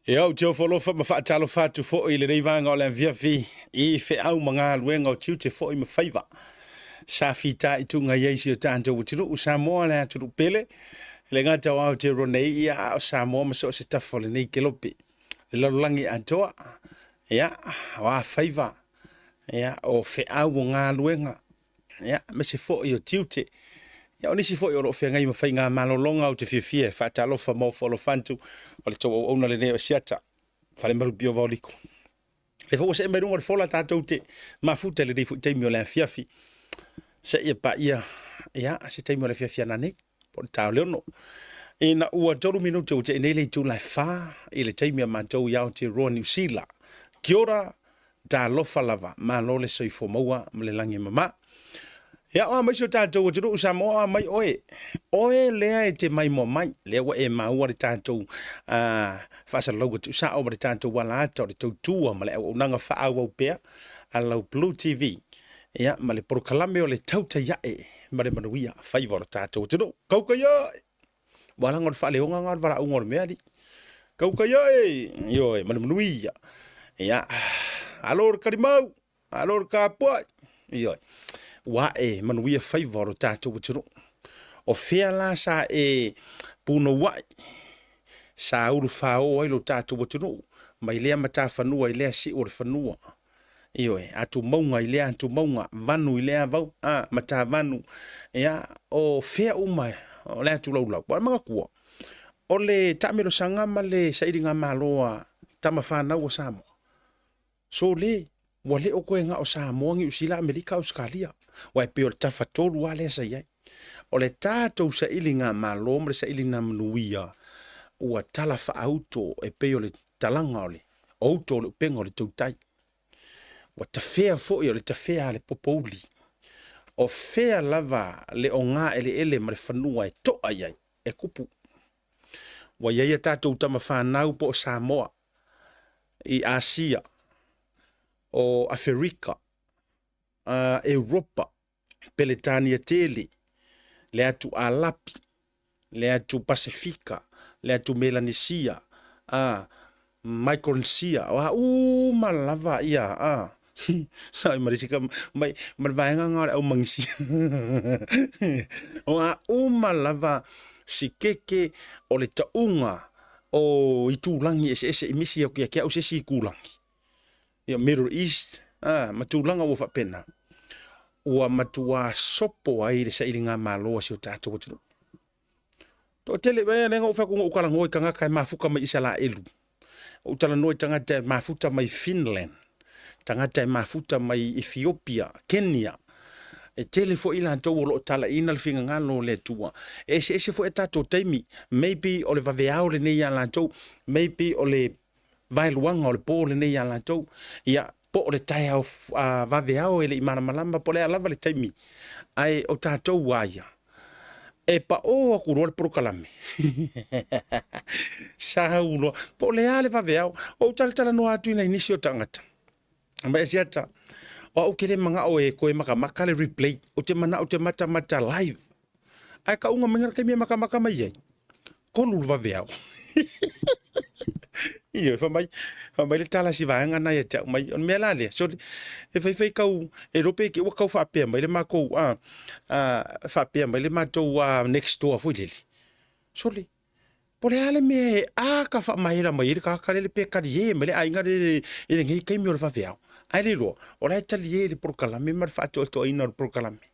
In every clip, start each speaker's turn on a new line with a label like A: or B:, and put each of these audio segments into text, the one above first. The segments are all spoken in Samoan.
A: Ia, ou te ofo alofa ma faatalofa atu foi i lenei vaega o le afiafi i feau ma galuega o tiute foi ma faiva sa fitaituga i ai si o tatou atunuu Samoa le atunuu pele, e le gata o Aotearoa nei, ia, a o Samoa ma so o se tafa o lenei kelope, le lalolagi atoa. Ia, o a faiva, ia, o feau o galuega, ia, aemaise foi o tiute. Ia, o nisi foi o lo o feagai ma faiga malologa, ou te fiafia e faatalofa ma ofo alofa atu, o le tou auauna lenei o Asiata, Falemalu o Vaoliko. Le foi ua see mai luga o le fola tatou te mafuta i lenei foi taimi o le afiafi, seia paia, ia, se taimi o le afiafi ananei, po o le ta o le 6. Ina ua 3 minute ua tea nei le itula e 4 i le taimi a matou i Aotearoa Niu Sila. Kia ora, talofa lava, malo le soifua maua ma le lagi e mama. Ia, o a mai si o tatou atunuu Samoa, o a mai oe. Oe lea e te maimoa mai, lea ua e maua le tatou faasalalauga tuusao ma le tatou alaata o le tautua ma le auaunaga faaauau pea a lau Blue TV. Ia, ma le polokalame o le tautai ae ma le manuia faiva o le tatou atunuu. Kaukai ae! Ua laga o le faaleoga o le valaauga o le mea alii. Kaukai ae! Ioe, ma le manuia. Ia, alo le kalimau, alo le kapuai. Ioe, ua ae manuia faiva o le tatou atunuu. O fea la sa e punouai, sa ulufao ai lo tatou atunuu, mai lea matafanua i lea siu o le fanua. Ioe, atumauga i lea atumauga, vanu i lea vau, a, matavanu, ia, o fea uma o le atulaulau. Ua manatua, o le taamelosaga ma le sailiga malo a tama fanau a Samoa, sole, ua le o koe na o Samoa, Niu Sila, Amerika, Ausetalia, aua e pei o le tafatolu lava lea sa i ai. O le tatou sailiga malo ma le sailiga manuia ua tala faauto e pei o le talaga o le outo o le upega o le tautai. Ua tafea foi o le tafea a le popouli. O fea lava le ogaeleele ma le fanua e to'a i ai, e kupu. Ua i ai a tatou tama fanau po o Samoa i Asia, o Aferika, Europa, Peretania tele, le atu Alapi, le atu Pasefika, le atu Melanesia, a, Micronesia, o a uma lava ia, a, sai ma le isi mai, ma le vaega lena o le aumagisia. O a uma lava sikeke o le tauga o itulagi eseese i misi atu ia te au se isi itulagi. Ia Middle East, a, ma tulaga ua faapena, ua matuā sopo ai le sailigamalo a si o tatou atunuu. Toatele, lea na ou fai atu na ou talanoa i tagata e mafuta mai Isalaelu, ou talanoa i tagata e mafuta mai Finland, tagata e mafuta mai Ethiopia, Kenya, e tele foi latou o lo o talaina le finagalo o le Atua. E eseese foi a tatou taimi, maybe o le vaveao lenei ia latou, maybe o le vaeluaga o le po lenei ia latou, ia, po o le taeao vaveao e le i malamalama, po o le a lava le taimi, ae o tatou a ia, e pao atu loa le polokalame, sau loa, po o le a le vaveao. Ou talatalanoa atu i nai nisi o tagata, mai Asiata, o au ou te le manao e toe makamaka le replay, ou te manao ou te matamata live. Ae kauga mai le taimi e makamaka mai ai, 3 le vaveao. Ioe, fai mai, fai mai le tala si vaega na ia te au mai, o le mea la lea, sole, e faifai kau, e iloa pe ua tau faapea mai le matou, a, a, faapea mai le matou a, next door foi lele, sole, po o le a le mea e a ka faamaela mai ai le tagata lele pe talie mai le aiga lele i lenei taimi o le vaveao. Ae le iloa, o la e talie le polokalame ma le faatoatoaina o le polokalame.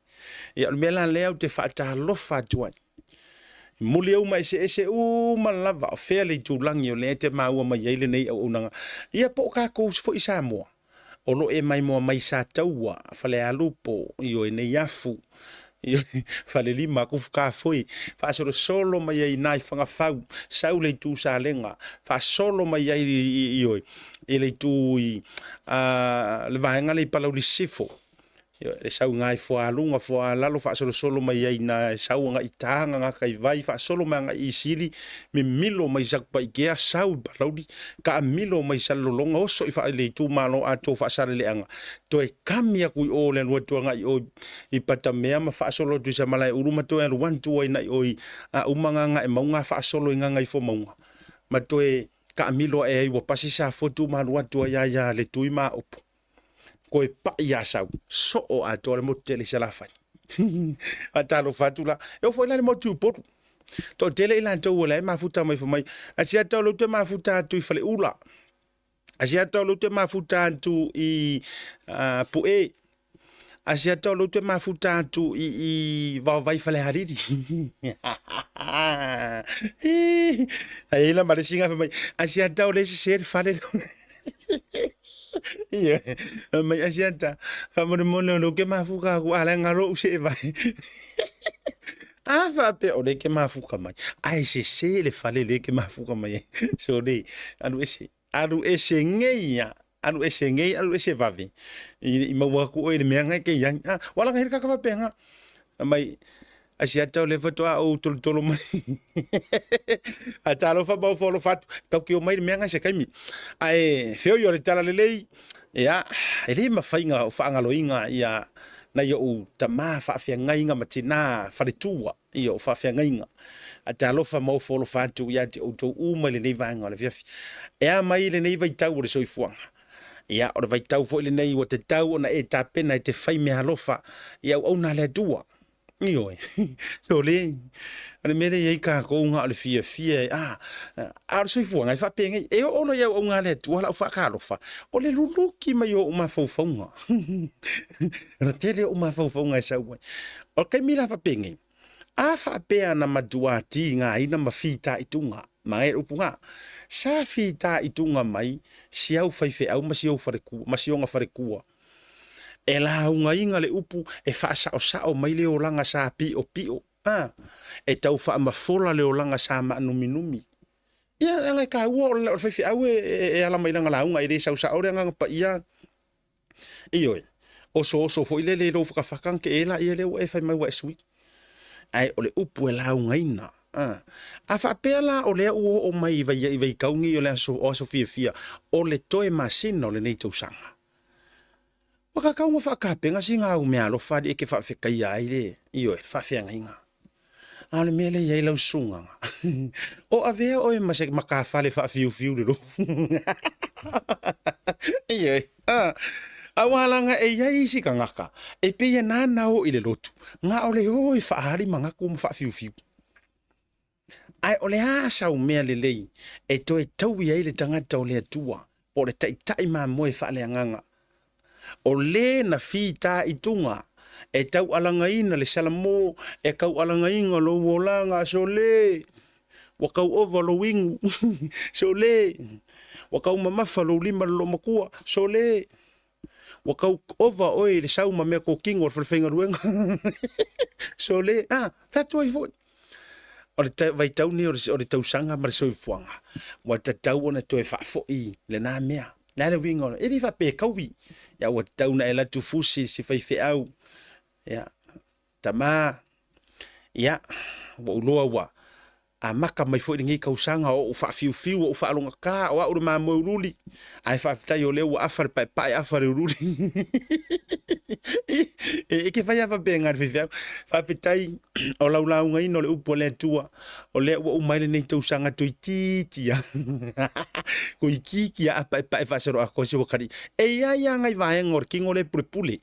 A: Ia, o le mea la lea ou te faatalofa atu ai. I muliauma eseese uma lava o fea le itulagi o lea e te maua mai ai lenei auaunaga. Ia po o tatou foi i Samoa, o lo o e maimoa mai Sataua, Falealupo, ioe, Neiafu, ioe, Falelima, Tufutafoe, faasolosolo mai ai i ina i Fagafau, sau le itu Salega, faasolo mai ai ioe, i le itu i le vaega lea i Palauli Sisifo. Le sau i Gaifoaluga, Foalalo, faasolosolo mai ai ina e sau agai i Taga, Gataivai, faasolo mai agai i Isili, mimilo mai i Satupaitea, sau i Palauli, taamilo mai i Salelologa, oso i le itumalo atoa o Faasaleleaga, toe kami atu i o le alu atu agai i o i Patamea ma faasolo atu i Samalaeulu ma toe alu atu ai i o i Uma Gagaemauga faasolo i Gagaifomauga ma toe. Taamilo ae ai ua pasi Safotu ma alu atu ai lava ia Letui ma Aopo. Koe pai ia Sau, soo atoa le motu tele i Salafai. Faatalofa atu la. E oo foi la i le motu i Upolu. Toatele i latou ua leai mafuta mai fai mai, Asiata o lea ou te mafuta atu i Faleula. Asiata o lea ou te mafuta atu i Pu'e. Asiata o lea ou te mafuta atu i Vaovai Falealili. Ae i ai la ma le isi fai mai, Asiata o lea e sese le fale lea. Ioe, fai mai Asiata, faamolemole o lea ou te mafuta atu, a la e galo ou seevai. A faapea o lea e te mafuta mai, ae sese le fale lea e te mafuta mai ai. Sole, alu ese, alu ese nei ia, alu ese nei, alu ese vave. I maua atu oe i le mea na e te i ai. Ah, ua laga ai le tagata faapena. Fai mai, Asiata o lea faatoa ou tolotolo mai. A talofa ma ofo alofa atu, tatou te omai i le mea na i se taimi. Ae feoi o le talalelei, ia, e le mafai ona faagaloina ia nai ou tama faafeagaiga ma tina faletua i ou faafeagaiga. A talofa ma ofo alofa atu ia te outou uma i lenei vaega o le afiafi. E a mai lenei vaitau o le soifuaga? Ia, o le vaitau foi lenei ua tatau ona e tapena e te fai meaalofa i auauna a le Atua. Ioe. Sole, o le mea lea e i ai tatou na o le fiafia e, a, a o le soifuaga e faapenei, e oo loa i auauna a le Atua lau faatalofa, o le luluki mai o ou mafaufauga. O le tele o ou mafaufauga e sau ai. O le taimi la faapenei, a faapea na matua tigaina ma fitaituga, manaia le upu na, sa fitaituga mai si au faifeau ma si ou falekua, ma si ona falekua, E laugaina le upu e faasaosao mai le olaga sa piopio, a, e tau faamafola le olaga sa maanuminumi. Ia, leaga e taua o le faifeau e ala mai lana lauga, e le saosao le Agaga Paia. Ioe, osooso foi lele i lou fatafata na te e laia lea ua e fai mai ua e sui. Ae o le upu e laugaina. A, a faapea la o lea ua oo mai i vaitau nei o le aso, o aso fiafia, o le toe masina o lenei tausaga. Ua tatau ona faatapena sina au meaalofa alii e te faafetaia ai le, ioe, le faafeagaiga. A o le mea lea e i ai lau susuga, o avea oe ma se matafale faafiufiu le lofu. Ioe, aua leaga e i ai isi tagata e pei e nana o i le lotu, na o le o e faaali manatu ma faafiufiu. Ae o le a sau mea lelei e toe taui ai le tagata o le Atua, po o le taitai mamoe faaleagaga, o le na fitaituga e taualagaina le Salamo, e taualagaina lou olaga, sole, ua tau ova lou inu, sole, ua tau mamafa lou lima i le loomatua, sole, ua tau ova oe i le sau ma meatotino o le falefaigaluega, sole, a, fai atu ai foi. O le vaitau lenei o le tausaga ma le soifuaga, ua tatau ona toe faafoi lena mea. O le a le uiga o le, e le faapea e taui, ia ua tatau ona e alu atu fusi i si faifeau, ia, tama, ia, ua ou iloa ua amata mai foi lenei tausaga o ou faafiufiu, o ou faalogata, o au le mamoe uliuli, ae faafetai o lea ua afa le paepae, afa le uliuli. E te fai lava faapena i le faifeau. Faafetai o lau laugaina o le upu a le Atua, o lea ua uma ai lenei tausaga toeitiiti lava. Toeitiiti lava a paepae faasoloatoa si uakalii. E i ai lava nai vaega o le tino lea e pulepule.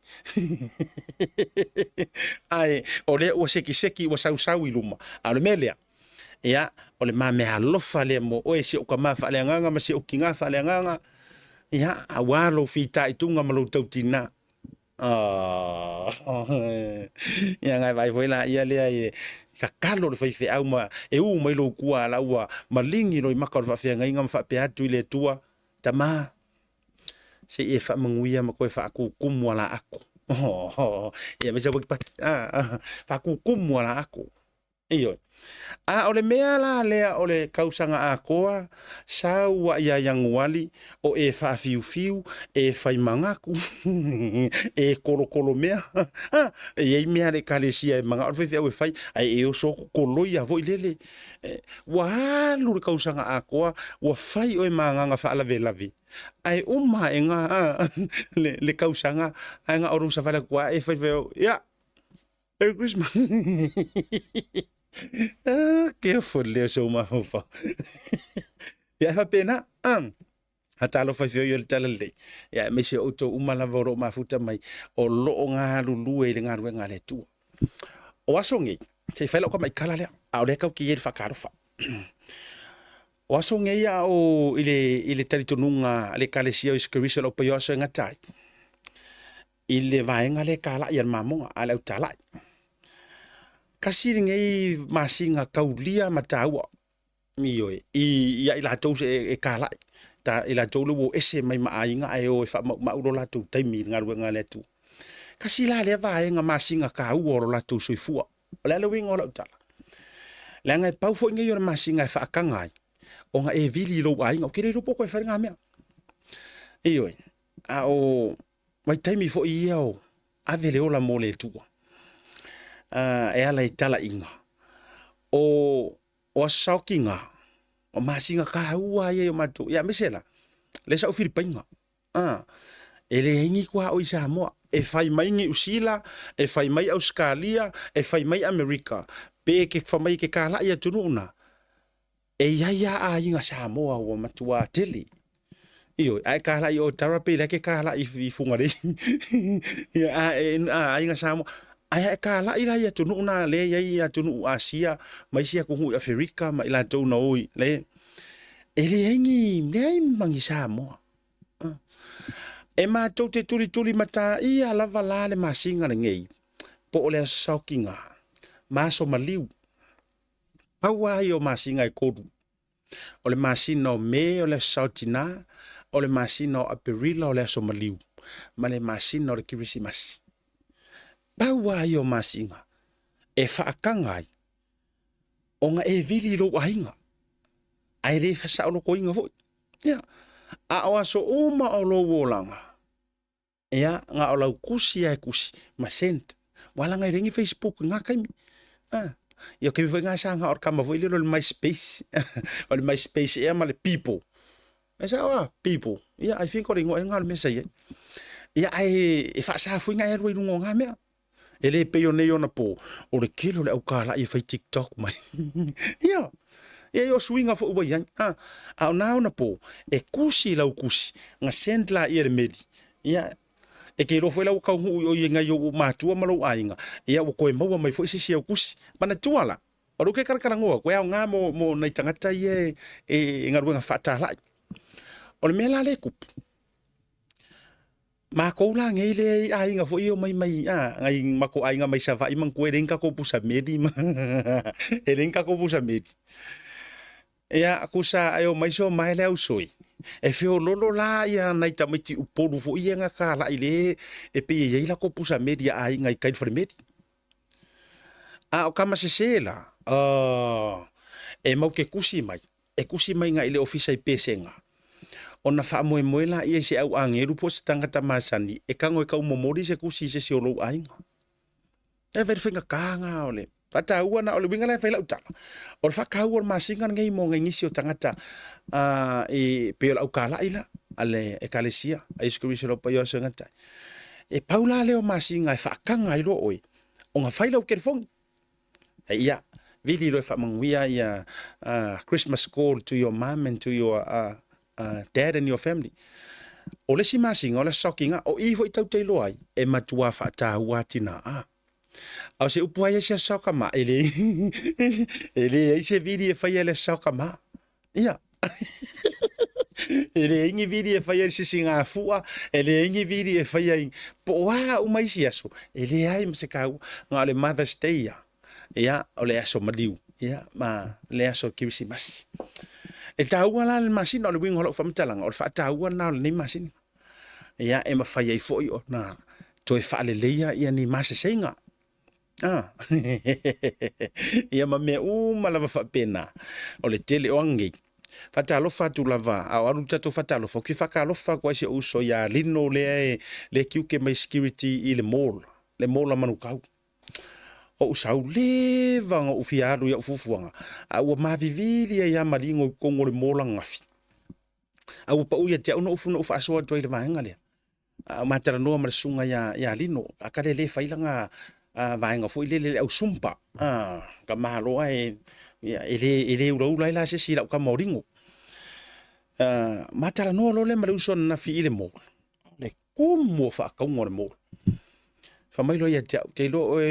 A: Ae o lea ua sekiseki ua sausau i luma. A o le mea lea, ia, o le ma meaalofa lea mo oe, si ou tama faaleagaga ma si ou tina faaleagaga, ia, aua lou fitaituga ma lou tautina. Oh, ia ngai vai foi la ia lea i tatalo le faifeau ma e u mai lou tua la ua maligi loi maka o le faafeagaiga ma faapea atu i le Atua, tama, se i e faamanuia ma toe faakukumu ala aku. Oh, ia me sa pati, ah, faakukumu ala aku. Ioe. A o le mea la lea o le tausaga atoa, sau a ia Ianuali, o e faafiufiu, e fai manatu, e kolokolo mea. Ha, e i ai mea a le Ekalesia e manao le faifeau e fai, ae e oso atu koloia foi lele. Ua alu le tausaga atoa, ua fai oe ma agaga faalavelave, ae uma aega le tausaga, ae na o lou savali atu lava e fai faifeau, ia, Merry Christmas. Ah, careful lea o sou mafaufau. Ia, e faapena. A talofa i feoi o le Talalelei, ia aemaise o outou uma lava o lo o mafuta mai, o lo o galulue i le galuega a le Atua. O aso nei, se i fai lau tamaikala lea, a o lea tatou te i ai i le faatalofa. O aso nei a o i le talitonuga a le Ekalesia o Iesu Keriso o le Aupaia o Aso e Gata ai, i le vaega lea e talai a le mamoga, a le au talai. Tasi lenei masina taulia ma taua Ioe, ia i latou e talai, i latou le ua o ese mai ma aiga ae o e faamaumau lo latou taimi i le galuega a le Atua. Tasi la lea vaega masina taua o lo latou soifua. O le a le uiga o lau tala? Leaga e pau foi nei o le masina e faataga ai ona e vili i lou aiga. Ou te le iloa po o toe fai lena mea. Ioe, a o vaitaimi foi ia o ave le ola mo le Atua. E ala i talaiga o O aso saokiga, o masina taua ia i o matou, ia aemaise la, lea sa ou Filipaina, e leai ni tuaoi i Samoa, e fai mai Niu Sila, e fai mai Ausetalia, e fai mai Amerika, pe e te fai mai e te talai atunuu na, e i ai lava aiga Samoa ua matua tele. Ioe, a e talai i Otara pei la e te talai i Fugalei. Ia, a aiga Samoa. Ae a e talai la i atunuu na lea e i ai atunuu Asia ma isi atunuu i Aferika ma i latou na o i le e leai ni leai ma ni Samoa. E matou te tulituli mataia lava la le masina lenei po o le aso saokiga ma aso maliu. Pau lava ia o masina e tolu. O le masina o Me o le aso Saotina, o le masina o Aperila o le aso Maliu, ma le masina o le Kerisimasi. Pau lava ia o masina e faataga ai ona e vili i lou aiga, ae le saolotoina foi. Ia, a o aso uma o lou olaga, Ia, na o lau kusi lava e kusi ma send. Ua laga e leai ni Facebook i na taimi. Ah. Ia o taimi foi na sa na o le tama foi lele o le MySpace. O le MySpace ea ma le People. E sao ah, People. Ia, I think o le igoa ea na o le mea sa i ai. Ia, ae e faasa foi na e alu ai i luga o na mea. E le pei o nei ona po, o le tele o le aukalai e fai TikTok mai. Ia, ia o suiga foi ua i ai. A, a o na ona po, e kusi lau kusi, na send la ia le meli. Ia, e te iloa foi la ua taunuu i oi nai ou matua ma lou aiga, ia ua toe maua mai foi se isi au kusi. Manatua la, o lea ou te talatalanoa atu, e aoga mo, mo nai tagata ia e, e galuega faatalai. O le mea la lea e tupu, Matou la nei lea i aiga foi ia omai mai a nai matou aiga mai Savaii manatua e leai ni tatou pusa meli ma e leai ni tatou pusa meli. Ia tusa e omai so mae le ausoi e feololo la ia nai tamaiti Upolu foi ia na talai le e pei e i ai latou pusa meli a aiga i tai i le fale meli. A o tama sese la, e mau te tusi mai, e tusi mai agai i le ofisa i Pesega, ona faamoemoe laia i se au agelu po o se tagata masani e tago e taumomoli se tusi i se isi o lou aiga. E fai le faigata lena o le faataua na o le uiga la e fai lau tala, o le faataua o le masina lenei mo nai nisi o tagata e pei o le aukalai la a le Ekalesia a Iesu Keriso o le Aupaia o Aso e Gata ai. E pau la lea o masina e faataga ai loa oe ona fai lau telefoni. Ia, vili loa e faamanuia ia Christmas call to your mum and to your dad and your family. O le isi masina o le aso saokiga, o i foi tau te iloa ai, e matua faataua tina. A o se upu ai se aso saokama, e le, e leai se vili e faia i le aso saokama. Ia, e leai ni vili e faia i le sisigafua, e leai ni vili e faia i po o a uma isi aso, e leai ma se taua. Na o le Mother's Day ia, ia, o le aso maliu, ia, ma le aso Kerisimasi. E taua la le masina, o le uiga o lau faamatalaga, o le faataua lena o lenei masina. Ia, e mafai ai foi ona toe faaleleia ia ni maseseiga. Ah. Ia ma mea uma lava faapena. O le tele o anei. Faatalofa atu lava, a o alu le tatou faatalofa, ou te faatalofa atu ai si ou uso ia Lino lea e le tiute mai security i le mall, le mall a Manukau. Ou sau leva ona ou fia alu i au fuafuaga, a ua mavivili ai lava ma Lino i totonu o le mall ananafi. A ua pau ia te au na ou faasoa atu ai i le vaega lea. A o ma talanoa ma le susuga ia, ia Lino, a kale le fai lana vaega foi lele le au sumpa, ka malo e, ia, e le, e le ulaula ai la se isi i lau tama o Lino. Ma talanoa loa lea ma le uso ananafi i le mall, o le tumu o faatauga o le mall. Fai mai loa ia te au, te iloa oe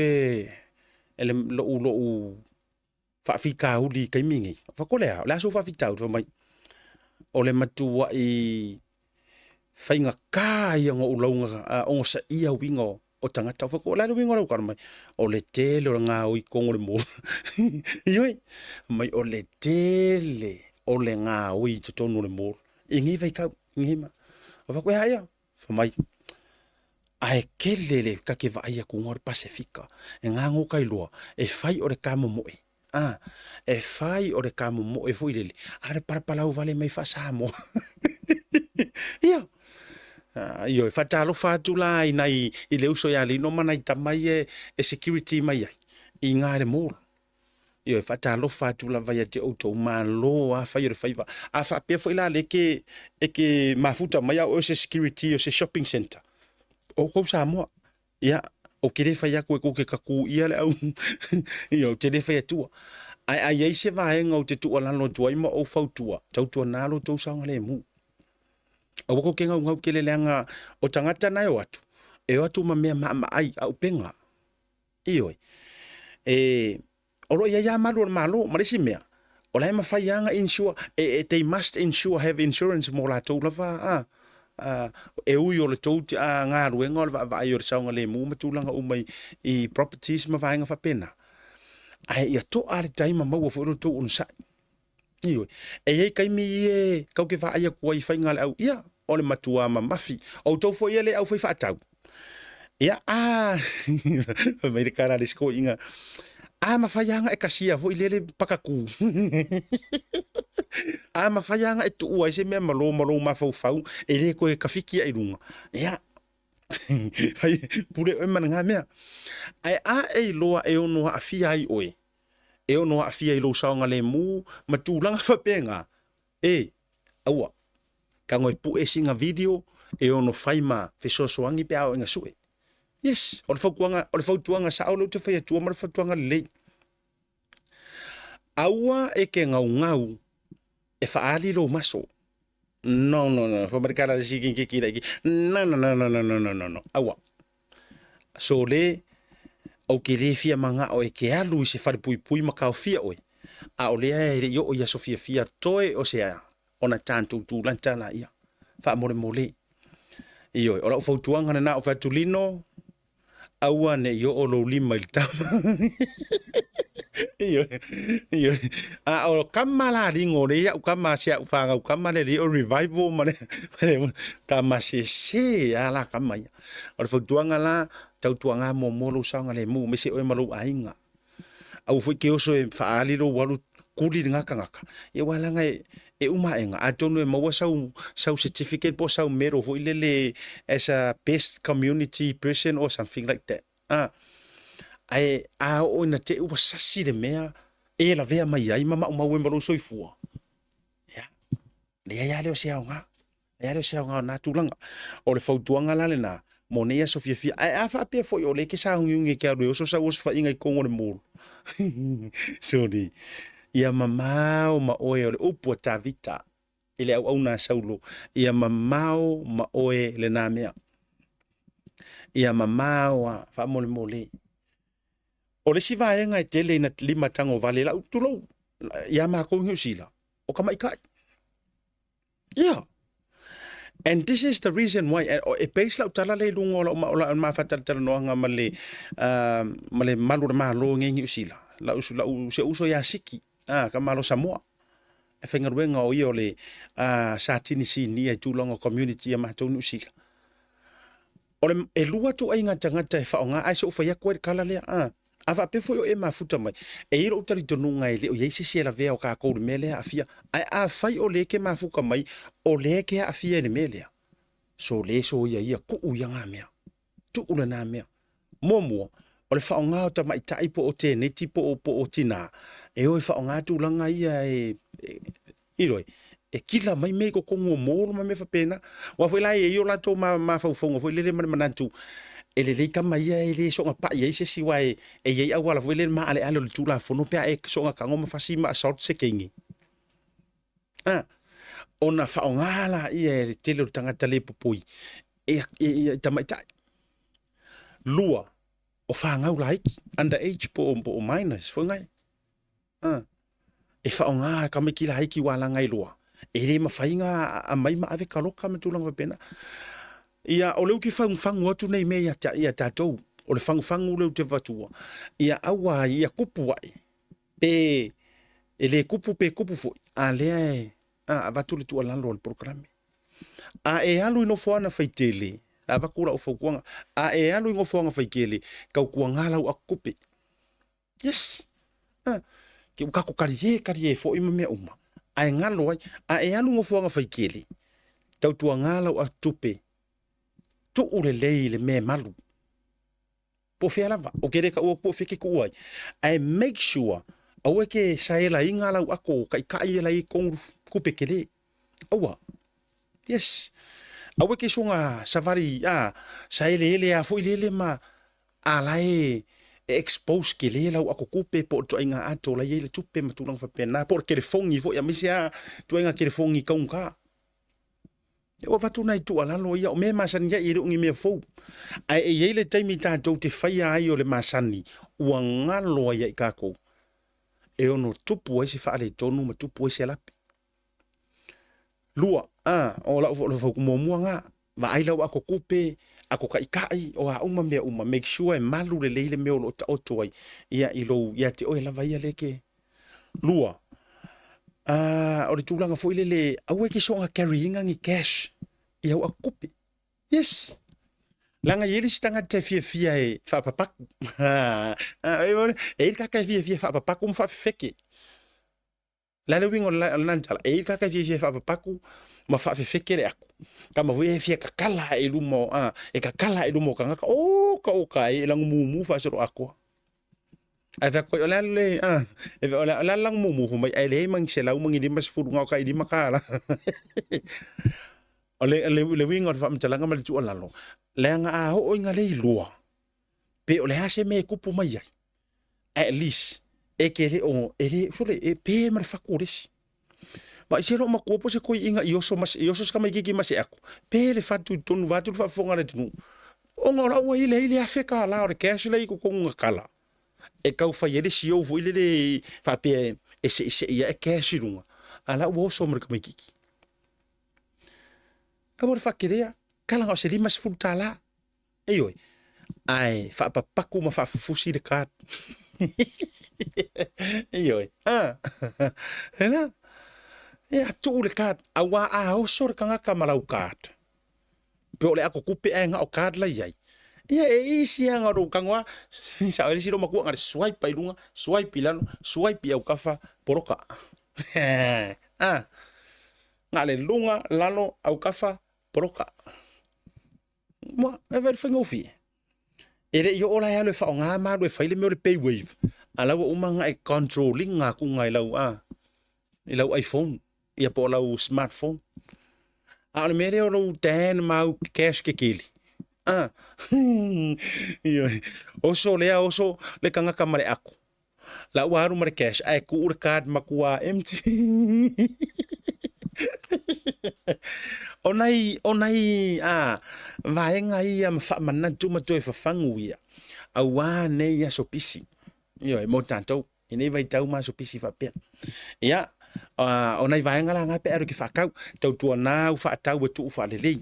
A: e le, lou faafitauli i taimi nei. Fai atu, o le a? O le a sou faafitauli? Fai mai, o le matuai faigata ia ona ou lauga onosaia uiga o tagata. Fai atu, o le a le uiga o lau tala mai? O le tele o le gaoi i totonu o le mall. Ioe, fai mai o le tele o le gaoi i totonu o le mall i lenei vaitau, i lenei ma. Fai atu, e a ia? Fai mai, ae tele le ta te vaai atu o le Pasefika, e gagota i loa, e fai o le tamomoe, a, e fai o le tamomoe foi lele, a o le palapalau vale mai faa-Samoa. Ia, ioe, faatalofa atu la i nai, i le uso ia Lino ma nai tama ia e security mai ai, i ina i le mall. Ioe, faatalofa atu lava ia te outou, malo lava fai o le faiva. A faapea foi la lea e te mafuta mai au o se security o se shopping centre, o outou Samoa, ia, ou te le fai atu e tou te tatuia le au, ioe, ou te le fai atua. Ae a i ai se vaega ou te tuualalo atu ai ma ou fautua, tautuana lo outou saogalemu. Aua tou te gaugau tele leaga o tagata na e o atu, e o atu ma mea maamaai, auupega. Ioe. E, o lo o i ai lava malu o le Malo. Ma le isi mea, o la e mafai lava ona insure, e, e, they must insure, have insurance mo latou lava, a, a, e ui o le tou a, galuega o le vaavaai o le saogalemu ma tulaga uma i, i properties ma vaega faapena. Ae ia to'a le tai ma maua foi lo tou onosai. Ioe. E i ai taimi ia e tau te vaai atu ai i faiga a le au, ia, o le matua mamafi. O outou foi ia le au faifaatau. Ia, a, fai mai le tala a le isi toeaina, a mafai lava ona e kasia foi lele pakatu. A mafai lava ona e tuua ai se mea malo ma lou mafaufau e le toe tafiki ai i luga. Ia, fai, pule oe ma lena mea. Ae a e iloa e ono aafia ai oe, e ono aafia i lou saogalemu ma tulaga faapena, e, aua, tago e pue sina video e ono fai ma fesoasoani pe a oo ina sue. Yes, o le fautuaga, o le fautuaga sao lea ou te fai atua ma le fautuaga lelei. Aua e ke gaugau e faaali lou maso. No, no, no, fai mai le kala le siki kiki la iki. No, no, no, no, no, no, no, no, no. Aua. So le, ou te le fia manao e ke alu i se falepuipui ma kaofia oe, a o lea e le i oo i aso fiafia toe o se a, ona tatou tulata laia. Faamolemole. Ioe, o lau fautuaga lena o fai atu Lino, aua ne i oo lou lima i le tama. Ioe, ioe. A o kama la Lino, le iau kama, si au whanau kama le le o revival ma le, tama sese a la kama ia. O le fautuaga la, tautuaga muamua lou saogalemu, aemaise oe ma lou aiga. Aua foi ke oso e faaali lou alu kuli lena tagata, ia aua leaga e, e uma aega, atonu e maua sau, sau certificate po o sau medal foi lele as a best community person or something like that. Ah, ae a oo ina te i ua sasi le mea e lavea mai ai ma maumau ai ma lou soifua, ia, leai lava lea o se aoga. Leai lea o se aoga o na tulaga. O le fautuaga la lena mo nei aso fiafia. Ae a faapea foi o lea e te sauniuni e te alu e oso sau osofaiga i totonu o le mall. Sorry. Ia mamao ma oe o le upu a Tavita i le auauna a Saulo. Ia mamao ma oe lena mea. Ia mamao a faamolemole. O le isi vaega e tele ina limatagovale lau tulou ia makou i Niu Sila, o ka maʻitaʻi. Yeah. And this is the reason why e base lau tala lea i luga o lau o lau mafatalatalanoaga ma le ma le malu o le Malo nei i Niu Sila. Lau lau si ou uso ia Siki, ka Malo Samoa. E faigaluega o ia o le Satini Sinia i tulaga o community ia matou i Niu Sila. O le, e lua ituaiga tagata e faaaoga, ae se i ou fai atu ai le tala lea, a. A faapea foi o e mafuta mai, e i ai lou talitonuga e le o i ai se isi e lavea o tatou i le mea lea e aafia. Ae afai o lea e te mafuta mai, o lea e te aafia i le mea lea, sole soia ia, tuu ia na mea. Tuu lena mea. Muamua, o le faaaoga o tamaitai po o teneti po o, po o tinā, e o e faaaoga tulaga ia e, e Ioe, e kila mai mea i totonu o mall ma mea faapena. Aua foi la e i ai o latou mafaufauga foi lele ma le manatu, e lelei tama ia e le soona pai ai se isi aua e i ai auala foi lele maaleale o le Tulafono pe a e soona tago ma fasi ma assault se teine. A. Ona faaaoga laia e le tele o le tagata le popoi e, e, e tamaitai. Lua, o fanau laiti, under age po o, po o minors foi nai. A, e faaaoga e tamaiti laiti ua alaga ai loa, e le mafai ona aumai ma ave taloka ma tulaga faapena. Ia, o lea ou te fagufagu atu nei mea ia, ia tatou, o le fagufagu lea ou te avatua, ia aua ai, ia tupu ae, pe e le tupu pe tupu foi, a lea e a, avatu le tuualalo a le polokalame. A e alu i nofoaga faitele, avatu lau fautuaga, a e alu i nofoaga faitele, tautuana lau atotupe. Yes. Ah, ke ua tatou talie talie foi ma mea uma, ae galo ai. A e alu nofoaga faitele, tautuana lau atotupe, tuu lelei i le mea e malu. Po o fea lava, ou te le taua atu po o fea e te tuu ai, ae make sure aua e te saelaina lau ato taitai la e i ai totonu tupe tele. Aua. Yes. Aua e te soona savali a saeleele a foi lele ma a la e expose tele lau ato tupe po o le ituaiga ato la e i ai le tupe ma tulaga faapena, po o le telefoni foi aemaise lava ituaiga telefoni taugata. Ua avatu nai tuualalo ia, o mea e masani ai, e le o ni mea fou. Ae e i ai le taimi tatou te faia ai o le masani, ua galo ai ia i tatou, e ono tupu ai se faaletonu ma tupu ai se lape. Lua, a, o lau muamua lena, vaai lau ato tupe, ato taitai, o a uma mea uma, make sure e malu lelei le mea o lo o taoto ai ia i lou, ia te oe lava ia lea e te. Lua, a, o le tulaga foi lele, aua e te soona carry ina ni cash i au ato tupe. Yes. Leaga e i ai le isi tagata e fiafia e faapapaku. E i ai le tagata e fiafia e faapapaku ma faafefeke. O le a le uiga o lena tala? E i ai le tagata e fiafia e faapapaku ma faafefeke le aku. Tama foi e fia kakala ae i luma o, a, e kakala ae i luma o tagata. Oka oka ai, e lagumumu faasoloatoa. Ae fai atu ai, o le a le, a, e o le a le lagumumu fai mai, ae leai ma ni 100 ma ni 50 na o tai $5. O le, le, le uiga o le faamatalaga ma le tuualalo, leaga a oo ina le iloa, pe o le a se mea e tupu mai ai, at least e te le o, e le, sole, e pe ma le fatu o le isi. Vaai se loo matua po se toeaiina i oso ma, i oso se tamaititi ma se aku, pe le fatu i totonu vaeatu le faafofoga a le atunuu. Ona o la ua i ai leai le $1,000 o le cash la e i totonu na kala, e tau fai ai le siou foi lele faapea e seisei ae cash i luga, a o la ua oso ma le tamaititi. Aua le faakelea, kala na o se $50. Ioe, ae faapapaku ma faafufusi le card. Ioe, a, ena, ia tuu le card, auā a oso le tagata ma lau card, pe o le ato tupe ae na o card la i ai, ia e easy lava na lou tago lava, sao ai le isi lou matua, na o le swipe lava i luga, swipe i lalo, swipe i autafa, poloka. A, na o le luga, lalo, autafa, poloka. Mua, e vaai i le faigofie. E le i oo la e alu e faaaoga ma alu e fai le mea o le pay wave, a la ua uma ona e control ina atu i lau, a, i lau iPhone, ia po o lau smartphone. A o le mea lea o lou dan ma au cash kekele, a, ioe, oso lea, oso le tagata ma le ako, La ua alu ma le cash ae tuu le card matua empty. O nai, o nai a, vaega ia ma faamanatu ma toe fafagu ia, auā nei aso pisi. Ioe, mo tatou, i nei vaitau ma aso pisi faapea. Ia, o nai vaega la na pe a alu e te faatau, tautuana au faatau e tuu faalelei.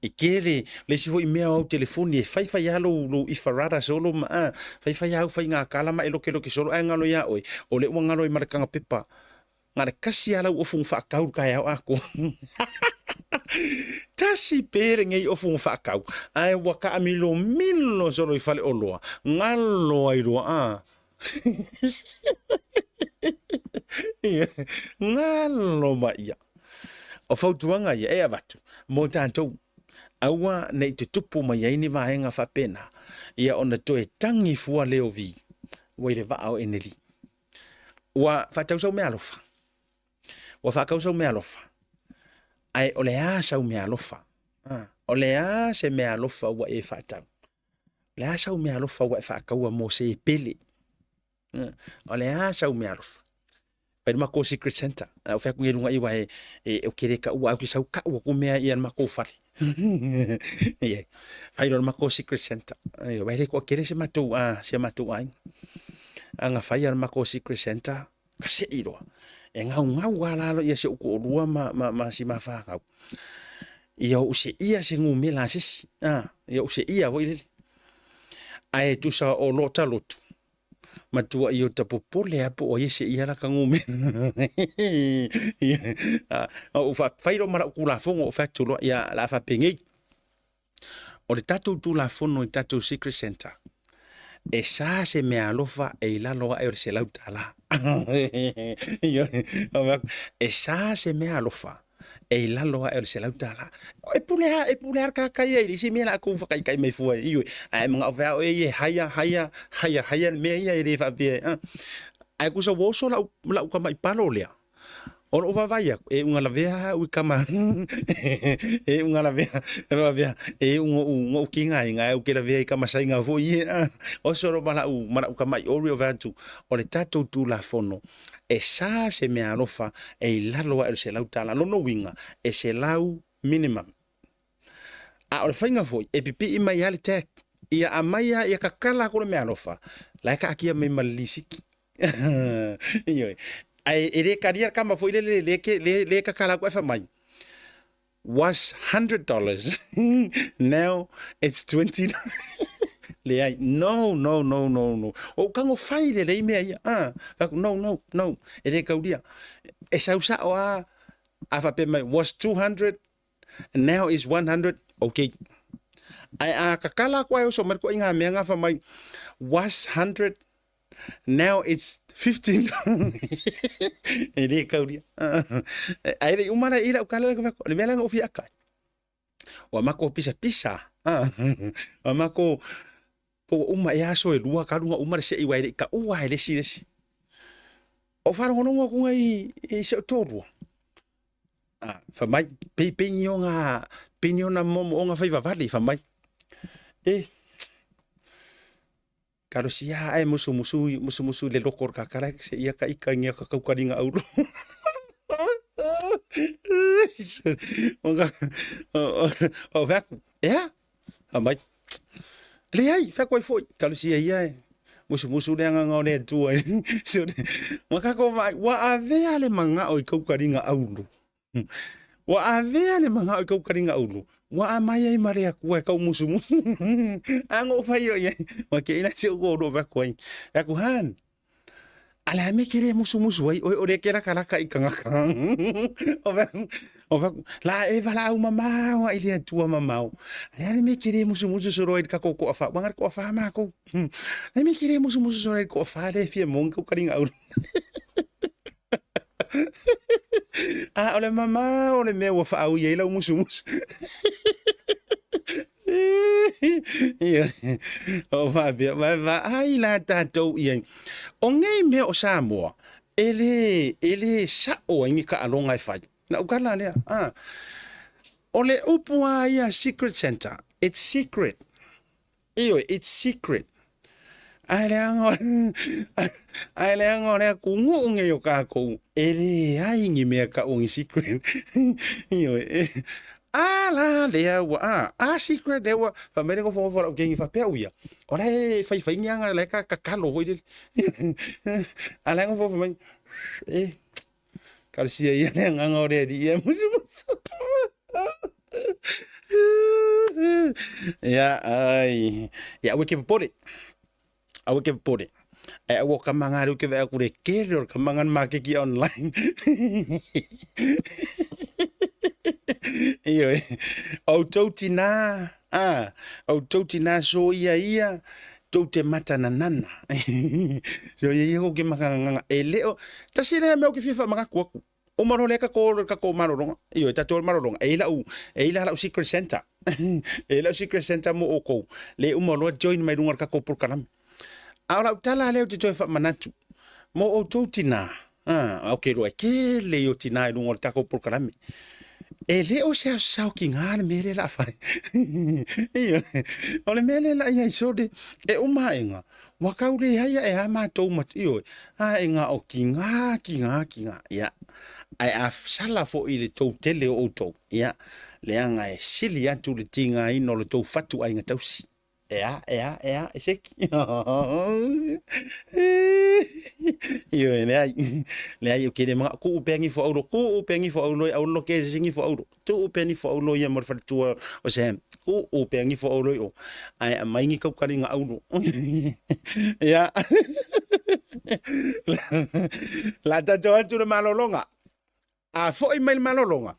A: E kele le isi foi mea o au telefoni e fai fai lava lou, lou ifarada solo ma a, fai fai lava au faiga kala ma e lokeloke solo ae galo iā oe, o lea ua galo ai ma le taga pepa. Na o le tasi lava lau ofu na faatau i le taeao atoa. Tasi pe lenei ofu na faatau, ae ua taamilomilo solo i faleoloa, galo ai loa a. Galo mai ia. O fautuaga ia e avatu mo tatou, aua ne i tutupu mai ai ni vaega faapena, ia ona toe tagi fua lea o Vi ua i le vaa o Eneli. Ua faatau sau meaalofa, ua faatau sau meaalofa, ae o le a sau meaalofa? O le a se meaalofa ua e faatau? O le a sau meaalofa ua e faataua mo se pele? O le a sau meaalofa? Fai le makou Secret Santa. A o fai atu nei luga i wa e e o kele ka ua au ki sau ka ua ku mea ia le makou fale. Ia. Fai lo le makou Secret Santa. Ia wa le ko kele se matou a se matou ai. Anga fai le makou Secret Santa ka se i loa. E ngau ngau a lalo ia se uku o lua ma ma ma si mawhakau. Ia o se ia se ngumela se si. Ah, ia o se ia voi lele. Ae tusa o lota lotu. Matua i o ta popole a po o ai se ia la ka ngumela. O fa whairo mara o kulafongo o whatu loa ia la fa pengei. O le tatou Tulafono i tatou Secret Santa, e sa se meaalofa e i lalo ae o le $100. E sa se meaalofa e i lalo ae o le $100. E pule a, e pule a le kaka ia i le isi mea la kou whakaikai mai fua i ue. Ae mga o whea oe i e haia, haia, haia, haia le mea ia e le whaapea. Ae kusa ua oso lau, lau kama i palo lea. O lou vaavaai aku, e uga lavea au i kama e uga lavea, lavea, e uga ou ou kiga ai ou ke lavea i kama saiga foi ia. Oso lo ma lau ma lau kama'i ori o vaeatu, o le tatou Tulafono, e sa se meaalofa e i lalo ae o le $100. Lona uiga, e 100 minimum. A o le faiga foi, e pipii mai lava le tag, ia aumai lava, ia kakala aku le meaalofa, la e kaakia mai ma le lisiti. Ioe. Ae e le talia le kama foi lele le ke le le kakala aku ae fai mai was $100 now it's 20. Leai, no no no no no. O kago fai lelei mea ia. Ah, no no no, e le kaulia. E sau sao a a faapea mai was 200 now is 100. Okay. Ae a kakala aku ai oso mai ko inga mea nga fa mai was 100 now it's 15. E le kauria. Ai le umara i lau kala le le mea langa ofi akai. Wa mako pisa pisa. Wa mako po uma e aso e lua kalunga uma le se i wai le ka ua e le si le si. O wharongonongo aku ngai i se o tōrua. Ah, fa mai, pei pei o ngā, pei o ngā momo o ngā whai vavali, fa mai. E, kalosia ae musumusu, musumusu le loko o le kakala, se ia ka ika ngia ka kaukaringa auro. O whaku, ea, fa mai. Leai, whaku ai foi, kalosia ia e. Musumusu le agaga o le Atua. Ua kako vaai, ua avea le magao i kaukaliga aulu. Ua avea le magao i kaukaliga aulu. Ua amai ai ma le Atua e kaumusumusu. A ngo fai o iai. Ua ke ina se uko ro vaku ai. Aku han. A le a mea ke le musumusu ai oe o le ke lakalaka i kangaka. O vaku, o vaku, la e valaau mamao ai le Atua mamao. A le a le mea ke le musumusu solo ai le kako koafa. Ua ngare koafa mākou. Le mea ke le musumusu solo ai le koafa le fia mongi kau karinga aulu. A o le mamao o le mea ua whaau i ai lau musumusu. Ia, o faapea, vaai la tatou i ai. O nei mea o Samoa, e le, e le sao ai ni taaloga e fai. Na ou tala lea, a. O le upu a ia Secret Santa, it's secret. Ioe, it's secret. Ae leaga, ae leaga o le atunuu nei o kākou, e leai ni mea kau o ni secret. Ioe, a la lea ua, a, a secret lea ua, fai mai le nofonofo a lau keiki faapea ua ia, o la e faifai ni aga la e kakalo foi lele. A la e nofonofo mai, e, Talosia ia le agaga o le Alii e musumusu. Ia, ai. Ia, aua ke popole. Aua ke popole. Ae aua o kama ngā reo ke wea kure kere o kama ngā makeki online. Ioe. Au tau tina, ah, au tau tina so ia ia, tou te matananana. So ia ia ko ke makanganga. E leo, tasi lea mea o ke fia whamangaku aku. O maro lea ka ko ka ko marolonga. Ioe, tatou marolonga. E ila u, e ila lau Secret Santa. E ila Secret Santa mo o kou. Le uma loa join mai runga ka ko porokalame. A o lau tala lea ou te toe faamanatu, mo outou tinā, ā, ok loa, e tele i o tinā i luga o le takou polokalame. E le o se aso saokiga le mea lea o le a fai. Ioe. O le mea lea o le a i ai sole, e uma aʻega, ua kau leai aʻe lava matou ma, ioe, aʻega o kiga, kiga, kiga. Ia, ae a sala foi i le tou tele o outou, ia, leaga e sili atu le tigaina o le tou fatu aiga tausi. Ea, ea, ea, e seki. Ioe, leai, leai, ou te le manao, tuu pea nifo aulo, tuu pea nifo aulo, aulo ke se nifo aulo, tuu pea nifo aulo ia mo le faletua o Sam, tuu pea nifo aulo i o, ae aumai ni taukaliga aulo. Ia, la tatou atu le malologa. A foi mai le malologa,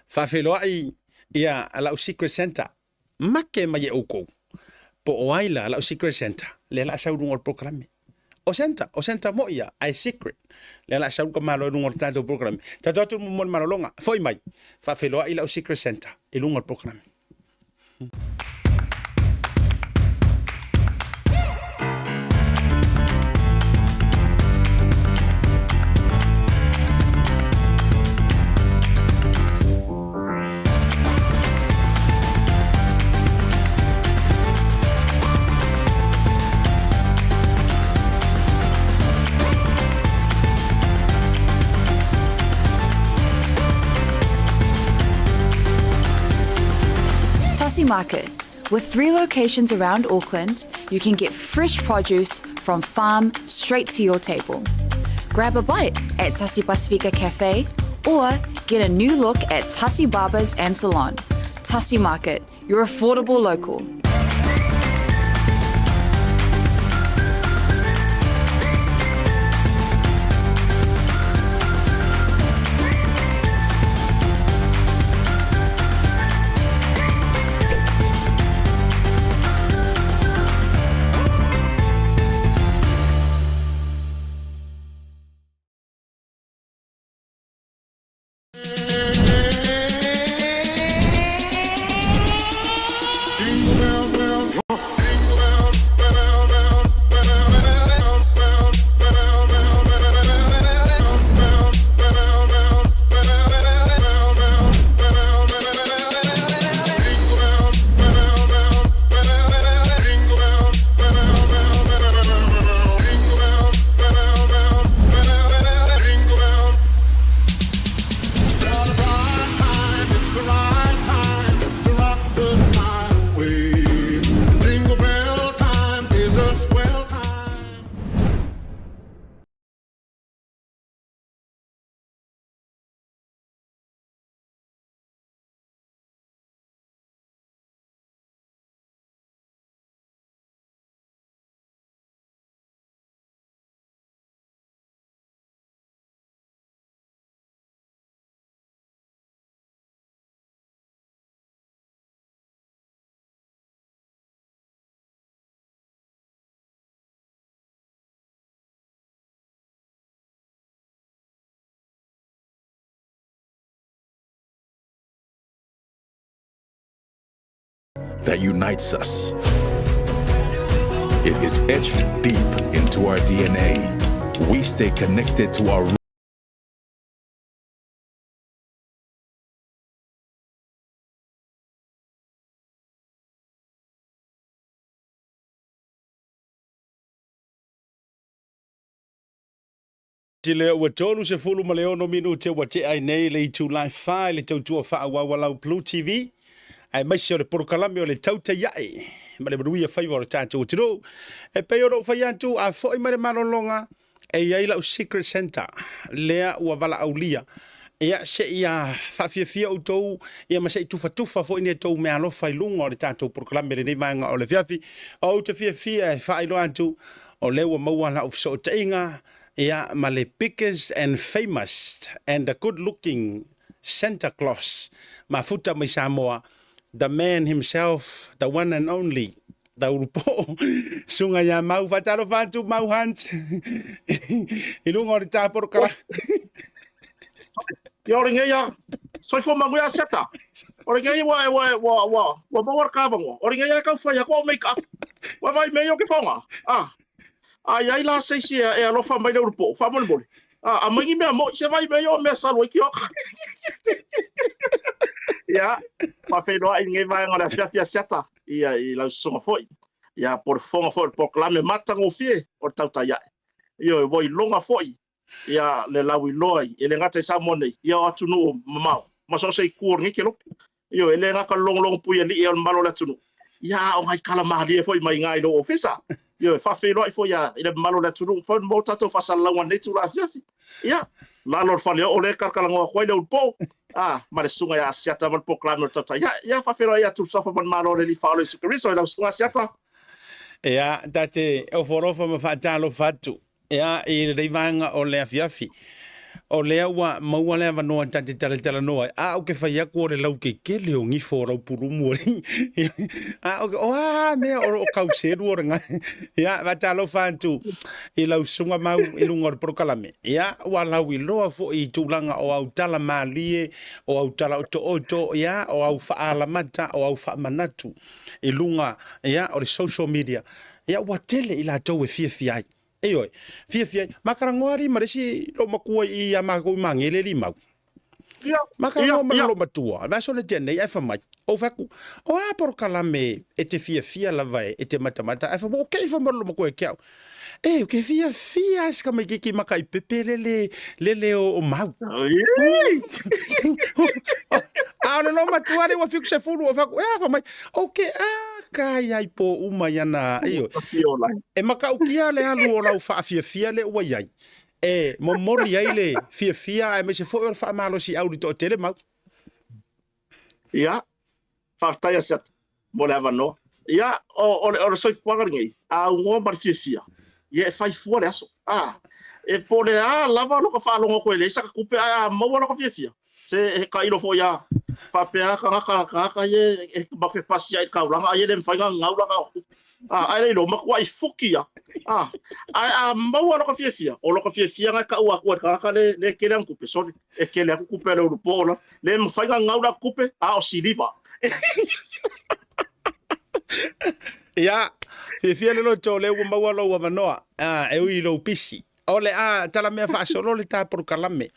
A: faafeiloai ia lau Secret Santa. Make mai e oukou, po o ai la lau Secret Santa, lea la sau luga o le polokalame. O Santa, o Santa moi ia, ae secret. Lea la sau ka malo i luga o le tatou polokalame. Tatou atu mo le malologa, foi mai, faafeiloai lau Secret Santa i luga o le polokalame.
B: Tasi Market. With three locations around Auckland, you can get fresh produce from farm straight to your table. Grab a bite at Tasi Pasifika Cafe or get a new look at Tasi Barbers and Salon. Tasi Market, your affordable local.
C: That unites us. It is etched deep into our DNA. We stay connected to our
A: Lea ua 36 minute ua tea ai nei le itula e 4 i le tautua faaauau a lau Blue TV, aemaise o le polokalame o le Tautai Ae ma le Manuia Faiva o le tatou atunuu. E pei ona ou fai atu, a foi mai le malologa, e i ai lau Secret Santa lea ua valaaulia. Ia, se i faafiafia outou, ia ma se i tufatufa foi ni a outou meaalofa i luga o le tatou polokalame i lenei vaega o le afiafi. Ou te fiafia e faailoa atu, o lea ua maua lau fesootaiga ia ma le biggest and famous and the good looking Santa Claus mafuta mai Samoa, the man himself, the one and only, the Ulupo, Suga ia Mau. Faatalofa atu Mau Hunt i luga o le tapolokala.
D: Ia o lenei a soifua manuia Seta. O lenei ua ua ua ua ua maua le kavanoa. O lenei a kau whai aku au make up. Ua vai me yo ke whaonga. Ah. A i ai la se isi e alofa mai le ulupo. Faamolemole. A, aumai ni mea mo'i se vai mea ia o mea salu ai kioka. Ia, faafeiloai i lenei vaega o le afiafi Asiata, ia i lau susuga foi. Ia, po o le fofoga foi o le polokalame matagofie o le Tautai Ae. Ioe, ua iloga foi ia le lauiloa e le gata i Samoa nei, ia o atunuu mamao ma so o se itu o lenei kelope. Ioe, e le gata o le logologo puialii o le mamalu o le atunuu, ia a o nai tala malie foi mai iga i lou ofisa. Ioe, faafeiloai foi i le mamalu o le atunuu pau mo tatou faasalalauga i lenei itula afiafi. Ia, lalo o le faleoo lea e talatalanoa atu ai le ulupo, a, ma le susuga ia Asiata ma le polokalame o le Tautai Ae. Ia, faafeiloai atu i le suafa ma le Malo o le Alii Faaola Iesu Keriso i lau susuga Asiata.
A: Ia, ta te ofoalofa ma faatalofa atu Ea, i lenei vaega o le afiafi, o lea ua maua le avanoa ta te talatalanoa ai, a ou te fai atu o le laukekele o gifo o lau pulumu a o o a mea o lo o kau selu o le ga ia faatalofa atu i lau susuga mau i luga o le polokalame ia ua lauiloa foi i tulaga o au tala malie o au tala otooto ia o au faalamata o au faamanatu i luga ia o le social media Ia ua tele i latou e fiafia ai. Ioe, fiafia ai. Ma talanoa alii ma le isi loomatua i i a matou i Magele alii mau. Ma talanoa ma le loomatua, le vaiaso na tea nei ae fai mai, ou fai atu, o a polokalame e te fiafia lava e te matamata? Ae fai mai, o kei fai mai le loomatua ia te au. E, ou te fiafia lava i si tamaititi makaipepe lele, lele o Mau. A o le loomatua alii ua 70, ou fai atu, e a? Fai mai, ou te aka ai pō uma i ana, ioe. E matautia le alu o lau faafiafia lea ua i ai, e momoli ai le fiafia aemaise foi o le faamalosiau i le toatele mau.
D: Ia, faafetai Asiata mo le avanoa. Ia, o le soifuaga lenei, a aunoa ma le fiafia, ia e fai fua le aso. A, e po o le a lava lota faalogo atu e leai saka tupe, ae a maua lota fiafia, se he tailo foi a faapea tagata tagata ia e matou te pasi ai i le taulaga ai e le mafai ona gau lana tupe. A, ae le iloa, matuai fuki ia. A, ae a maua lota fiafia, o lota fiafia na e taua atu ai i le tagata le le tele ana tupe, sole, e tele atu tupe a le ulupo la, le mafai ona gau lana tupe, a o siliva.
A: Ia, fiafia le loto o lea ua maua lou avanoa, a, e ui i lou pisi. O le a talamea faasolo le ta polokalame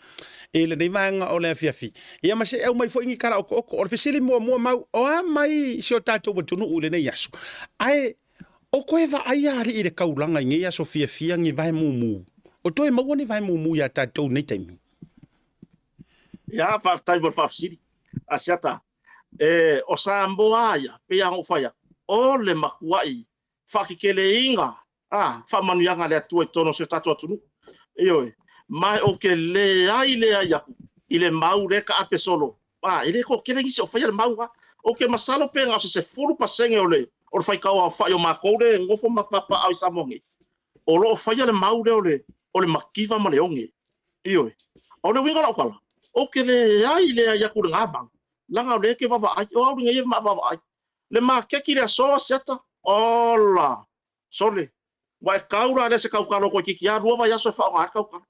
A: i lenei vaega o le afiafi. Ia ma se i aumai foi ni tala okooko. O le fesili muamua mau, o a mai si o tatou atunuu i lenei aso? Ae o toe vaai a alii i le taulaga i nei aso fiafia ni vae mumu? O toe maua ni vae mumu iā tatou i nei taimi?
D: Ia, faafetai mo le faafesili, Asiata. E, o Samoa a ia, pei lava ona ou fai atu, o le matuai faakekeleina A, faamanuiaga a le Atua i totonu o si o tatou atunuu. Ioe. Ma ou te leai leai atu i le mau lea e taape solo. A, e le toatele nisi o faia le mau lena. Ou te masalo pe na o se 10% o le o le faitau aofai o matou lea e nofo ma papaaao i Samoa nei, o lo o faia le mau lea o le o le mativa ma le oge. Ioe. O le uiga o lau tala, ou te leai leai atu i lena mau, leaga o lea e te vaavaai, o au lenei e vaavaai. Le makeki le aso Asiata, ola! Sole, ua e kau la lea se kaukalo toeitiiti a lua vaiaso e faaaoga ai le kaukalo.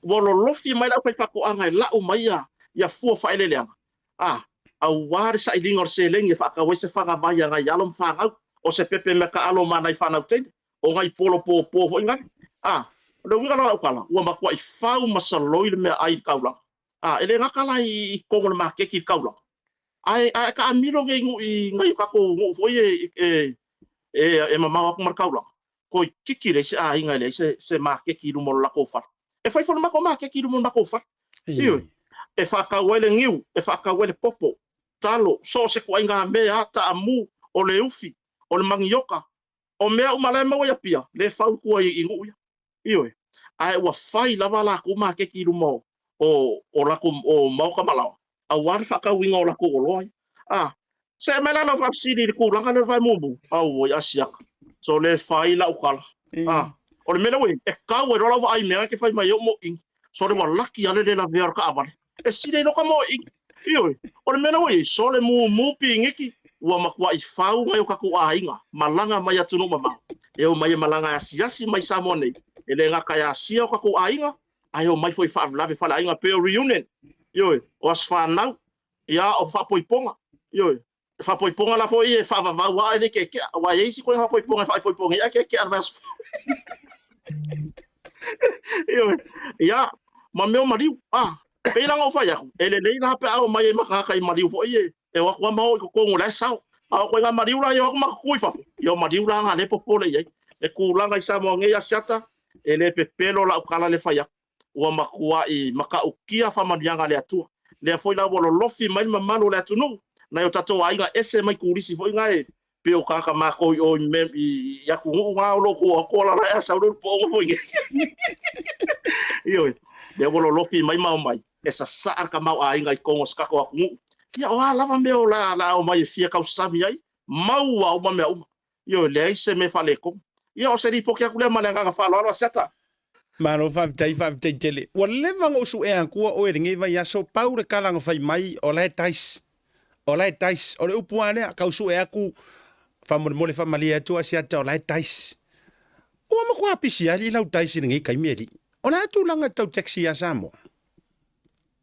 D: Ua lolofi mai le aufaifaatoaga e lau mai ia, ia fua faaeleeleaga, a, aua le sailiga o le seleni e faatau ai se faga vai a nai alo ma fanau, o se pepe meataalo ma nai fanau teine, o nai polo pōpō foi nale. A, o le uiga la o lau tala, ua matuai fau ma saloi le meaai i le taulaga. A, e le gata la i totonu o le maketi i le taulaga, Ae ae taamilo nei nuu i nai o tatou nuu foi e e e mamao atu ma le taulaga, toeitiiti leai se aiga e leai se se maketi i luma o le latou fale. E fai foi le matou maketi i luma o le matou fale. Ioe. E faatau ai le niu, e faatau ai le popo, talo, so o se ituaiga mea, taamu, o le ufi, o le manioka, o mea uma la e maua i Apia, lea e fau i tua i nuu ia. Ioe. Ae ua fai lava latou maketi i luma o, o, o latou o maota ma laoa, aua le faatauina o latou oloa ia. A, see mai la lau faafesili i le tulaga lea o le vae mumu. Auoi, asiaka. So le fai lau tala. A, o le mea lea ua i ai, e tau ai loa lau vaai i mea na e te fai mai ai o moʻiga. Sole ua laki lava le le lavea o le taavale. E sili ai loa ka moʻiga. Ioe. O le mea lea ua i ai, sole mumu piniki, ua matuai fau nai o tatou aiga, malaga mai atunuu mamao, e omai e malaga e asiasi mai i Samoa nei, e le gata e asia o tatou aiga, ae omai foi i faalavelave faleaiga pei o reunion, ioe, o aso fanau, ia, o faapoipoga, ioe. Faapoipoga la foi e faavavau lava e le keakea, aua e i ai isi koe faapoipoga e faaipoipo nei ae keakea le vaiaso. Ioe. Ia, Ma mea o maliu, a, pei la ona ou fai atu, e lelei la pe a omai ai ma tagata i maliu foi ia e o atu lava ma o i totonu o la e sao. A o ituaiga maliu la ia o atu ma tutu i fafo, ia o maliu la na lea e popole i ai. Le tulaga i Samoa nei Asiata, e le pepelo lau tala le fai atu. Ua matuai matautia faamanuiaga a le Atua. Lea foi la ua lolofi mai le mamalu o le atunuu, nai o tatou aiga ese mai turisi foi na e pei o tagata matou i o i atunuu na o lo o atu ala la e sau le pooga foi nei. Ioe, lea ua lolofi mai ma omai, e sasaa le tamaoaiga i totonu o se tatou atunuu. Ia o a lava mea o le a omai e fia tausami ai, maua uma mea uma. Ioe, leai se mea faaletonu. Ia o se lipoti atu lea ma le agaga faaaloalo Asiata.
A: Malo faafetai, faafetai tele. Ua leva ona ou suea atua oe i lenei vaiaso, pau le tala na fai mai, o la e Dice. O la e Dice. O le upu lava lea, tau sue atu, faamolemole faamalie atu Asiata o la e Dice. Ua matua pisi alii lau Dice i lenei taimi alii. O le a le tulaga i le tau taxi ia Samoa?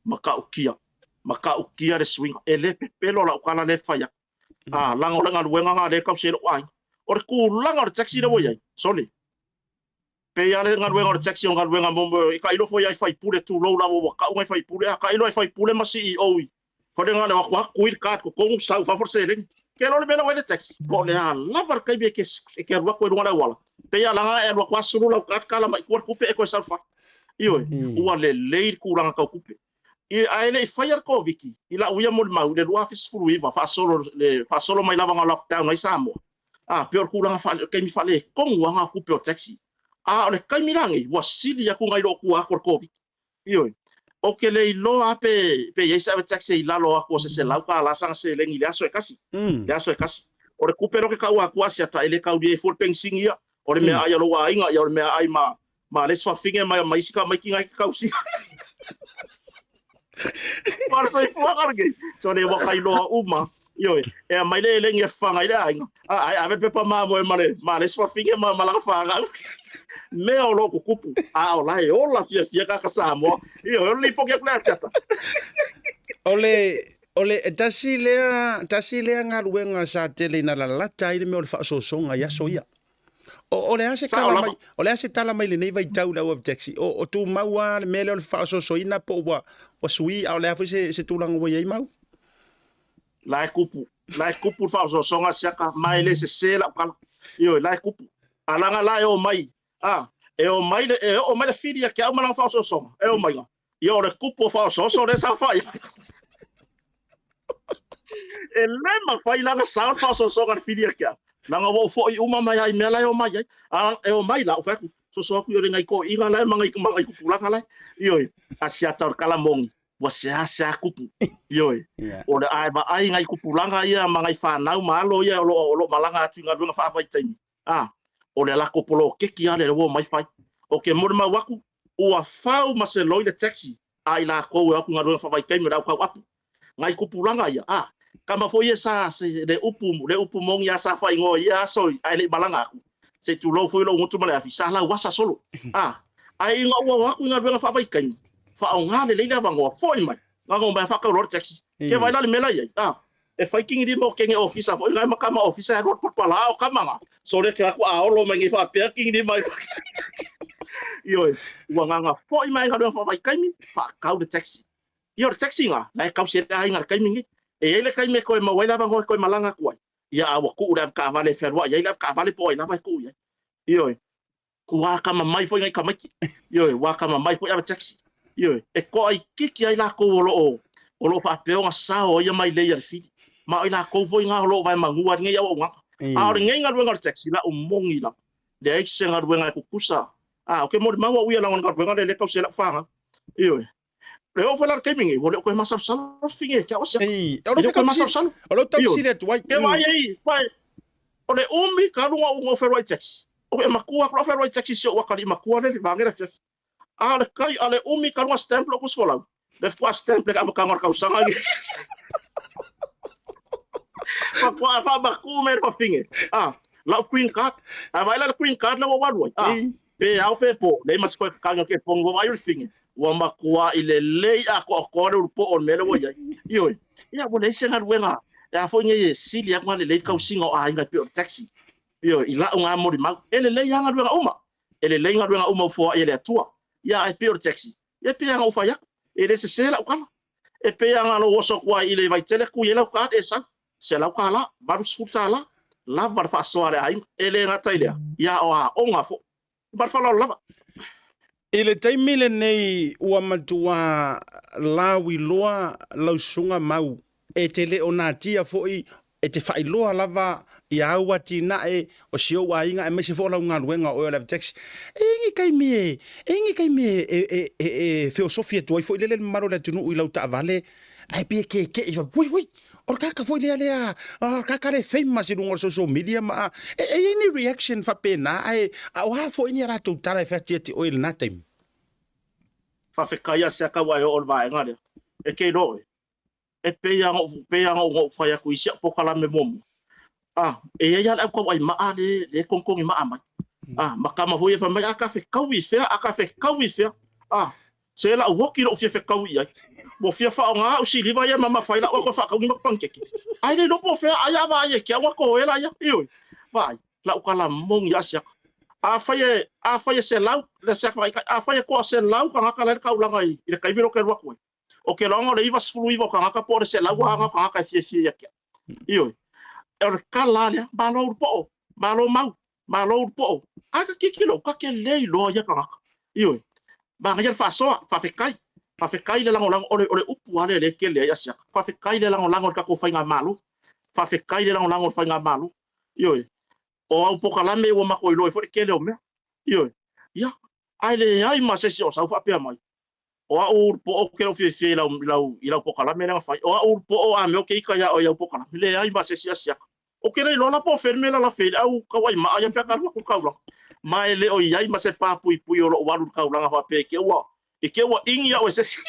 D: Matautia, matautia le suiga. E le pepelo lau tala lea e fai atu. A, leaga o le galuega lena o lea e tausi ai lou aiga. O le tulaga o le taxi lea ua i ai, sole, pei lava le galuega o le taxi o le galuega mo e tailo foi lava i faipule, tulou lava ua tau nai faipule, a tailo lava i faipule ma CEO i fale na o le o atu lava tui le card totonu sau i fafo le seleni. Ke iloa le mea la ua i ai le taxi, po o le a lava le taimi e te alu atu ai i luga o le auala, pei lava leaga e alu atu lava sulu lau card tala mai i tua le tupe e toe sau i le fale. Ioe, ua lelei le tulaga tau tupe. Ae le i faia le Koviti i lau ia molimau i le 2019 faasolo le faasolo mai lava na lockdown ai Samoa, a pei o le tulaga faale taimi faaletonu lava na o tupe o taxi. A o le taimi la nei ua sili atu nai lo tua atu o le Koviti. Ioe. Ou te le iloa lava pe pe i ai se ave taxi i lalo atu o se $100 sana seleni i le aso e kasi. Le aso e kasi. O le tupe lea ou te taua atu Asiata e le taulia ai fua le penisini ia. O le meaai a lou aiga, ia o le meaai ma Ma le isi fafine mai ma isi tamaiti na e te tausia. Ma le soifuaga lenei. So le ua kailoa uma. Ioe, e aumai le eleni e fafaga ai le aiga, a ae ave le pepa mamoe ma le ma le isi fafine ma ma lana fanau. Mea o lo o tutupu, a o la e ola fiafia tagata Samoa. Ioe, o le lipoti atu lea a Asiata.
A: O le o le tasi lea tasi lea galuega sa tele ina lalata ai le mea o le faaosoosoga i aso ia. O, o le a se tala mai, o le a se tala mai lenei vaitau i le au ave taxi? O, o tumau lava le mea lea o le faaosoosoina po ua, ua sui, a o le a foi se, se tulaga ua i ai mau?
D: La e kupu, la e kupu le faaosoosoga siaka, ma e le sese lau tala. Ioe, la e kupu. A leaga la e omai, a, e omai le, e oo mai le fili ia te au ma lana faaosoosoga, e omai la. Ia o le kupu o faaosooso lea sa fai. E le mafai la ona sao le faaosoosoga a le fili ia te au. Leaga ua ou foi uma mai lava i mea la e omai ai. A e omai la, ou fai atu, soso atu i o le nai toeaiina la e ma nai, ma nai tupulaga la e. Ioe, a siata o le tala moni, ua seasea kupu. Ioe, o le, a e vaai i nai tupulaga ia ma nai fanau ma alo ia o lo o malaga atu i galuega faavaitaimi, a, o le latou poloketi lava lea ua omai fai. Ou te molimau atu, ua fau ma se loi le taxi a i lakou e o atu i galuega faavaitaimi o le au tauapu. Nai tupulaga ia, a, tama foi ia sa, se, le upu, le upu moni lava sa faaigoa i ia aso ae le i malaga atu, se i tulou foi lou gutu ma le afi, sa lauasa solo. A, ae ina ua o atu i galuega faavaitaimi, faaaoga lelei le avanoa, foi mai, na ona omai lava faatau loa le taxi. Ke vaai la le mea la i ai, a, e fai kini lima o kene ofisa foi na e ma kama ofisa e alu alu palapala a o kama na sole ke atu a olo mai nei faapea kini lima ioe ua gaga foi mai galuega faavaitaimi faatau le taxi. Ia o le taxi na la e tausi ai le aiga i le taimi nei. E i ai le taimi e toe maua ai le avanoa e toe malaga atu ai, ia a ua tuu le avetaavale e fealuai ai le avetaavale po o ai lava e tuu i ai. Ioe. Ua akamamai foi nai tamaiti. Ioe, ua akamamai foi ave taxi. Ioe, e toaitiiti ai latou o lo o o lo o faapea ona sao ai ia mailei a le fili. Ma o i latou foi na o lo o vaemanua ai lenei auaunaga. A o lenei galuega o le taxi, lau moni lava, leai se galuega e tutusa. A, ou te molimau au ia leaga o le galuega lea lea e tausi ai lau fanau. Ioe. E oo foi la i le taimi nei, ua le o toe masalosalo le fafine ia te au Asiata.
A: Ei, o E le o toe masalosalo. O lou tau fesili atu ai.
D: Ke vaai ai, vaai, o le umi talu ona ou fealuai i taxi. O e matua atu lau fealuai i taxi i si ou atalii matua lea i le vaega le afiafi. A o le kali, a le umi talu ona stamp lou tusi folau. Le faatoa stamp i le amataga o le tausaga lenei. Faatoa faamatuu mai e le fafine. A, lau green card. A vaai la i le green card lea ua ou alu ai. A, pe ao pe po, leai ma se toe kakaga o ke pogi, ua vaai o le fafine. Ua matuai lelei atoatoa le ulupoo o le mea lea ua i ai. Ioe, ia ua leai se galuega e a foi nei e sili atu ona lelei le tausiga o aiga e pei o le taxi. Ioe, i lau na molimau, e lelei lava galuega uma. E lelei galuega uma ua foai e le Atua. Ia ae pei o le taxi, Ia e pei lava ona ou fai atu, e le sese lau tala. E pei lava na ou oso atu ai i le Vaitele tui ai lau card e sau, $100, $80, lava le faasoa a le aiga. E le gata i lea, ia o aoga foi. Ma le faaaloalo lava.
A: I le taimi lenei ua matua lauiloa lau susuga Mau e te le o natia foi e te faailoa lava i au atinae o si ou aiga aemaise foi o lau galuega o oe o le ave taxi. E i ai ni taimi e, e i ai ni taimi e, e, e, e, e feosofi atu ai foi lele le mamalu o le atunuu i lau taavale ae pei e keke'i fai, ui, ui, o le tagata foi lea lea, o le tagata lea e famous i luga o le social media ma a, e, e i ai ni reaction faapena ae a o a foi ni a latou tala e fai atu ia te oe i lena taimi?
D: Faafetai ia Siaka ua e oo i le vaega lea. E te iloa oe, e pei lava ona pei lava ona ou fai atu i si au polokalame muamua, a, e i ai lava le au tauai maa lea e togitogi maa mai. A, ma tama foi ia fai mai, a ta fetaui i fea, a ta fetaui i fea. A, se lau oti lou fia fetaui i ai. Ua fia faaaoga au siliva ia e mamafa ai lau atu e faatauni ma panikeke. Ae le iloa po o fea, ai a vaai e ke au na toē laia. Ioe, vaai, lau tala moni lava siaka. Afai e, afai e 100, le siaka faataitai, afai e toa 100 tagata la e i le taulaga i le taimi lea ou te alu atu ai, O ke loaga o le 99 o tagata po o le 100 aga o tagata e fiafia ia te au. Ioe. O le tala lava lea, malo Ulupo'o, malo Mau, malo Ulupo'o. Ae ka tilotilo, ta te le iloa ia tagata. Ioe. Manaia le faasoa, faafetai. Faafetai le lagolago, o le, o le upu lava lea lea e tele ai Asiata. Faafetai le lagolago i le tatou faigamalo. Faafetai le lagolago i le faigamalo. Ioe. O au polokalame ua matou iloa ai foi le tele o mea. Ioe. Ia, ae leai ma se isi o sau faapea mai, O au Ulupo'o ou te le o fiafia i lau, i lau, i lau polokalame lea na fai. O au Ulupo'o a mea ou te ita iā oe i au polokalame. Leai ma se isi asiata. Ou te le iloa la po o fea le mea e lalafe ai le au tauai maa ia pe a ka alu atu i le taulaga. Ma e le o i ai ma se pa puipui o lo'u alu i le taulaga faapea i te ua, i te ua igi au e se isi.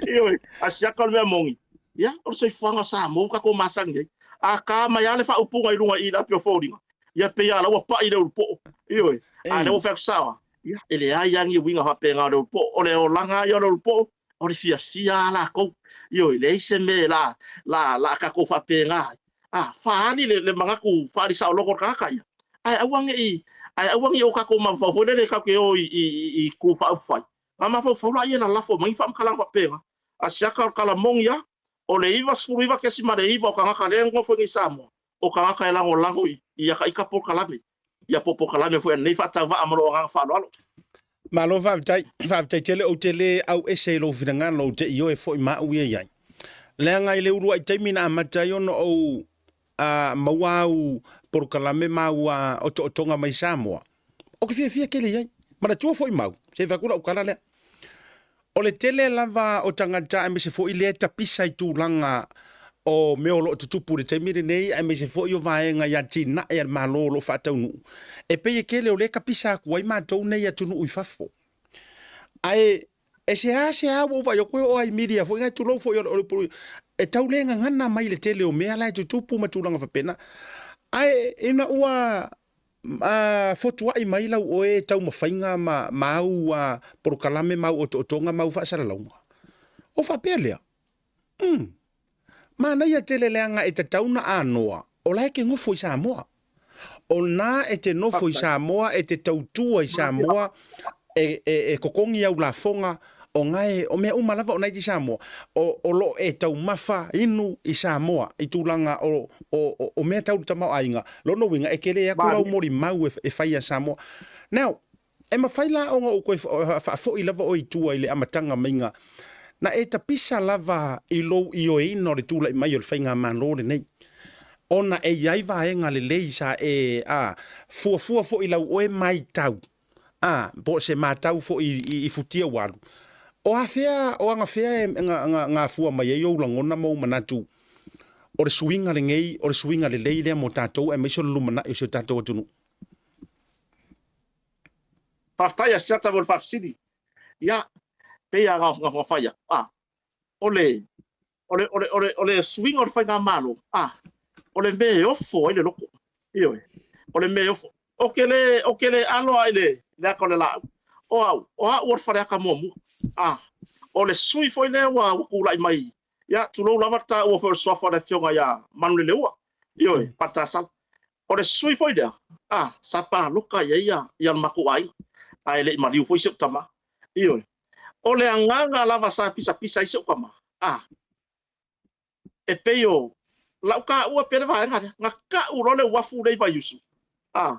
D: Ioe, asiata o le mea moni. Ia, o le soifuaga o Samoa ua tatou masani ai. A ta mai lava le faaupuga i luga i i le api o foliga, ia pei lava o la ua pai le Ulupo'o. Ioe, a o lea ua fai atu sao lava. Ia, e leai lava ni uiga faapena o le Ulupo'o. O le olaga lava ia o le Ulupo'o, o le fiafia lava latou. Ioe, leai se mea la, la, la tatou faapena ai. A, faaali le, le manatu faaali saoloto o le tagata ia, ae aua ne i, ae aua ne i o tatou mafaufau foi lele tatou te o i, i, i, i itu faaupufai, ona mafaufau laia e lalafo mai ni faamatalaga faapena. A siaka o le tala moni lava, o le 99.9 o tagata lea e nonofo i nei i Samoa, o tagata e lagolago i ia ita polokalame, ia po polokalame foi a lenei faatauvaa ma lou agaga faaaloalo.
A: Malo faafetai, faafetai tele ou te le au ese i lou finagalo ou te ioe foi ma au ia i ai. Leaga i le uluai taimi na amata ai ona ou maua au polokalame ma au otootoga mai Samoa, ou te fiafia tele i ai. Manatua foi mau, se i fai atu lau tala lea. O le tele lava o tagata aemaise foi lea e tapisa i tulaga o mea o lo o tutupu i le taimi lenei aemaise foi o vaega i atinae a le Malo o lo o faataunuu, e pei e tele o lea e tapisa atu ai matou nei i atunuu i fafo. Ae e seasea ua ou vaai atu e oo lava i media foi na, tulou foi o le, e tau le gagana mai le tele o mea la e tutupu ma tulaga faapena. Ae ina ua fotuai mai lau oe taumafaiga ma ma au polokalame ma au otootoga ma au faasalalauga, o faapea lea, Umm, manaia tele leaga e tatau na anoa o la e te nofo i Samoa. O lena e te nofo i Samoa, e te tautua i Samoa, e, e, e totogi au lafoga, o gae, o mea uma lava o na i Samoa, o, o lo o e taumafa inu i Samoa i tulaga o, o, o, o mea tau le tamaoaiga. Lona uiga, e tele atu lau molimau e, e fai ia Samoa. Now, e mafai la ona ou toe faafoi lava oe i tua i le amataga maiga, na e tapisa lava i lou ioeina o le tulai mai o le faigamalo lenei, ona e i ai vaega lelei sa e, a, fuafua foi i lau oe matau, A, po o se matau foi i futia ua alu. O afea, o agafea e gafua mai ai ou lagona ma ou manatu o le suiga lenei, o le suiga lelei lea mo tatou aemaise o le lumanai o si o tatou atunuu?
D: Faafetai Asiata mo le faafesili. Ia, pei lava ona fai atu, a, o le, o le, o le, o le, o le suiga o le faigamalo, a, o le mea e ofo ai le loto. Ioe. O le mea e ofo. Ou te le, ou te le alo lava i le, le ata o le laau. O au, o au o le faleata muamua. A, o le sui foi lea ua, ua tulai mai, ia, tulou lava le taua foi o le suafa o le afioga ia Manuleleua. Ioe, Paletasala. O le sui foi lea, a, sa palota i ai ia, ia le matou aiga. Ae le i maliu foi si ou tama. Ioe. O le agaga lava sa pisapisa ai si ou tama, a, e pei o lau taua pea le vaega lea, na tau loa le uafu lea i Vaiusu, a,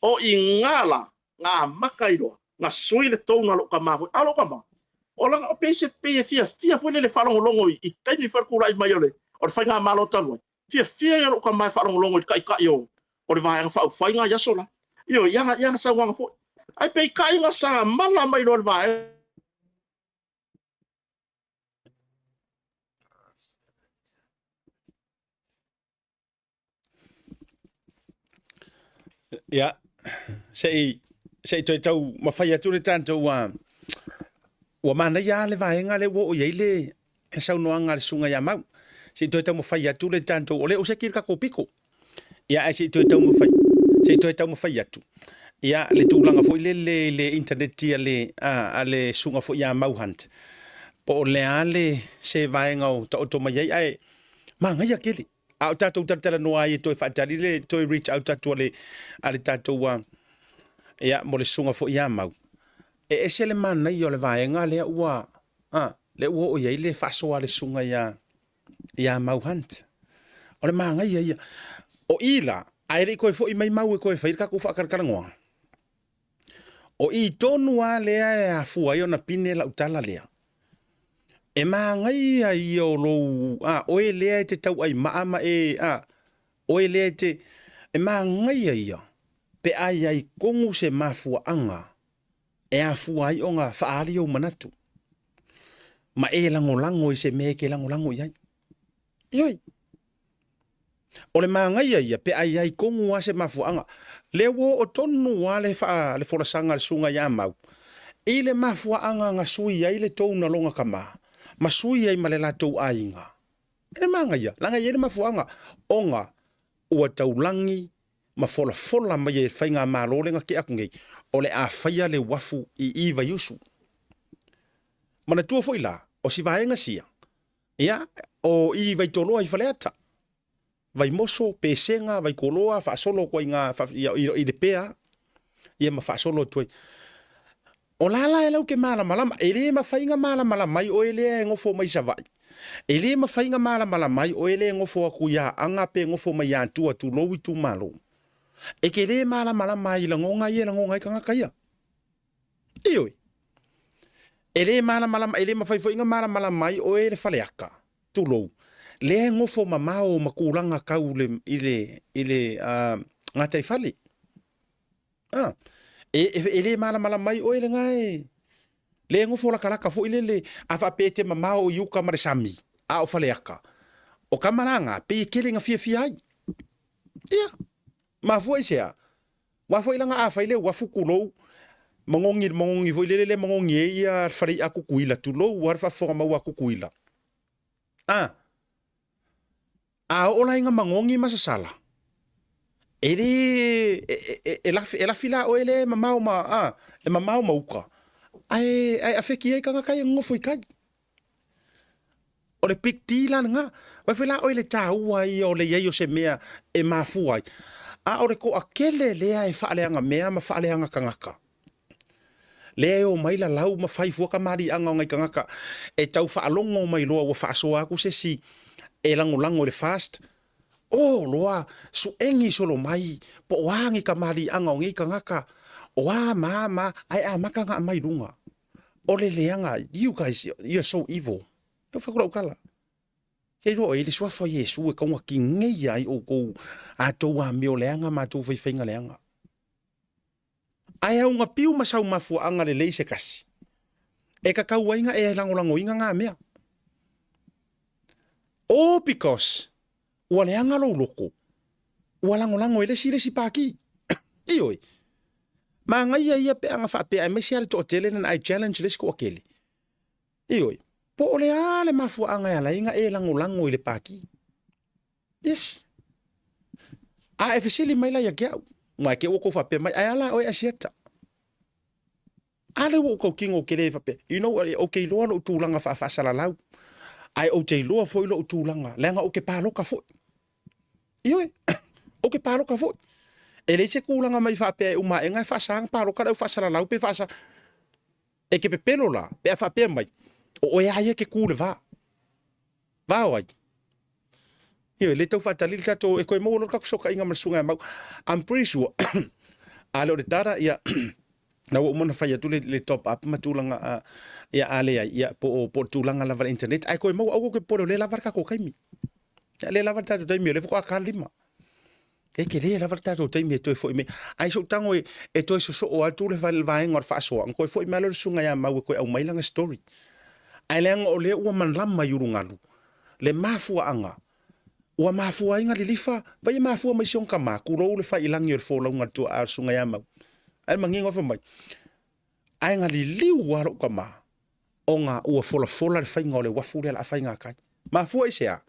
D: o i ina la, na amata ai loa, na sui le tone a lou tama foi. A o lou tama, o lana, o pei se pei e fiafia foi lele faalogologo i taimi foi o le tulai mai o le faigamalo talu ai, fiafia ia lou tama e faalogologo i le taitai o le Vaega Faaupufai na i aso la. Ioe, i ana saunoaga foi. Ae peitai na samala mai loa le vaega.
A: Ia, se i se i toe tau mafai atu le tatou ua ua manaia lava le vaega lea ua oo i ai le saunoaga a le susuga ia Mau. Se i toe taumafai atu le tatou, o lea ua seki le tatou piko. Ia ae se i toe taumafai, se i toe taumafai atu. Ia le tulaga foi lele i le internet a le a le susuga foi ia Mau Hunt. Po o le a le se vaega o taoto mai ai ae manaia tele. A o tatou talatalanoa ai e toe faatali le toe reach out atu a le a le tatou a ia mo le susuga foi ia Mau. E ese le manaia o le vaega lea ua a lea ua oo i ai le faasoa a le susuga ia ia Mau Hunt. O le manaia ia. O i la, ae le i toe foi mai Mau e toe fai le tatou faatalatalanoaga. O i tonu lava lea e afua ai ona pine lau tala lea. E manaia ia o lou, a, oe lea e te tauai maa ma e, a, oe lea e te, e manaia ia pe a i ai tonu se mafuaaga e afua ai ona faaali ou manatu ma e lagolago i se mea e te lagolago i ai. Ioe. O le manaia ia pe a i ai tonu lava se mafuaaga. Lea ua oo tonu lava le faa, le folasaga a le susuga ia Mau i le mafuaaga na sui ai le tou na lona tama ma sui ai ma le latou aiga. E le manaia, leaga e i ai le mafuaaga ona ua taulagi ma folafola mai e le faigamalo lea na tea atu nei, o le a faia le uafu i i Vaiusu. Manatua foi la, o si vaega sia, ia, o i Vaitoloa i Faleata, Vaimoso, Pesega, Vaitoloa, faasolo atu ai i i, i Lepea, ia ma faasolo atu ai. O la la e lau ke malamalama, e le mafai na malamalama ai oe lea e nofo mai Savaii. E le mafai na malamalama ai oe lea e nofo atu i Aana pe nofo mai i Atua tulou itumalo. E te le malamalama ai i lagona ia e lagona ai tagata ia. Ioe. E le malamalama, e le mafai foi na malamalama ai oe le Faleata, tulou, lea e nofo mamao ma tulaga tau le, i le, i le uh, gataifale. A, e, e, e le malamalama ai oe lena e le nofo lakalaka foi lele a faapea e te mamao i uka ma le sami, a o Faleata. O tama la na, pei e tele ina fiafia ai. Ia, mafua i se a? Aua foi lana a fai le uafu tulou, magogi le magogi foi lele le magogi ai ia le falei'a Tutuila, tulou a le faafofoga maua a Tutuila. A, A oo la ina magogi ma sasala, e le, e, e, e, lafi, e lafi la oe lea e mamao ma, a, e mamao ma uka, ae, ae afeki ai tagata ia nonofo i kai. O le big deal la lena. Vai foi la oe le taua ia o le i ai o se mea e mafua ai. A o le toatele lea e faaleaga mea ma faaleaga tagata. Lea e omai lalau ma fai fua kamaliiaga o nai tagata e tau faalogo mai loa ua faasoa atu se isi e lagolago i le FAST. O loa suegi solo mai po o a ni kamaliiaga o nei tagata, o a ma a ma a, ae amata ona aumai i luga. O le leaga, you guys, you're so evil. E fai atu lau tala. Ia iloa i le suafa o Iesu e taugakineia ai outou a tou amio leaga ma a tou faifaiga leaga. Ae auga piu ma sau mafuaaga lelei se kasi, e kakau ai na e lagolagoina na mea. All because ua leaga lou loko, ua lagolago e le isi le isi pākī. Ioe. Manaia ia pe ana faapea aemaise lava le toatele lena I challenge le isi toatele. Ioe. Po o le a le mafuaaga e ala ai na e lagolago i le pākī. Yes. A e fesili mai la ia te au, ma e te ua kou faapea mai, ae a la oe Asiata? A lea ua ou tautino ou te le faapea, you know, ou te iloa lou tulaga faafaasalalau, ae ou te iloa foi lou tulaga, leaga ou te palota foi. Ioe, ou te palota foi. E leai se tulaga mai faapea e uma aega e faasa ona paloka le au faasalalau pe faasa. E te pepelo la pe a faapea mai, o oe lava ia e te tu i le va. Va o ai? Ioe, le tau faatali le tatou, e toe maua loa le tatou fesootaiga ma le susuga ia Mau. I'm pretty sure, a le o le data, ia, na ua uma ona fai atu le, le top up ma tulaga, a, ia, a leai, ia, po o, po o le tulaga lava le internet, ae toe maua, aua te popole o lea e lava le tatou taimi. Ia, lea e lava le tatou taimi, o lea faatoa ta le 5. E tele lava le tatou taimi e toe foi mai. Ae sou tago e, e toe sosoo atu le vaega o le faasoa, ona toe foi mai lea o le susuga ia Mau e toe aumai lana story. Ae leaga o lea ua malama i ulugalu le mafuaaga ua mafua ai na lilifa, vai e mafua mai si ona tama, tulou le faiilagi o le folauga a le tuaa o le susuga ia Mau. Ae manino fai mai, ae na liliu lava lou tama ona ua folafola le faiga o le uafu lea o le a fai gatai. Mafua i se a?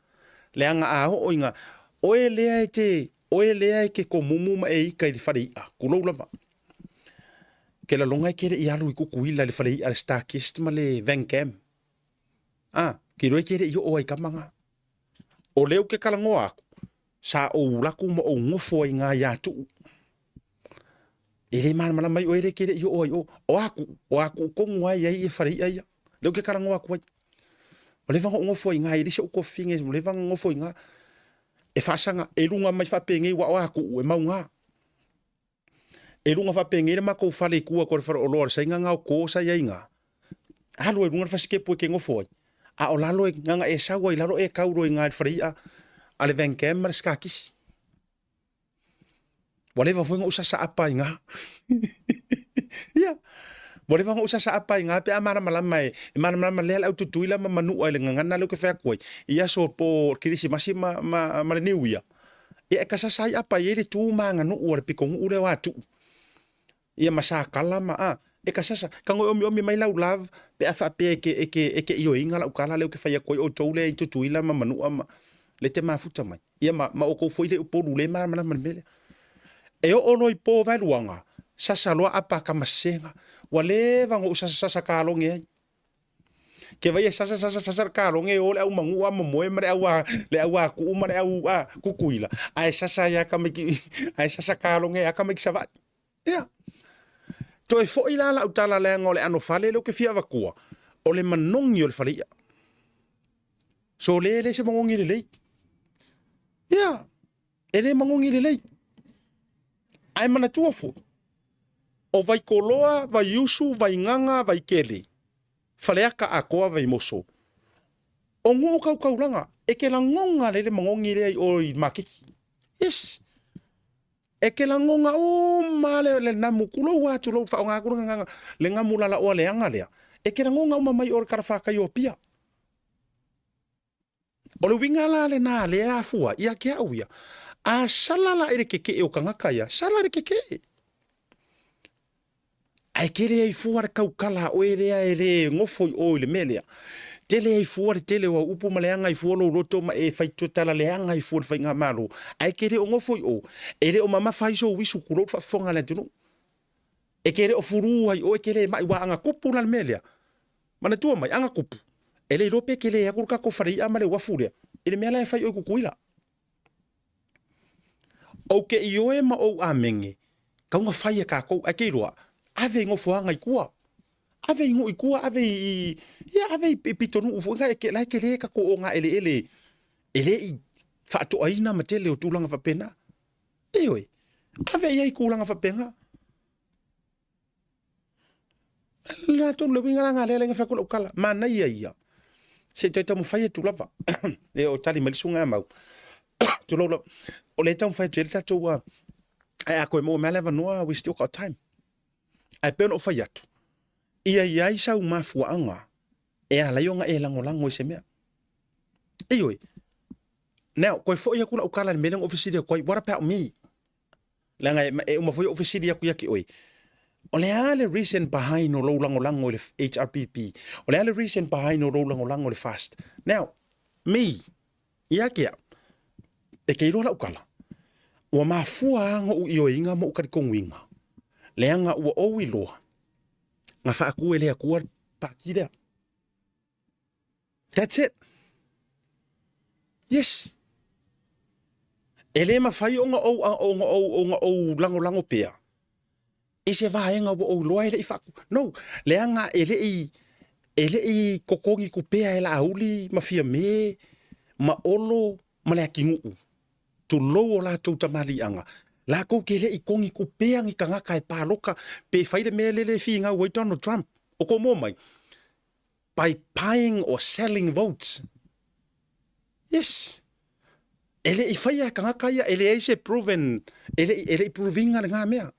A: Leaga a oo ina oe lea e te, oe lea e te komumu ma e ita i le fale i'a, tulou lava. Ke lalona e te le i alu i Tutuila i le fale i'a le Starkist ma le Van Cam. A, ke iloa e te le i oo ai i tama na. O lea ou te talanoa atu, sa ou alu atu ma ou nofo ai i ina ia Tuu. E le malamalama ai oe lea e te le i oo ai i o. O a Tuu, o a Tuu tonu lava e i ai ia fale i'a ia. Lea ou te talanoa atu ai. Ua leva ona ou nofo ai i ina, e leai se ou tofiga, ua leva ona nofo i ina. E faasaga, e luga mai faapenei, aua o a Tuu e mauga. E luga faapenei le matou fale i tua atu o le faleoloa o le saina na o to sa i ai i ina. Alu ai i luga le fasitepu e te nofo ai, a o lalo e na ona e sau ai i lalo e tau loa i ina i le fale i'a a le Van Cam ma le Scarkisi. Ua leva foi ona ou sasaapa i ina. Ia, ua leva ona ou sasaapa i ina pe a malamalama e, e malamalama lea le au Tutuila ma Manua i le gagana lea ou te fai atu ai, i aso po o le Kerisimasi ma, ma, ma le Niu Ia. Ia e kasasa ai apa i ai le tu ma aganuu a le pitonuu lea o Atuu. Ia ma Sakala ma a, e kasasa, tago e omiomi mai lau love pe a faapea e ke, e ke, e ke ioeina lau tala lea ou te fai atu ai outou lea i Tutuila ma Manua ma le te mafuta mai. Ia ma, ma outou foi lea i Upolu le malamalama i le mea lea. E oo loa i po vaeluaga, sasa loa apa a tama sesega. Ua leva ona ou sasasasa kaloge ai. Ke vai e sasa sasa sasa le kaloge e o le au Manua momoe ma le au a, le au Atuu ma le au a Tutuila, ae sasa ai lava tamaiti, ae sasa kaloge ai lava tamaiti Savaii. Ia. Toe foi la lau tala leaga o le ʻano fale lea ou te fia avatua, o le manogi o le fale iʻa. So le le se manogi lelei. Ia, e le manogi lelei. Ae manatua foi, o Vaikoloa, Vaiusu, Vaigaga, Vaikele, Faleata atoa Vaimoso, o nuu tautaulaga, e te lagona lelei le manogi lea i o i maketi. Yes. E te lagona uma lava le, le namu, tulou lava, tulou, faaaoga atu le gagana, le gamu lalaoa leaga lea, e te lagona uma mai o le talafatai o Apia. O le uiga la lena lea e afua ai ia te au ia, a sala la i le tetee o tagata ia, sala i le tetee. Ae tele ai fua le tautala a oe lea e le nofo i o i le mea lea. Tele ai fua le tele o au upu ma leaga ai fua lou loto ma e fai tala leaga ai fua le faigamalo. Ae e te le o nofo i o, e le o mamafa ai sou uisu tulou le faafofoga a le atunuu. E te le o fulu ai o, e te le mai, ua ana tupu la le mea lea. Manatua mai, ana tupu, e le iloa pe tele atu le tatou fale i'a ma le uafu lea i le mea la e fai i o i Tutuila. Ou te ioe ma ou amene, kau na fai e kākou, ae ke iloa, ave i nofoaga i tua. Ave i nuu i tua, ave i, ia, ave i pitonuu foi na e ke, la e tele tatou ogaeleele e le i faatoaina ma tele o tulaga faapena. Ioe, ave i ai tulaga faapena. Le atonu le uiga la na lea lenga fai atu lau tala, manaia ia. Se i toe taumafai atu lava. Le o tali mai le susuga ia Mau. Tulou lava. O lea e taumafai atu ai le tatou ae a toe maua mai lava le avanoa, we still got time. Ae pei ona ou fai atu, ia i ai sau mafuaaga e ala ai ona e lagolago i se mea. Ioe. Now, toe foi atu lau tala i le mea lea na ou fesili atu ai, what about me? Leaga e uma foi ou fesili atu ia te oe, o le a le reason behind o lou lagolago i le HRPP? O le a le reason behind o lou lagolago i le FAST? Now, me, ia te au, e te iloa lau tala, ua mafua lava ona ou ioeina ma ou talitonuina, leaga ua ou iloa, na faatu e le Atua le Pati lea. That's it. Yes. E le mafai ona ou, ona ou, ona ou lagolago pea i se vaega ua ou iloa e le i faaku. No, leaga e le i, e le i totogi kupea e Laauli ma Fiame ma Olo ma Leatinuu, tulou o latou tamaliiaga, latou te le i togi kupea ni tagata e palota pe fai le mea lele e finau ai Donald Trump. O tou moa mai, by buying or selling votes. Yes. E le i faia e tagata ia, e leai se proven, e le i, e le i prove ina lena mea.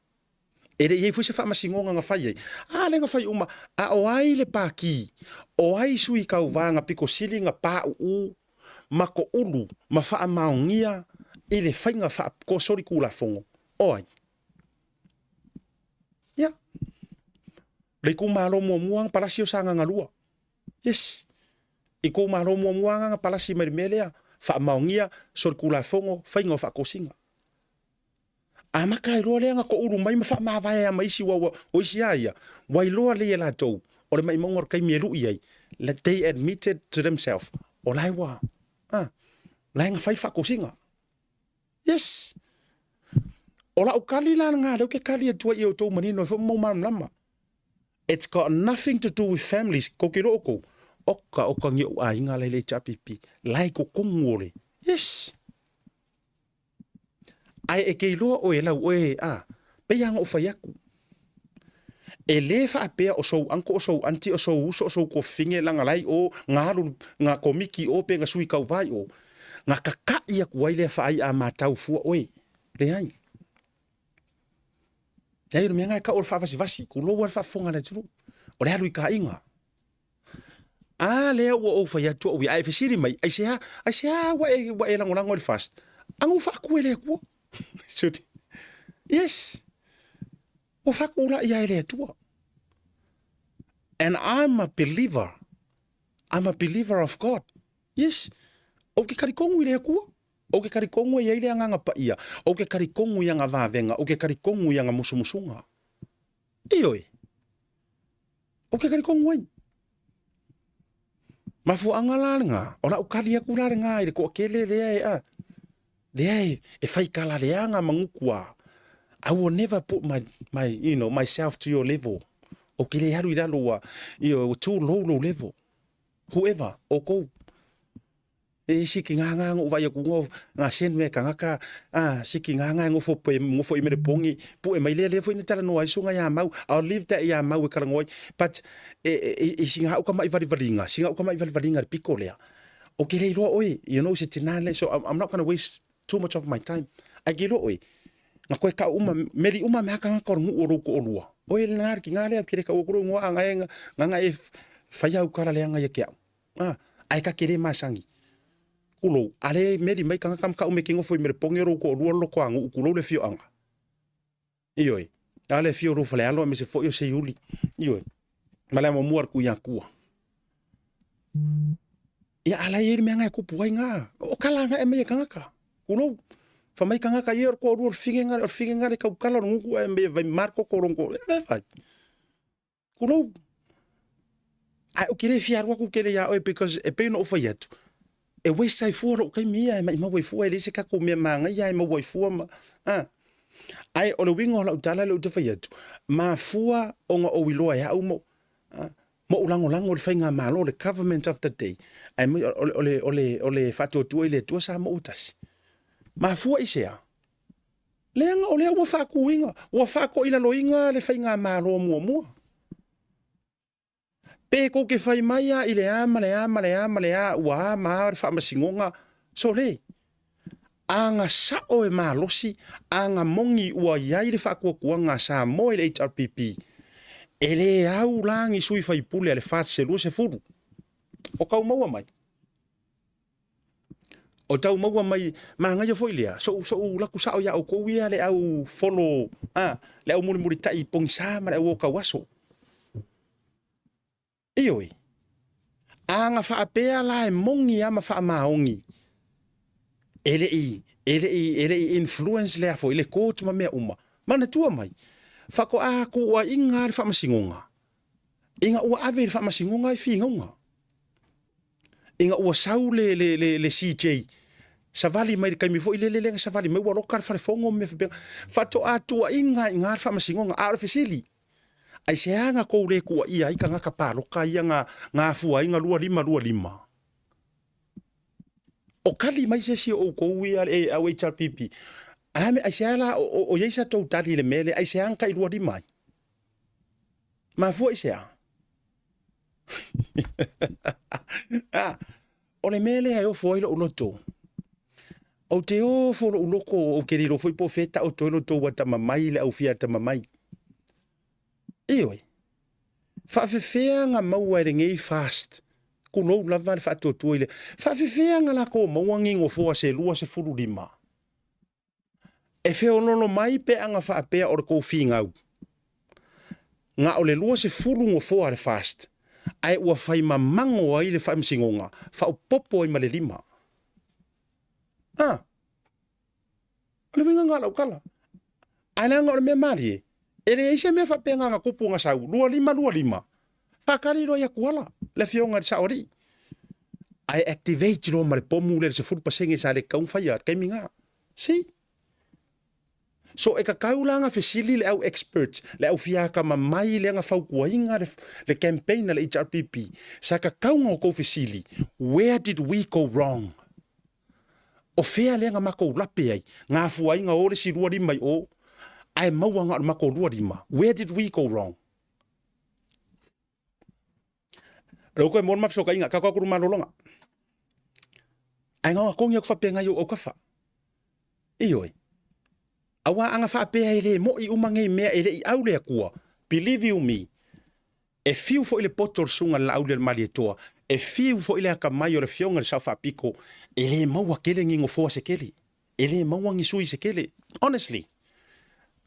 A: E le i i ai foi se faamasinoga na fai ai. A lea na fai uma, a o ai le pākī, o ai sui tauva na pito sili na pāuu ma toulu ma faamaonia i le faiga faa-solitulafono, o ai? Ia. Le itumalo muamua na palasi o Sagaga 2. Yes. Itumalo muamua na palasi mai le mea lea, faamaonia solitulafono faiga o faatosina. Amata ai loa lea na toulu mai ma faamavae ma isi ua, o isi a ia, ua iloa lelei e latou, o le maimauga o le taimi e lui ai, they admitted to themselves, o la e ua, ah, la e na fai le faatosina. Yes. O lau kali la lena, lea ou te kali atu ai i outou manino ai foi ma mau malamalama. It's got nothing to do with families. Kou te iloa outou, oka oka ni ou aiga la i le HRPP, la e i totonu o le, yes. Ae e te iloa oe e lau oe, a, pei lava ona ou fai atu, e le faapea o sou uncle, o sou aunty, o sou uso, o sou kofine leaga la e i o, na alu na komiti i o pe na sui tauva i o, na kakaʻi atu ai lea faai'a matau fua oe. Leai. Leai, o le mea lena e tau o le faavasivasi, tulou lava le faafofoga a le atunuu, o le alu i taaiga. A lea ua ou fai atu au ia, a e fesili mai, aisea, aisea ua e, ua e lagolago i le FAST? Ana ua faaku e le Atua. Yes. Ua faatulai lava e le Atua. And I'm a believer. I'm a believer of God. Yes. Ou te talitonu i le Atua. Ou te talitonu e i ai le Agaga Paia. Ou te talitonu i ana vavega. Ou te talitonu i ana musumusuga. Ioe. Ou te talitonu ai. Mafuaaga la lena, o lau kali atu la lena i le toatele lea e a, lea e, e fai kala leaga ma gutu a, I will never put my, my, you know, myself to your level. Ou te le alu i lalo ua, you know, too low lou level. Whoever, oukou. E siki ngāngā ngō vai aku ngō ngā sen me kangaka a siki ngāngā ngō fo pe ngō fo i mere pongi pu e mai lea lea foi ni tala no ai sunga ia mau I'll leave that ia mau e kala ngoi but e e e singa au ka mai vali valinga singa au ka mai vali valinga le piko lea o ke lei loa oi you know se tina le so I'm, I'm not gonna waste too much of my time ai ke loa oi nga koe ka uma meli uma me haka ngaka o ngu o rou ko olua oi le nā ki ngā lea ke le ka ua kuro ngoa anga e nganga e whai au kara le anga ia ke au Ah, ae ka kele masani. Kulou, ale meli mai kangaka ma kau me ke ngofo i mere pongi o rou ko'olua loko a ngu'u kulou le fio'anga. Ioe, ale fio rou falealo a me se fo'i o Seiuli. Ioe, ma le amomua le kui akua. Ia ala i e le mea ngai kupu ai ngā. O kala nga e mai e kangaka. Kulou, fa mai kangaka i e o le ko'olua o le finge o le finge ngale kau kala o le nguku e me vai marko korongo. E vai. Kulou. Ae ou te le fia alu atu tele iā oe because e pei ona ou fai atu, e waste ai fua lou taimi ia e maimau ai fua, e leai se tatou mea manaia e maua ai fua ma, a. Ae o le uiga o lau tala lea ou te fai atu, mafua ona ou iloa e au ma, a, ma ou lagolago i le faigamalo, le government of the day, ae o le, o le, o le, o le faatuatua i le Atua Samoa ua tasi. Mafua i se a? Leaga o lea ua faatuina, ua faatoilaloina le faigamalo muamua. Pe tou te fai mai a i le a ma le a ma le a ma le a ua a ma a le faamasinoga, sole. A na sao e malosi, a na moni ua i ai le faatuatuaga a Samoa i le HRPP, e le au la ni sui faipule a le FAST se 20. O tau maua mai. O tau maua mai, manaia foi lea, soʻu, soʻu laku sao iā ʻoukou ia le au folo, a, le au mulimulitaʻi pogisa ma le au o tauaso. Ioe. A na faapea la e moni a ma faamaoni, e le i, e le i, e le i influence lea foi le court ma mea uma. Manatua mai, faatoa tuuaiga le faamasinoga, ina ua ave i le faamasinoga ai finauga. Ina ua sau le, le, le, le CJ, Savali mai i le taimi foi lele lea na savali mai ua loka le falefono ma mea faapena. Faatoa tuuaiga i ina le faamasinoga. A o le fesili, aisea na tou le tuuaia ai tagata palota ia na afua ai na 2525? O tali mai se isi o outou ia le au HRPP, aisea la o i ai sa tou tali i le mea lea, aisea na tailua lima ai? Mafua i se a? O le mea lea e ofo ai lou loto. Ou te ofo lou loto, ou te le iloa foi po o fea e taoto ai lo outou atamamai, le au fia atamamai. Ioe. Faafefea na maua e lenei FAST, tulou lava le faatuatua i le, faafefea na latou maua ni nofoa se 25? E feololo mai pe ana faapea o le tou finau, na o le 20 nofoa a le FAST, ae ua fai mamago ai le Faamasinoga, faaopoopo ai ma le 5. A! O le uiga lena o lau tala. Ae leaga o le mea malie, e leai se mea faapena na tupu na sau, 25, 25, faatali loa ia Tuala, le afioga i le Saoalii. Ae activate loa ma le pomu lea i le 10% sa le tatau ona faia i le taimi lena. See? So e tatau la ona fesili le au experts, le au fiatamamai lea na fautuaina le campaign a le HRPP, sa tatau ona outou fesili, where did we go wrong? O fea lea na matou lape ai, na afua ai na o le isi 25 i o, ae maua na o le matou 25. Where did we go wrong? Lea ua toe maua le ma fesootaiga, tatou atu i le malologa. Ae na ona togi atu faapena i ou autafa. Ioe. Aua ana faapea e le moi uma nei mea e le i au le Atua, believe you me, E fiu foi le poto o le Susuga i le Laaulialemalietoa, e fiu foi le atamai o le Afioga i le Sao Faapito, e le maua tele ni nofoa se tele, e le maua ni sui se tele. Honestly.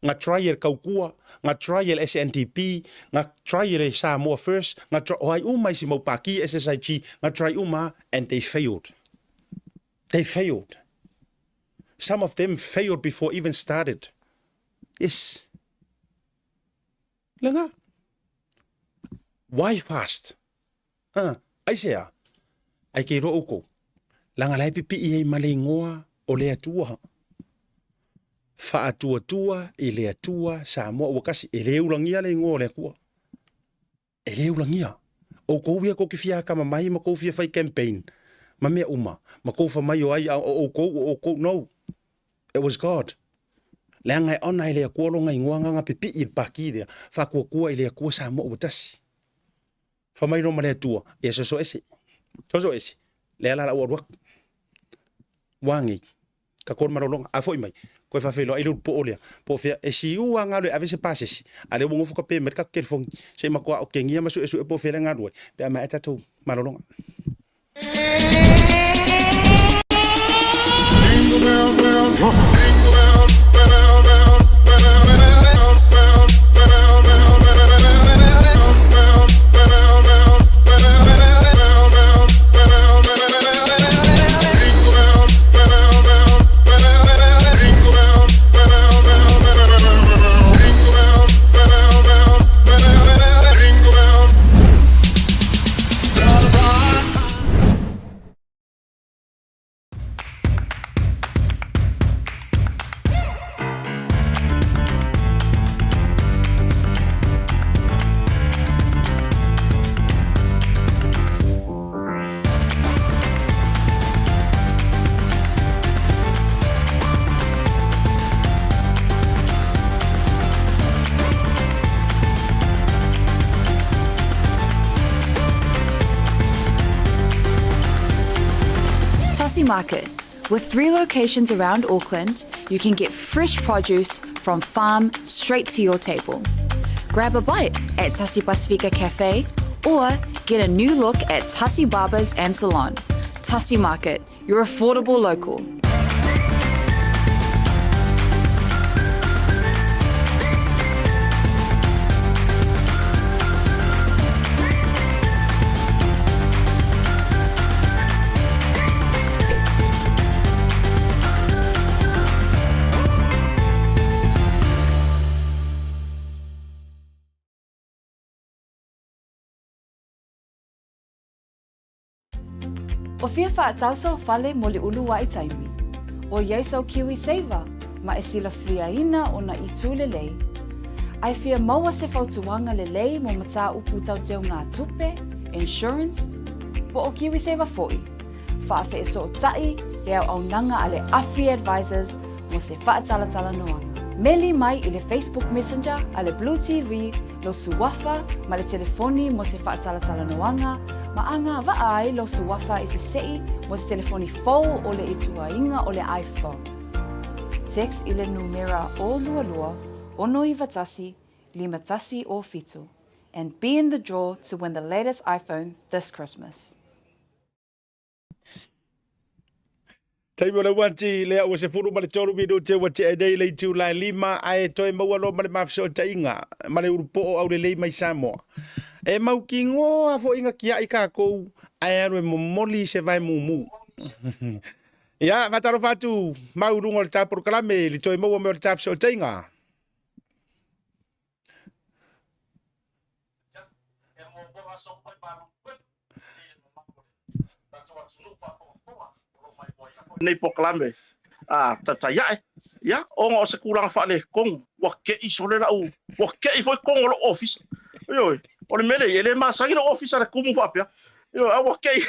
A: Na try e le Tautua, na try e le SNDP, na try e le Samoa First, na try, o ai uma isi mau pāti, SSIG, na try uma and they failed. They failed. Some of them failed before even started. Yes. Lena. Why fast? Ah, aisea? Ai ke iloa oukou. Leaga la e pipii ai ma le igoa o le Atua. Faatuatua i le Atua Samoa ua kasi. E le ulagia le igoa o le Atua. E le ulagia. Oukou ia kou te fia akamamai ma kou fia fai campaign ma mea uma, ma kou fa mai o ai a o oukou o oukou. No. It was God. Leaga e ona e le Atua lona igoa nga nga pipii i le paki lea, faatuatua i le Atua Samoa ua tasi. Fa mai loa ma le Atua, ia soso ese. Soso ese. Lea la la ua alu atu. Ua nei. Ka kolu malologa. A foi mai, koe faafeiloai le ulu poo lea. Po o fea, e siu lava galu e ave se pasesi, a lea ua nofo kape mai le tatou telefoni, se i matua otegia ma suesue po o fea le galu ai, pe a maea tatou malologa.
B: Tasi Market. With three locations around Auckland, you can get fresh produce from farm straight to your table. Grab a bite at Tasi Pasifika Cafe or get a new look at Tasi Barbers and Salon. Tasi Market, your affordable local. Ua fia faatau sou fale mo le uluai taimi. ʻOiai sau KiwiSaver ma e silafiaina ona itu lelei. A e fia maua se fautuaga lelei mo mataupu tau teugatupe, insurance, po o KiwiSaver foʻi, faafeesootaʻi le auaunaga a le Afi Advisors mo se faatalatalanoaga. Meli mai i le Facebook Messenger a le Blue TV lou suafa ma le telefoni mo se faatalatalanoaga ma agavaa ai lou suafa i se seʻi mo se telefoni fou o le ituaiga o le iPhone. Text i le numera 022 691 5107 and be in the draw to win the latest iPhone this Christmas.
A: Taimi o le uati, lea ua 13 minute ua tea nei le itula e lima, ae toe maua loa ma le mafisootaiga ma le ulupoo aulelei mai Samoa. E mautinoa foi na tiai tatou ae alu e momoli se vae mumu. Ia, faatalofa atu mau luga o le ta polokalame i le toe maua mai o le ta fesootaiga.
D: Nei polokalame a taitai ae, ia, ona o se tulaga faaletonu, ua te'i sole la'u, ua te'i foi totonu o lo'u ofisa. Ioe, o le mea lea, e le masani lo'u ofisa i le tumu faapea. Ioe, a ua te'i.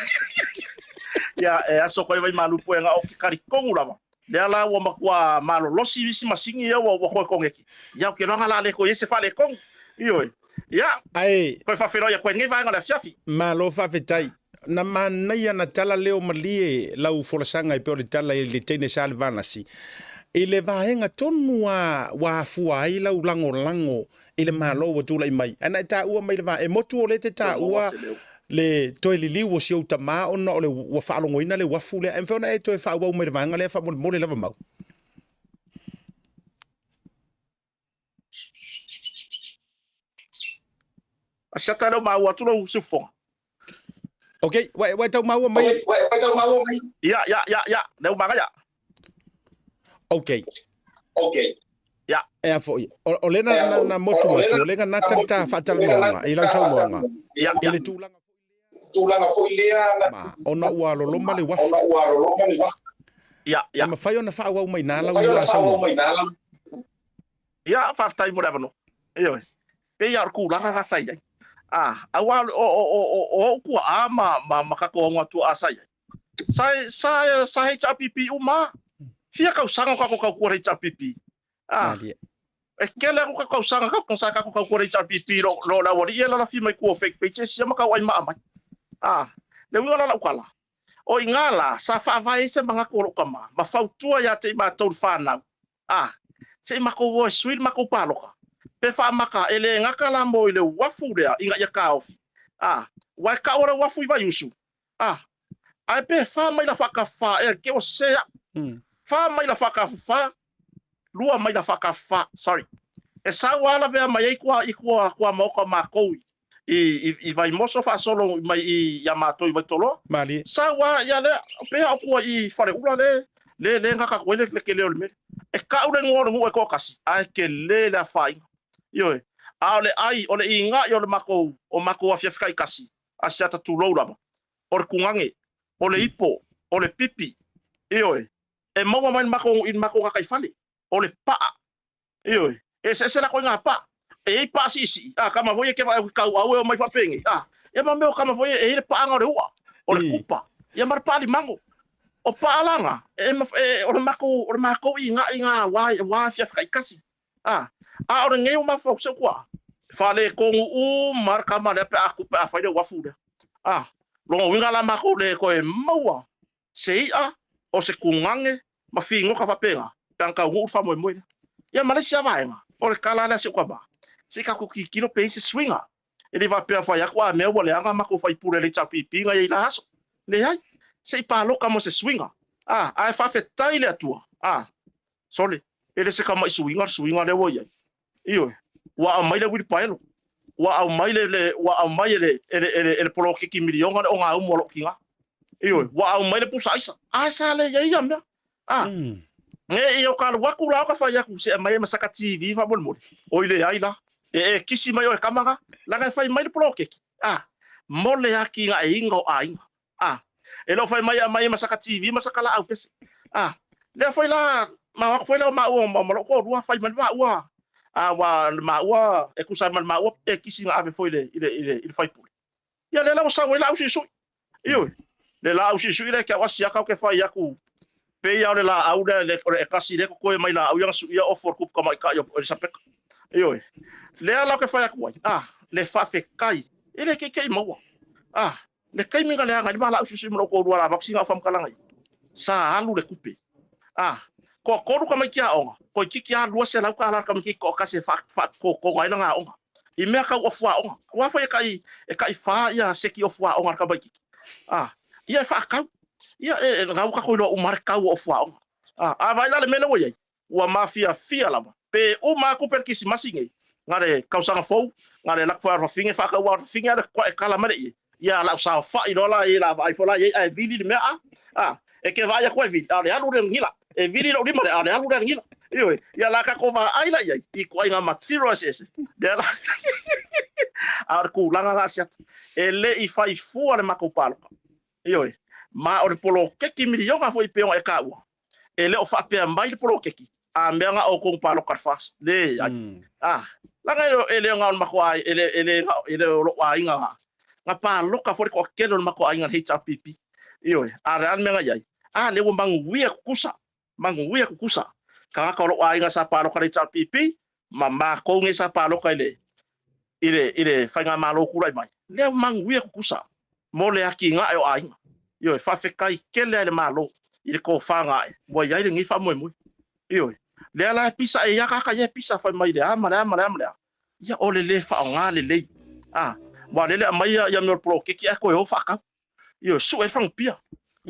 D: Ia, e aso koe vaimalu puega o ke talitonu lava, lea la ua matua malolosi isi masini ia ua toe koneti. Ia, ou te iloa na la le toe i ai se faaletonu. Ioe. Ia,
A: Ae,
D: toe faafeiloai atu ai lenei vaega o le afiafi.
A: Malo faafetai. Na manaia na tala leo malie lau folasaga e pei o le tala i le teine sa le Valasi i le vaega tonu a ua afua ai lau lagolago i le Malo ua tulai mai. Ae na e taua mai le va e motu o lea e te taua le toe liliu o si ou tama ona o le ua faalogoina le uafu lea. E mafai ona e toe faaauau mai le vaega lea faamolemole lava mau.
D: Asiata lea ua maua atu lou siufofoga.
A: Ok, ua ua e tau maua mai.
D: Ia, ia, ia, ia, lea ua magaia.
A: Ok.
D: Ia.
A: E a foi, o, o lea na, na, na motu atu, o lea na nata le ta faatalanoaga i lau saunoaga,
D: Ia,
A: i
D: ia.
A: le tulaga foi lea ma, ona ua loloma le uafu.
D: Ia,
A: E
D: ia.
A: mafai ona faaauau mai i ina lau saunoaga.
D: Ia, faafetai mo le avanoa. Ioe. Pei lava o le tulaga la sa i ai. A, aua o, o, o, o, o ou tuaa ma, ma, ma tatou augatua sa i ai. Sa, sa, sa HRPP uma lava. Fia tausaga o tatou tautua i le HRPP. A,
A: Malie.
D: e tele atu tatou tausaga tatou, sa tatou tautua i le HRPP i lo, lo le aualii ia e lalafi mai tua o fake pages ia ma tauai maa mai. A, le uiga la o lau tala, O i ina la, sa faavae ai se manatu o lou tama, ma fautua ia te i matou le fanau, a, se i matou o e sui le matou palota, pe faamata e le gata la mo i le uafu lea ina ia taofi, a, ua e taua le uafu i Vaiusu, a, ae pe fa maila faatafafa ea ke ua sese au. Fa maila faatafafa, lua maila faatafafa, sorry. E sau a lavea mai ai tua i tua tua maota o matou i, i, i Vaimoso faasolo mai i ia matou i Vaitoloa.
A: Malie.
D: Sau a ia lea, pea o tua i Faleula le, le, le gata atu ai le, le tele o le mea lea. E kau le igoa o le nuu e toatasi, ae tele le afaina. Ioe. A o le ai, o le iga'i o le matou, o matou afiafi taitasi, Asiata tulou lava, o le kugage, o le ipo, o le pipi, ioe, e maua mai le matou, i le matou gataifale, o le paa, Ioe, e eseese la koiga paa. E i ai paa siisii, a kama foi e ke vaai kauau e omai faapenei, a ia ma mea o kama foi e i ai le paaga o le ua, o le kupa, ia ma le paa limago. O paa la na, e, e, o le makou, o le makou igaʻi na wā, wā afiafi taitasi, a, a o lenei ua mafaufau se upu a, faaletonu uma le kama lea pe a pe a fai le uafu lea. A, lona uiga la makou le toe maua se iʻa, o se kugage, ma figota faapena, pe ana taunuu le faamoemoe lea. Ia ma le isi lava vaega, o le tala lea a si ou tama, se i tatou tilotilo pe i ai se suiga. E le faapea fai atu a mea ua leaga matou faipule a le HRPP na i ai i la aso. Leai, se i palota mo se suiga. A, ae faafetai i le Atua, a, sole, e le se tama'i suiga le suiga lea ua i ai. Ioe, ua aumai le uilipaelo, ua aumai le, le, ua aumai e le, e le, e le, e le poloketi miliona le ogaumu a lou tina. Ioe, ua aumai le pusa aisa. Ae sa le i ai ia mea. A, ne i o ka alu atu la o ka fai atu, se aumai ma saka TV faamolemole. Oi leai la. E, e kisi mai oe kama ga, leaga e fai mai le poloketi. A, mo le atinaeina o aiga. A, e le o fai mai e aumai ma saka TV ma saka laau pese. A, Lea foi la, ma o atu foi lea o maua ma lou toalua fai mai le maua, a ua le maua e tusa ai ma le maua petisi na ave foi i le i le i le faipule. Ia lea la ua sau ai laau suisui. Ioe. Le laau suisui lea ke au asiata ou te fai atu pei lava o le laau lea le o le ekasi lea e totoe mai laau ia na suia ofu o le tupu tamaitai o Elisapeta. Ioe. Lea la ou te fai atu ai, a, le faafetai e le keikei maua. A, le taimi na leaga ai le ma laau suisui ma lou toalua la avatu sina au faamatalaga ia, sa alu le tupe. A, toatolu tamaiti aoga, toeitiiti lava $200 le tamaitiiti toatasi e faatotoga ai lana aoga i mea tau ofu aoga. Aua foi e tai e tai fa ia seki ofu aoga a le tamaitiiti. A, ia e faatau. Ia e na ua tatou iloa uma lava le tau o ofu aoga. A, a vaai la le mea lea ua i ai, ua mafiafia lava. Pe uma atu pe le Kisimasi nei, na le tausaga fou, na le alu atu foi a le fafine faatau a le fafine a le e kala mai le ie. Ia lau saofai loa la i la vaai foi la i ai ae vili le mea a. A, e ke vaai atu e vili, a o le alu lea i le gila. E vili lou lima lea, a o le alu lea i le gila. Ioe, ia la tatou vaai la i ai i ituaiga material eseese. Lea la a o le tulaga la Asiata, e le i fai fua le matou palota. Ioe, ma o le poloketi miliona foi pei ona e taua, e le o faapea mai le poloketi, a mea na outou palota i le FAST. Leai. A, leaga e le na o le matou aiga, e le, e le, e le o lou aiga na, na palota foi le toatele o le matou aiga i le HRPP. Ioe, a o le a le mea na i ai? A lea ua manuia tutusa, manuia tutusa. Tagata o lou aiga sa palota i le HRPP, ma matou nei sa palota i le, i le, i le faigamalo tulai mai, lea ua manuia tutusa mo le atinae o aiga. Ioe, faafetai tele lava i le Malo i le tofa na ae ua i ai lenei faamoemoe. Ioe, lea la e pisa, e i ai tagata ia e pisa fai mai le a ma le a ma le a ma le a. Ia o le le faaaoga lelei. A, aua o lele e aumai ia mea o le poloketi ae toe o faatau. Ioe, sue ai le fagupia.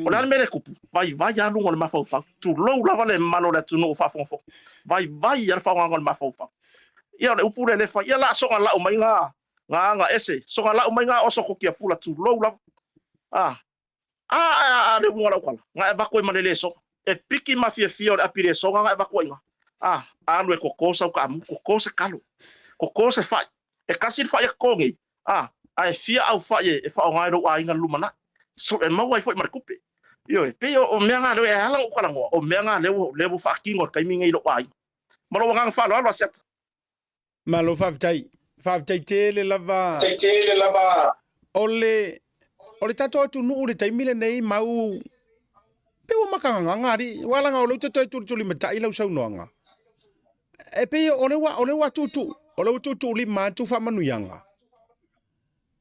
D: O le a le mea lea e tupu? Vaivai lava luga o le mafaufau. Tulou lava le mamalu o le atunuu o faafogafoga. Vaivai lava le faaaogaina o le mafaufau. Ia o le upu lea lea e fai, ia la soga lau mai ga ga aga ese, soga lau mai ga oso koki a pula, tulou lava. A, a, a, a le uiga o lau tala, na e avatu ai ma le lesoga. E piki mafiafia o le api lesoga na e avatu ai i ina. A, alu e koko sau kaamu, koko se kalo, koko se fai. E kasi le fai e koko nei, a, ae fia au fai e faaaoga ai lou aiga i le lumanai. So, e maua ai foi ma le tupe. Ioe, pei o mea na lea e ala ona ou talanoa, o mea na lea ua, lea ua faatino i le taimi nei i lou aiga. Ma lou agaga faaaloalo, Asiata.
A: Malo faafetai. Faafetai tele lava.
D: Faafetai tele lava.
A: O le, o le tatou atunuu i le taimi lenei mau, pei ua makagagaga alii, aua leaga o lea ou te toe tulitulimatai lau saunoaga. E pei o lea ua, o lea ua tuutuu, o lea ua tuutuulima atu faamanuiaga.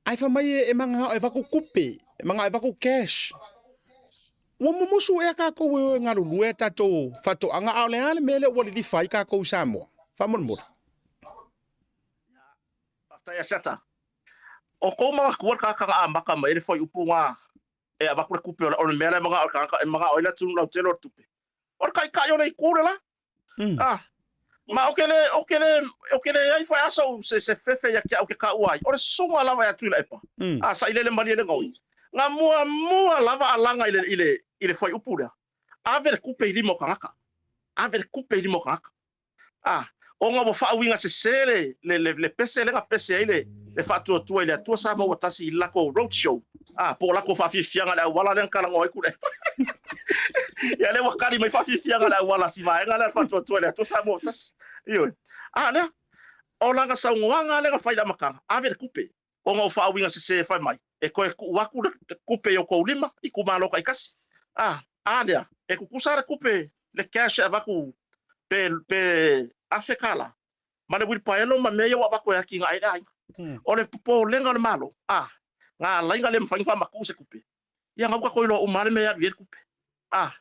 A: Ae fai mai e manao e avatu tupe, e manao e avatu cash. Ua mumusu ea tatou e o e galulue a tatou faatoaga, a o le a le mea lea ua lilifa ai tatou i Samoa? Faamolemole.
D: Faafetai Asiata. O kou manatua le tagata na amata mai ai le fuaiupu na e avatu le tupe, o le mea la e manao le tagata, e manao ai le atunuu lautele o le tupe. O le taitai o le itu le la. Ah, ma o ke le, o ke le, o ke leai foi a sou se, se fefe ia te au ke taua ai, o le susuga lava ia Tuilaepa. Ah, sailele malie le gaoi. Na muamua lava alaga i le, i le, i le fuaiupu lea, ave le tupe i lima o tagata. Ave le tupe i lima o tagata. Ah, ona ua faauiga sese le, le, le, le pese lea na pese ai le, le Faatuatua i le Atua sa maua tasi i le latou road show, ah, po o latou faafiafiaga i le auala lea na talanoa ai Tuilaepa. Ia lea ua kali mai faafiafiaga i le auala si vaega lea a le Faatuatua i le Atua sa maua tasi. Ioe. A lea, o lana saunoaga lea na fai i le amataga, ave le tupe, ona o faauiga sese e fai mai, e toe tuu atu le tupe i outou lima, i itumalo taitasi. A, a lea, e tutusa le tupe, le cash e avatu pe, pe $1,000, ma le uilipaelo ma mea ia ua avatu e atinae ai le aiga. O le popolega o le Malo, a, na ala ai ona le mafai ona faamatuu se tupe, ia na ua tatou iloa uma lava le mea e alu i ai le tupe. A,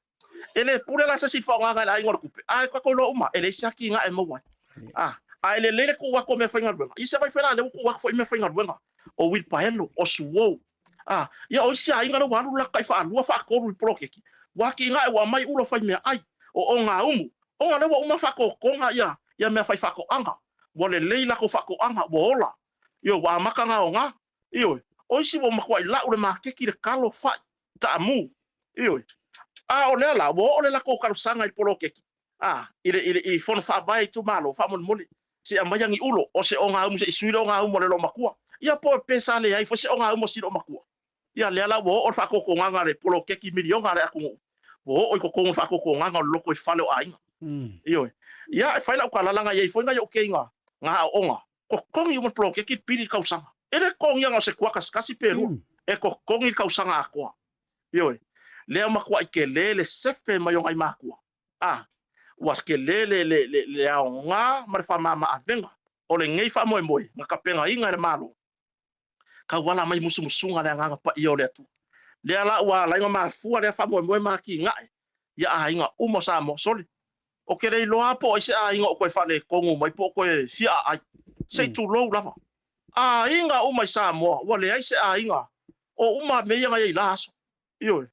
D: e le pule la se isi i le faaaogaina e le aiga o le tupe, a e tatou iloa uma, e leai se atinae e maua ai. A, a e lelei le tuu atu o meafaigaluega, ia se vaai foi la lea ua tuu atu foi meafaigaluega, o uilipaelo, o suo, a, ia o isi aiga lea ua alu la tai faalua faatolu i le poloketi, ua atinae ua aumai ula fai meaai, o ogaumu, ona lea ua uma faatotoga ia, ia mea fai faatoaga, ua lelei latou faatoaga, ua ola, ioe, ua amata ona aoga, ioe, o isi ua matuai lau le maketi le kalo, fai, taamu, ioe. A o lea la, ua oo le latou talosaga i le poloketi, a, i le, i le, i fono faavae a itumalo, faamolemole, se i aumaia ni ulo, o se ogaumu se i sui le ogaumu a le loomatua. Ia po, pe sa leai foi se ogaumu a si loomatua. Ia lea la ua oo le faatotogaga a le poloketi miliona a le atunuu. Ua oo i totonu o le faatotogaga o le lotoifale o aiga. Ioe. Ia, e fai lau tala, leaga e i ai foi nai ou keiga na aooga, totogi uma le poloketi le pili i le tausaga. E le totogia na o se kuakas tasi pe lua, e totogi le tausaga atoa. Ioe. Lea ua matuai tele le sefe mai o nai matua. A, ua tele le, le, le, le aoga ma le faamama-avega o lenei faamoemoe na tapenaina e le Malo tauala mai musumusuga le Agaga Paia o le Atua. Lea la ua ala ai ona mafua lea faamoemoe ma atinae ia aiga uma o Samoa. Sole, ou te le iloa lava po o ai se aiga o toe faaletonu mai po o toe fia aai. Se i tulou lava. Aiga uma i Samoa, ua leai se aiga o uma mea ia na i ai i la aso. Ioe.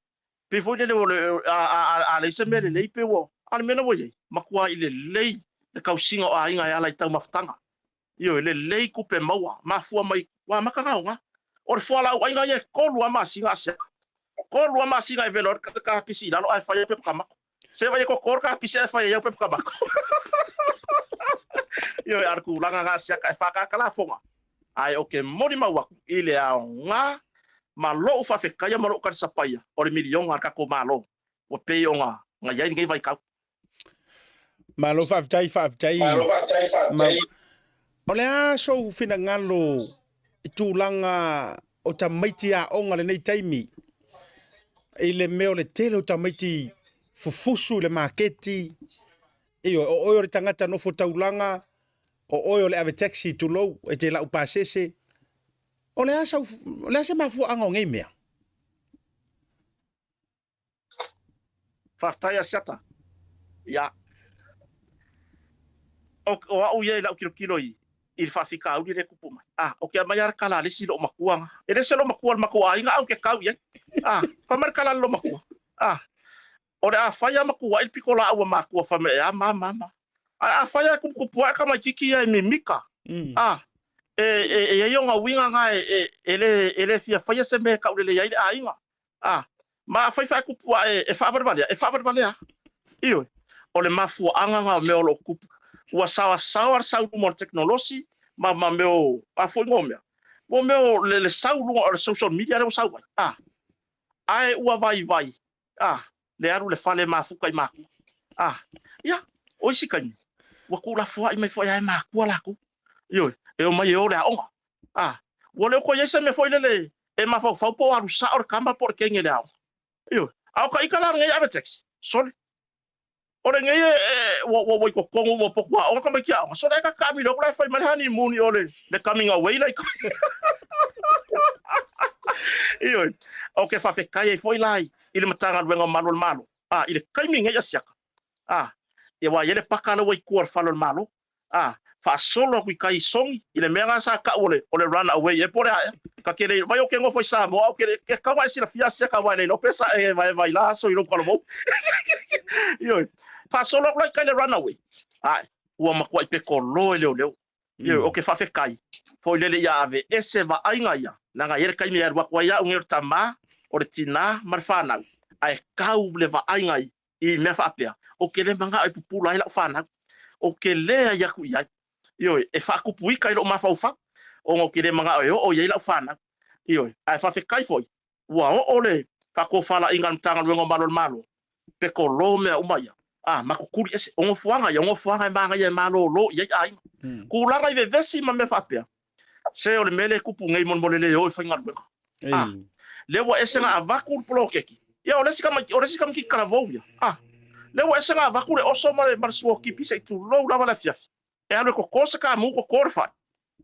D: Pei foi lele o le, a leai se mea lelei pe ua, a o le mea la ua i ai, matuai lelei le tausiga o aiga e ala i taumafataga. Ioe, lelei tupe maua, mafua mai, ua amata ona aoga. O le fualaau aina ia e tolu lava masina a siaka. Tolu lava masina e velo ai le kapisi i lalo ae fai ai pepa tamato. Se vai e koko le kapisi ae fai ai au pepa tamato. Ioe, a o le tulaga na a siaka e whakaaka lafoga. Ae o ke molimau aku i le aoga ma lou faafetaia ma lou kalisapaia o le miliona a le tatou Malo ua pei ona i ai lenei vaitau.
A: Malo faafetai, faafetai.
D: Malo faafetai, faafetai.
A: O le a sou finagalo i tulaga o tamaiti aoga lenei taimi i le mea o le tele o tamaiti fufusu i le maketi, ioe, o oe o le tagata nofo taulaga, o oe o le ave taxi tulou, e te lau pasese. O le a sau, o le a se mafuaaga o nei mea?
D: Faafetai Asiata. Ia. O, o au ia i lau tilotilo i, i le faafitauli lea e tupu mai. Ah, o ke aumai lava le tala a le isi lou matua na. E le se lou matua o le matou aiga ae ou te kau i ai. Ah, fai mai le tala a le lou matua. Ah, o le a fai lava ma tuuai le pitolaau a matua fai mai, e a ma, ma, ma. Ae afai lava e tuputupu ae tamaititi ia e mimita, a, e, e, e i ai ona uiga na e, e, e, le, e le fia faia se mea e taulelei ai le aiga. A, ma afai faatupu ae e faavalevalea, e faavalevalea. Ioe, o le mafuaaga na o mea o lo o tupu. Ua saoasaoa le sau luma o le tekonolosi ma, ma mea o, a foi mo mea, mo mea o le, le sau luga o le social media lea ua sau ai. A, ae ua vaivai, a, le alu i le fale e mafuta i matua. A, ia, o isi taimi, ua tuulafoai mai foi lava e matua latou. Ioe, e omai e o le aoga. A, ua le o toe i ai se mea foi lele e mafaufau po o alu sao le tama po o le teine i le aoga. Ioe, a o ka ita la lenei ave taxi, sole. O lenei e, e, ua, ua, ua i totonu ua potu aoga tamaiti aoga, sole ai ka taamilo atu la e fai mai le honeymoon i o le, le coming away la i Ioe, ou te faafetai ai foi la i, i le Matagaluega o Malu o le Malo, a, i le taimi nei a siaka, a, ia aua e i ai le paka lea ua i tua o le fale o le Malo, a, faasolo atu i tai i Sogi, i le mea lena sa tau o le, o le run away ea po o le a ea. Ta te le, vai ou te nofo i Samoa, ou te le, e tatau ona e silafia a siaka aua e le iloa pe sa e vaevae i la aso i lou talavou. Ioe, faasolo atu la i tai i le run away, ae, ua matuai petolo e leoleo. Ioe, ou te faafetai foi lele ia aveese vaaiga ia, leaga e i ai le taimi e alu atu ai au nei o le tama, o le tinā ma le fanau, ae tau le vaaiga i, i mea faapea, ou te le manao e pupula ai lau fanau, ou te leai atu i ai. Ioe, e faatupu ika i lou mafaufau, ona ou te le manao e oo i ai lau fanau. Ioe, ae faafetai foi, ua oo le faatofalaiga a le Matagaluega o Malu o le Malo, petolo mea uma ia, a, ma tutuli ese. O nofoaga ia, o nofoaga e manaia e malolo i ai aiga. Tulaga i vevesi ma mea faapea, se o le mea lea e tupu nei molemole le o i faigaluega. A, lea ua ese na avatu le poloketi, ia o le isi tamaiti, o le isi tamaititi talavou ia. A, lea ua ese na avatu le oso ma le, ma le suotipi se i tulou lava le afiafi. E alu e toto se kamu, toto le fai.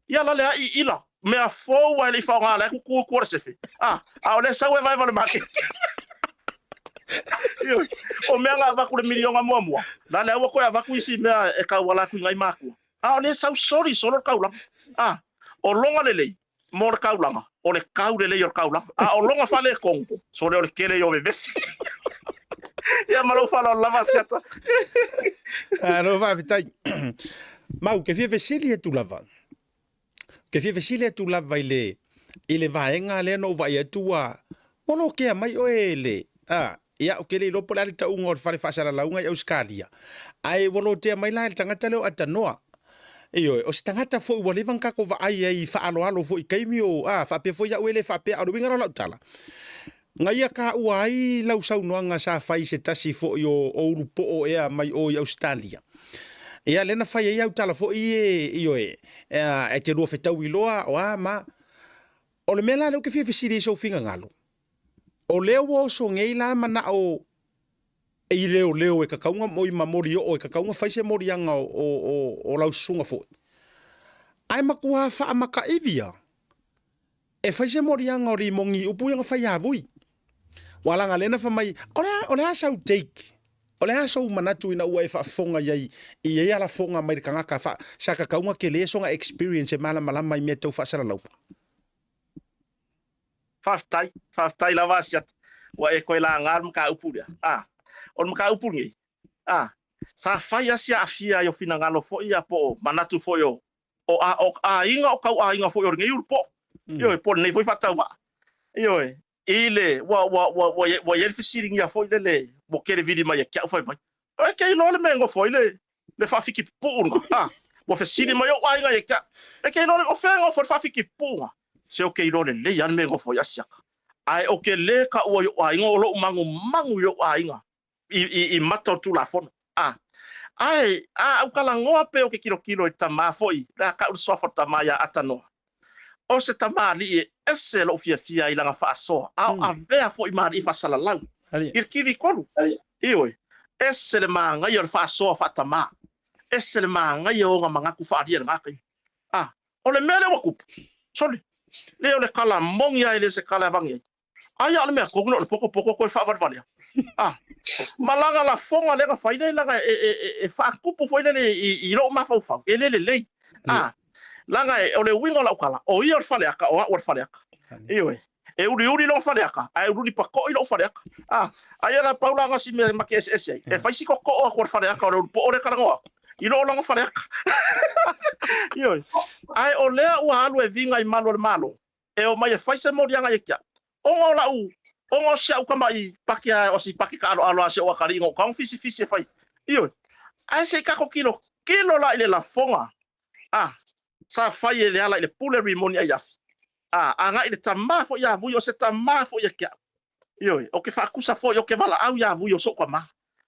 D: Ia la le ai ila, mea fou ae le i faaaoga la e tutu i tua le sefe. A, a o lea sau e vaeva le maketi. Ioe, o mea na avatu le miliona muamua, la lea ua toe avatu isi mea e tauala atu i nai matua. A o lea sau soli solo le taulaga. A, o loga lelei mo le taulaga, o le kau lelei o le taulaga. A o loga faaletonu, sole o le tele ia o vevesi. Ia ma lou faaaloalo lava Asiata.
A: Malo faafetai. Mau, ke fia fesili atu lava. Ke fia fesili atu lava i le i le vaega lea na ou vaai atu ua ua lokea mai oe le a ia ou te le iloa po o le a le tauga o le fale faasalalauga i Ausetalia ae ua lotea mai la e le tagata lea o Atanoa. Ioe, o se tagata foi ua leva ona tatou vaai ai i faaaloalo foi i taimi o a faapea foi au e le faapea a o le uiga la o lau tala. Na ia taua ai lau saunoaga sa fai i se tasi foi o o ulu poo ea mai o i Ausetalia. Ia lea na fai ai au tala foi e, ioe, e te lua fetaui loa, o a ma. O le mea la lea ou te fia fesili ai i sou finagalo, o lea ua oso nei la manao e i leoleo e tatau ona, oi ma molioo e tatau ona fai se moliaga o, o, o, o lau susuga foi. Ae matua faamataivi a e fai se moliaga o limoni i upu ia na fai ia Vui. Ua laga lea na fai mai, o le a, o le a sau take? O le a sou manatu ina ua e faafofoga i ai i ia lafoga mai le tagata fa, sa tatau ona tele sona experience e malamalama i mea tau faasalalauga?
D: Faafetai, faafetai lava Asiata, ua e toe laga le mataupu lea. A, o le mataupu lenei, a, sa fai lava si aafia ai o finagalo foi ia po o manatu foi o, o, a, o aiga o tauaiga foi o lenei ulupoo. Ioe, po o lenei foi faatauvaa. Ioe, i le, ua, ua, ua, ua, ua i ai le fesiligia foi lele ua tele vili mai ia te au fai mai, E te iloa le mea e nofo ai le, le faafikipupuu lena? A, ua fesili mai ou aiga ia te au, E te iloa le, o fea e nofo ai le faafikipupuu lena? Se ou te iloa lelei lava le mea e nofo ai Asiata. Ae ou te le taua i ou aiga, o lou magumagu i ou aiga i, i, i mata o le Tulafono. A, ae a autalanoa pe ou te tilotilo i le tama foi, le a tau le suafa o le tama ia Atanoa. O se tamalii e ese lou fiafia i lana faasoa, a o avea foi ma alii faasalalau i le TV3. Ioe, ese le manaia o le faasoa faatamā, ese le manaia o ona manatu faaalia i lena taimi. A, o le mea lea ua tupu, sole, lea o le tala moni lava e le o se tala e avane ai. Ai a o le mea tonu lea o le poto poto toe faavalevalea. A, ma lana lafoga lea na fai lea leaga e, e, e, e faatupu foi lele i, i lou mafaufau, e le lelei. A, leaga e, o le uiga o lau tala, o ia o le faleaka, o au o le faleaka. Ioe. E uliuli lona faleaka, ae uliuli pato'i lou faleaka. A, aia la pau la si mea ma te eseese ai. E fai si totoo atu o le faleaka o le ulupoo lea e talanoa atu, i loo lona faleaka. Ioe. Ae o lea ua alu e viga i malu o le Malo, e omai e fai se moliaga ia te au. Ona o la'u, ona o si a'u tama'i pake a, o si pake ka'alo'alo a si o'u atalii na ou tago fisifisi e fai. Ioe. Ae se i tatou tilotilo la i le lafoga, a, sa fai e Leala i le pule Rimoni Aiafi, a, agai i le tamā foi ia Vui, o se tamā foi ia te a'u. Ioe, ou te faatusa foi, ou te valaau iā Vui o so'u tamā.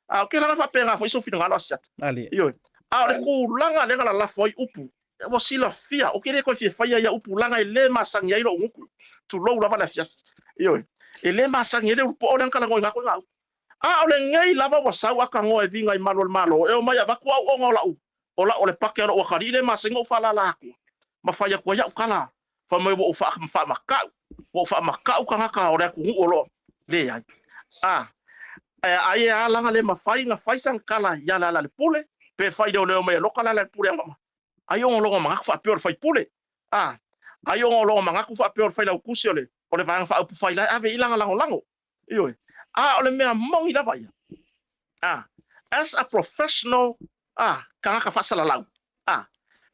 D: A o kēlā faapena foi sou finagalo Asiata. Ioe. A o le tulaga lea na lalafo ai upu, ua silafia, ou te le toe fia faia ia upu leaga e le masani ai lo'u gutu, tulou lava le afiafi. Ioe. E le masani ai le ulupoo lea na talanoaina atu i gauta. A o lenei lava ua sau atanoa e viga i malu o le Malo, e omai avatu au ona o la'u, o la'u o le pake o lo'u atalii le masani ona ou faalala atua ma fai atu ai a'u tala Fai mai ua ou faamaka'u, ua ou faamaka'u tagata o le atunuu o loo leai. A, ai e a laga le mafai na fai sana tala ia Lealailepule, pe fai leoleo mai e loka Lealailepule ama ma. Ai ona loga manatu faapea o le faipule. A, ai ona loga manatu faapea o le failautusi o le, o le Vaega Faaupufai la e ave i lana lagolago. Ioe. A o le mea moni lava ia, a, as a professional, a, tagata faasalalau, a,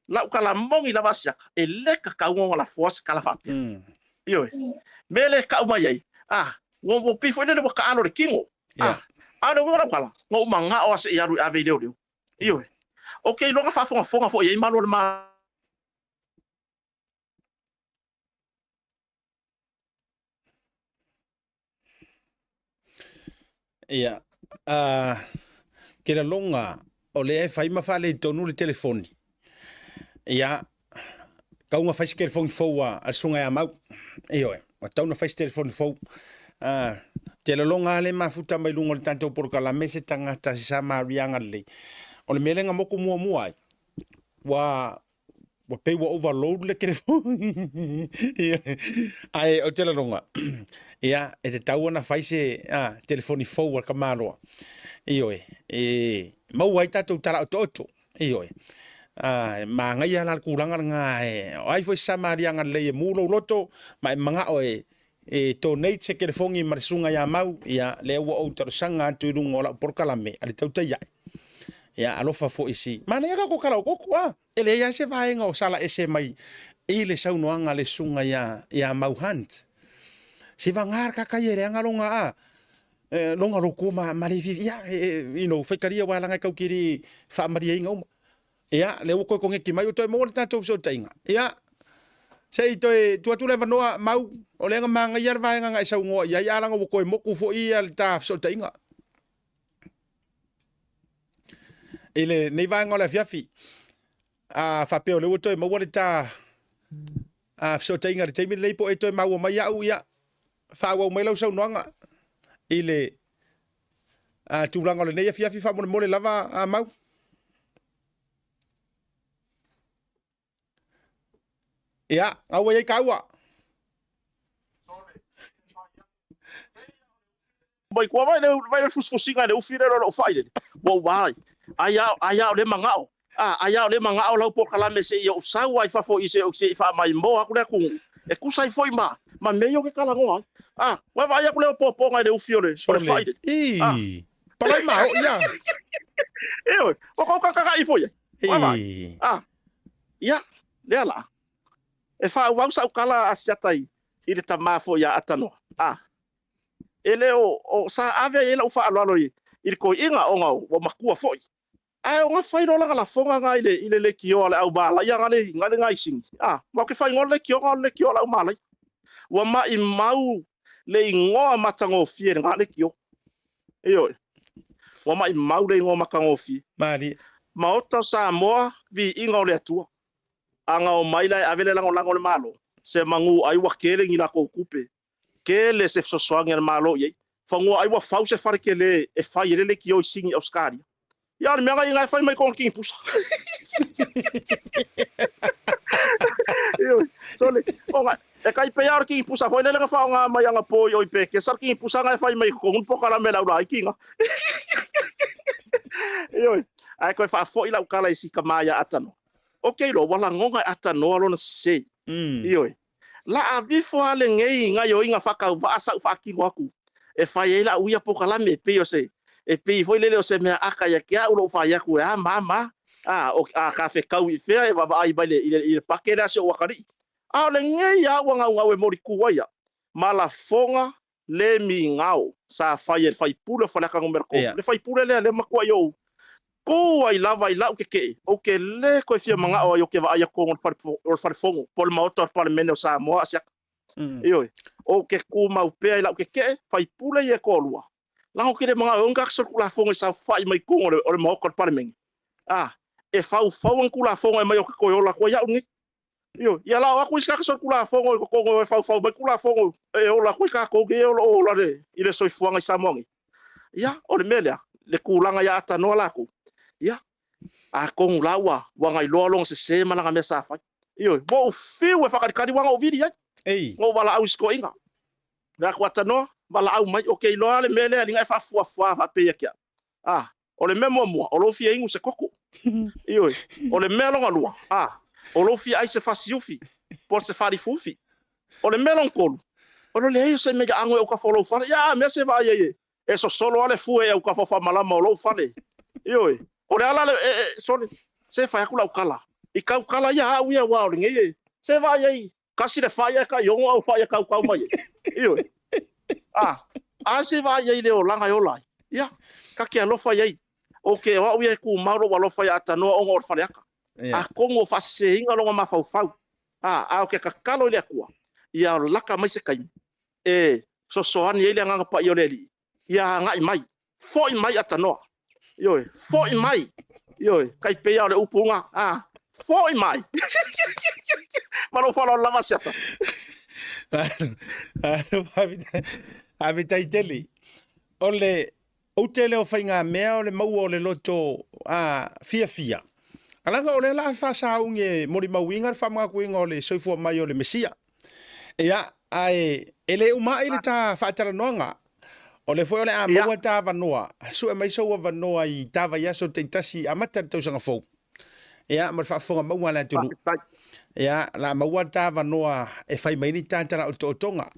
D: lau tala moni lava Asiata, e le tatau ona lafoa se tala faapea. Ioe. Mea lea e tau mai ai, a, ua, ua pei foi lele ua taalo i le tino. A, a o le uiga o lau tala, na ou manao lava se i alu e ave i leoleo. Ioe. Ou te iloa na faafogafoga foi i ai malu o le Malo.
A: Ia, uh, ke lalonga o lea e fai ma faaletonu le telefoni. Ia, tau na fai se telefoni fou a, a le susuga ia Mau. Ioe, ua tau na fai se telefoni fou. Uh, te lalonga le mafuta mai luga o le tatou polokalame se tagata se Samariaga lelei. O le mea lea na moku muamua ai, ua ua pei ua overload le telefoni. Ae o te lalonga, ia, e tatau ona fai se a, telefoni fou a le tamaloa. Ioe, e maua ai tatou tala otooto. Ioe, a, e manaia la le tulaga lena, e, o ai foi se Samariaga lelei e mu lou loto ma e manao e, e donate se telefoni ma le susuga ia Mau, ia, lea ua ou talosaga atu i luga o lau polokalame a le tautai ae. Ia, alofa foi si. Manaia ka ko kala o koko, a, e leai lava se vaega o sala ese mai i le saunoaga a le susuga ia, ia Mau Hunt. Se vagā le kakai e leaga longa a, e, longa loku ma, ma le fifi, ia, e, e, you know, faitalia wa langa e kau kiri whaamariainga uma. Ia, lea ua toe koneki mai, ua toe maua le tatou fesootaiga. Ia, Se i toe tuu atu le avanoa, Mau, o lea na magaia le vaega na e saunoa i ai, a leaga ua toe motu foi ia le ta fesootaiga i lenei vaega o le afiafi. A faapea o lea ua toe maua le ta fesootaiga i le taimi lenei po o e toe maua mai au, ia, faaauau mai lau saunoaga i le tulaga o lenei afiafi faamolemole lava a Mau. Ia, au ua i ai taua.
D: Mai kua vai le vai le fusifusiga i le ufi lea o lou fai lele. Ua ou vaai. Ai a ai a o le magao. A ai a o le magao lau polokalame se i ou sau ai fafo i se se i faamaimoa atu le atunuu. E tusa ai foi ma ma mea ia ou te talanoa ai. A, ua vaai atu le opoopoga i le ufi o le o le fai lele.
A: A. Palai ma o ia.
D: Ioe, ua kou kakaka'i foi ai. Ua vaai. A, ia, lea la. E faaauau sau tala a Asiata i, i le tama foi ia Atanoa. A, e le o, o sa ave ai lau faaaloalo i, i le toeaina ona ua matua foi. Ae o gafa ai loa lana lafoga na i le, i le leitioa a le au malaia na le, na le gaisini. A, ma ou te faaigoa le leitioga o le leitioa a le au malaia. Ua maimau le igoa matagofie i lena leitio. Ioe. Ua maimau le igoa matagofie.
A: Malie.
D: Maota o Samoa, viiga o le Atua. A na omai la e ave le lagolago a le Malo, se manu ai ua tele ni latou tupe, tele se fesoasoani a le Malo i ai. Fanua ai ua fau se fale tele e fai ai le leitio i Sini Ausetalia. Ia o le mea na ia e fai mai kona kini pusa. Ioe, sole, ona, e kai pei lava o le kini pusa foi lele na faaaoga mai anapo i o i Pekesa le kini pusa na e fai mai i totonu le polokalame a le aulaiti na. Ioe, ae toe faafoi lau tala i si tama ia Atanoa. Ou te iloa ua lagona e Atanoa lona sese. Ioe, La avifo a lenei gaioiga faatauvaa sa ou faatino atu e fai ai lau ia polokalame e pei o se e pei foi lele o se mea aka ia te au lou fai atu e a ma ma a o a ka fekau i fea e vaavaai mai le i le, i le pake lea a si ou atalii. A o lenei a ua gaugau e molitu ai au ma lafoga le migao sa fai e le faipule o Faleata Numera 3. Le faipule lea lea matuai ou tu ai lava i lau kekeʻe, ou te lē toe fia manao ai ou te vaai atu o le fale, o le fale fono, po o le Maota o le Palemene o Samoa a siaka. Ioe, ou te tumau pea i lau kekeʻe, faipule ia e toalua. Leaga ou te le manao e oga atu se Tulafono e saofai mai totonu o le, o le Maota o le Palemene. A, e faufau ana Tulafono e aumai ou te toe ola atu ai au lenei. Ioe, ia lao atu isi tagata solitulafono i totonu e faufau mai Tulafono e ola atu ai tatou nei o lo o ola i le soifuaga i Samoa nei. Ia, o le mea lea, le tulaga ia Atanoa latou, ia, atonu la ua ua gailoa lona sese ma lana mea sa fai. Ioe, ua ou fiu e faakalikali ua na ou vili ai.
A: Ei.
D: Na ou valaau i si toeaina. Fai atu, Atanoa, valaau mai, ou te iloa le mea lea alii na e faafuafua faapea ia te au. A, o le mea muamua, o lou fia inu se koko. Ioe. O le mea lona lua, a, o lou fia ai se fasiufi, po o se falifufi. O le mea lona tolu, o le leai o se mea ia ago e autafa o lou fale. Ia, a mea se vaai ai e, e sosolo lava le fue i autafa o faamalama o lou fale. Ioe. O le ala le, e, e, sole, se fai atu lau tala. I kau tala ia a au ia, aua o lenei e, se vaai ai, Kasi le fai ae kai ono au fai e kaukau mai ai. Ioe. A, a se vaai ai i le olaga e ola ai. Ia, ka ke alofa i ai. O ke o au ia e kumau lou alofa ia Atanoa ona o le faleaka.
A: Ia.
D: Atonu o faaseseina lona mafaufau. A, a o ke kakalo i le Atua, ia laka mai se taimi e fesoasoani ai le Agaga Paia o le Alii, ia agai mai, foi mai Atanoa. Ioe, foi mai. Ioe, kai pei lava o le upu ga, a, foi mai. Ma lou faaaloalo lava Asiata.
A: Faafetai tele. O le ou te le o faigamea o le maua o le loto a fiafia. Leaga o lea la faasaugi e molimauina le faamanatuina o le soifua mai o le Mesia. Ia, ae e le uma ai le ta faatalanoaga. O lea foi o le a maua ta avanoa, sue mai sou avanoa i ta vaiaso taitasi amata le tausaga fou. Ia, ma le faafofoga maua a le atunuu. Ia, la maua ta avanoa e fai mai ni ta tala otootoga.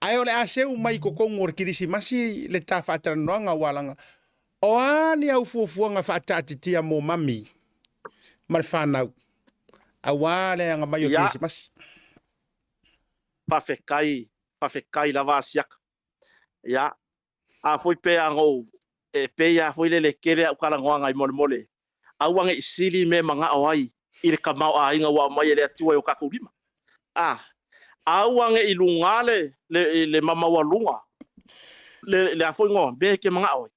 A: Ae o le a seu mai i totonu o le Kirisimasi le ta faatalanoaga aua leaga o a ni au fuafuaga faataatitia mo mami ma le fanau aua le aga mai o Kirisimasi.
D: Faafetai, faafetai lava Asiaka. Ia, a foi pe a na ou, e pei a foi lele tele a'u talanoaga i molemole, aua ne i sili mea e manao ai i le tamaoaiga ua aumai e le Atua i o tatou lima. A, aua ne i lugā le, le, le mamaualuga, le, le a foi igoa, mea e te manao ai,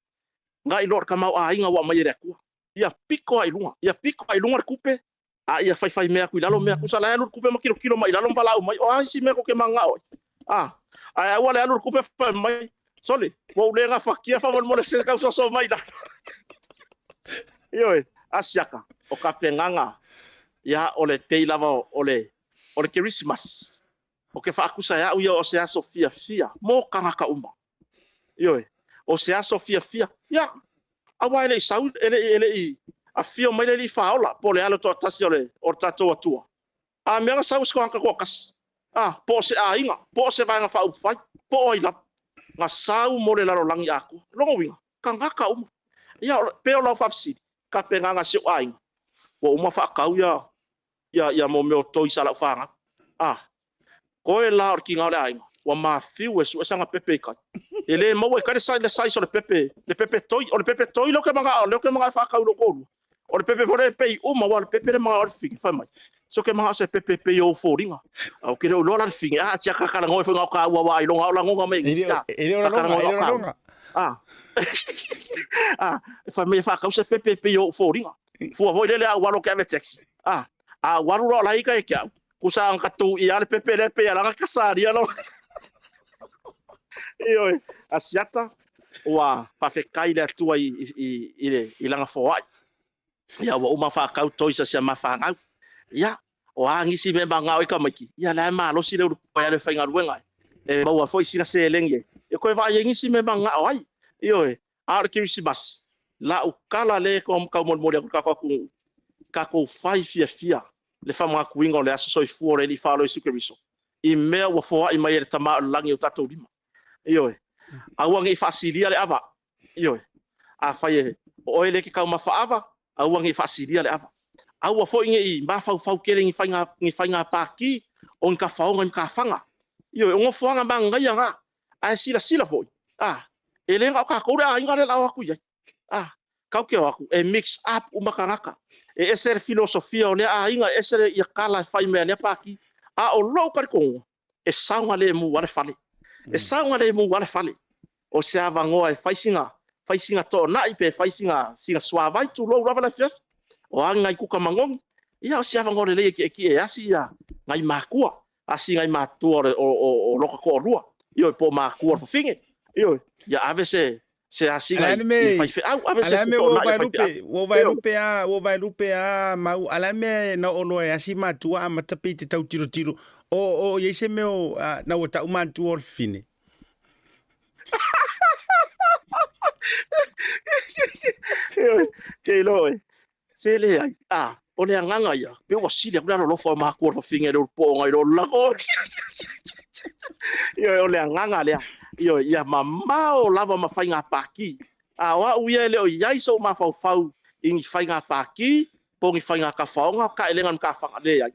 D: ga'i loa i le tamaoaiga ua aumai e le Atua. Ia pito lava i luga, ia pito lava i luga le tupe, a ia faifai mea atu i lalo mea. Tusa la e alu le tupe ma tilotilo mai i lalo ma valaau mai, o a isi mea tou te manao ai? A, ae aua le alu le tupe fai mai, sole, ua ou le gafatia faamolemole se tau soso mai i lalo. Ioe, asiaka, o tapenaga, ia, o le pei lava o le, o le Kerisimasi, o ke faatusa e au ia o se aso fiafia mo tagata uma. Ioe, o se aso fiafia, ia, aua e le i sau, e le i, e le i afio mai le Alii Faaola, po o le Alo toatasi o le, o le tatou Atua. A mea na sau e se tagata toatasi, a, po o se aiga, po o se Vaega Faaupufai, po o ai lava, na sau mo le lalolagi atoa. O lona uiga, tagata uma. Ia, pei o lau faafesili, tapenaga a si ou aiga, ua uma faatau ia, ia, ia mo mea o toys a lau fanau. A, koe la o le tiga o le aiga, ua mafiu e sue sana pepe i tai. E le maua i tai le size, le size o le pepe, le pepe toi, o le pepe toi lea ou te manao, lea ou te manao e faatau i lou toalua. O le pepe foi lea e pei uma, aua o le pepe lea e manao ai le fafine, fai mai, se ou te manao i se pepe e pei o ou foliga. Ae ou te le o iloa la le fafine, a, sia takalanoa ifo i ga o taua aua ailoga o lagona mai
A: E le o, e le o lalona, e le o lalona.
D: A, a, fai mai e faatau se pepe e pei o ou foliga. Fua foi lele a ou alu ou te ave taxi. A, a ou alu loa la ika e ke au. Kusa ang ka tu ia le pepe le pe ala ka saria lo. Ioe, asiata ua faafetai le Atua i, i, i, le, i lana foai. Ia, ua uma faatau toys a si a ma fanau. Ia, o a nisi mea manao ai tamaiti, ia la e malosi le ulu e alu e faigaluega e maua foi sina seleni e, e toe vaai ai nisi mea manao ai. Ioe, A o le Kerisimasi, lau tala lea e taumolimoli atu i le tatou atunuu, tatou fai fiafia le faamanatuina o le aso soifua o le Alii Faaola Iesu Keriso, i mea ua foai mai e le Tama o le lagi i o tatou lima. Ioe. Aua ne i faasilia le ava. Ioe. Afai e o oe lea e te taumafa ava, aua ne i faasilia le ava. Aua foi ne i mafaufau tele i ni faiga, ni faiga pākī o ni tafaoga i matafaga. Ioe, o nofoaga manaia na. Ae silasila foi, a, e le na o tatou le aiga lea o le a o atu i ai. A, tatou te o atu e mix up uma tagata. E ese le filosofia o lea aiga, e ese le ia tala e fai mai a lea pati. A o lou talitonuga, e saogalemu lava le fale. E saogalemu lava le fale. O se avanoa e fai sina, fai sina toonai pe fai sina, sina suavai, tulou lava le afiafi. O a ni nai kuka manogi, ia o se avanoa lelei e kiekie e asi ia nai matua. Asi nai matua o le o o o lota toalua, ioe, po o matua o le fafine, ioe, ia ave se se asiga i i faifeau, ave se
A: se toonai a faifeau. Ua vaelupe a, ua vaelupe a mau, a le a le mea na oo loa e asi matua amata pei te tau tilotilo, o o i ai se mea o na ua tau matua o le fafine.
D: Ioe, ke iloa oe. Se leai, a, o le agaga ia, pe ua sili atu le alolofa o matua o le fafine i le ulupo'o nai lo lako. Ioe, o le agaga lea, ioe, ia mamao lava ma faiga pākī. A o a'u ia e le o i ai so'u mafaufau i ni faiga pākī po o ni faiga tafaoga, taelega ma tafaga, leai.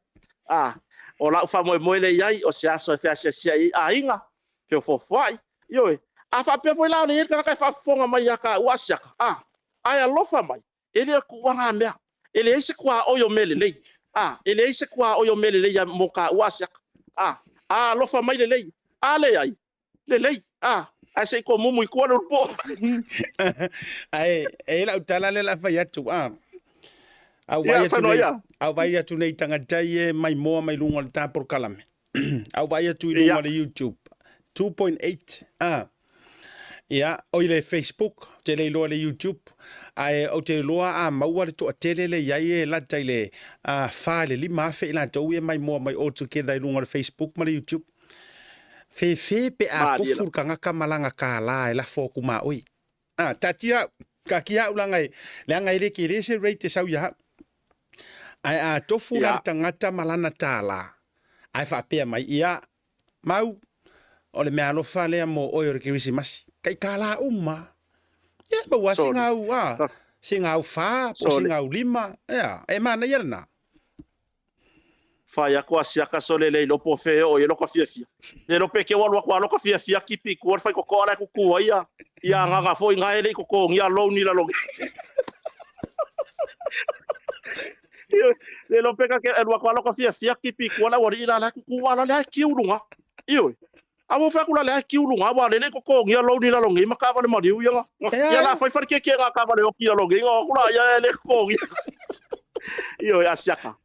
D: A, o la'u faamoemoe lea i ai, o se aso e feasiasia'i ai aiga, feofoofoa'i, ioe, a faapea foi la o le i ai le tagata e faafofoga mai ia tāua asiaka, a, ae alofa mai, E le o tuuaga mea. E leai se tuaoi o mea lelei. A, e leai se tuaoi o mea lelei mo taua asiaka. A, a alofa mai lelei. A leai, lelei. A, ae se i tomumu i tua le ulupo.
A: Ae, e i ai lau tala lea o le a fai atu, a. A ou vaai atu nei, a ou vaai atu nei i tagata ia e maimoa mai luga o le ta polokalame. A ou vaai atu i luga o le YouTube, 2.8, a. Ia, o i le Facebook, ou te le iloa i le YouTube, ae ou te iloa a maua le toatele lea i ai e lata i le 4 i le 5,000 i latou ia e maimoa mai all together i luga o le Facebook ma le YouTube. Fefe pe a tofu le tagata ma lana kālā e lafo atu ma oe. A, taatia au, taatia au leaga e, leaga e le tele se rate e sau ia au. Ae a tofu la le tagata ma lana tālā, ae faapea mai, ia, Mau, o le meaalofa lea mo oe o le Kerisimasi. Kai kālā uma. Ia, maua sina au, a, sina au whā, po sina au lima. Ia, e manaia lena.
D: Whai atu a siaka sole le iloa po o fea e oo i ai loka fiafia. Le iloa pe keu alu atu a loka fiafia kipi i tua le faikokoa la e kuku ai ia ia agaga foi na e le i totogia loan i lalo nei. Le iloa pe ka ke alu atu lava loka fiafia kipi i tua le aualii la la e tutu a la lea e kiu luga. Ioe. A ua fai atu la lea e kiu luga aua lele i totogia loan i lalo nei ma taavale maliu ia na. Ia la fai fai le tietie na taavale oti i lalo nei na o atu la ia e le totogia. Ioe asiata.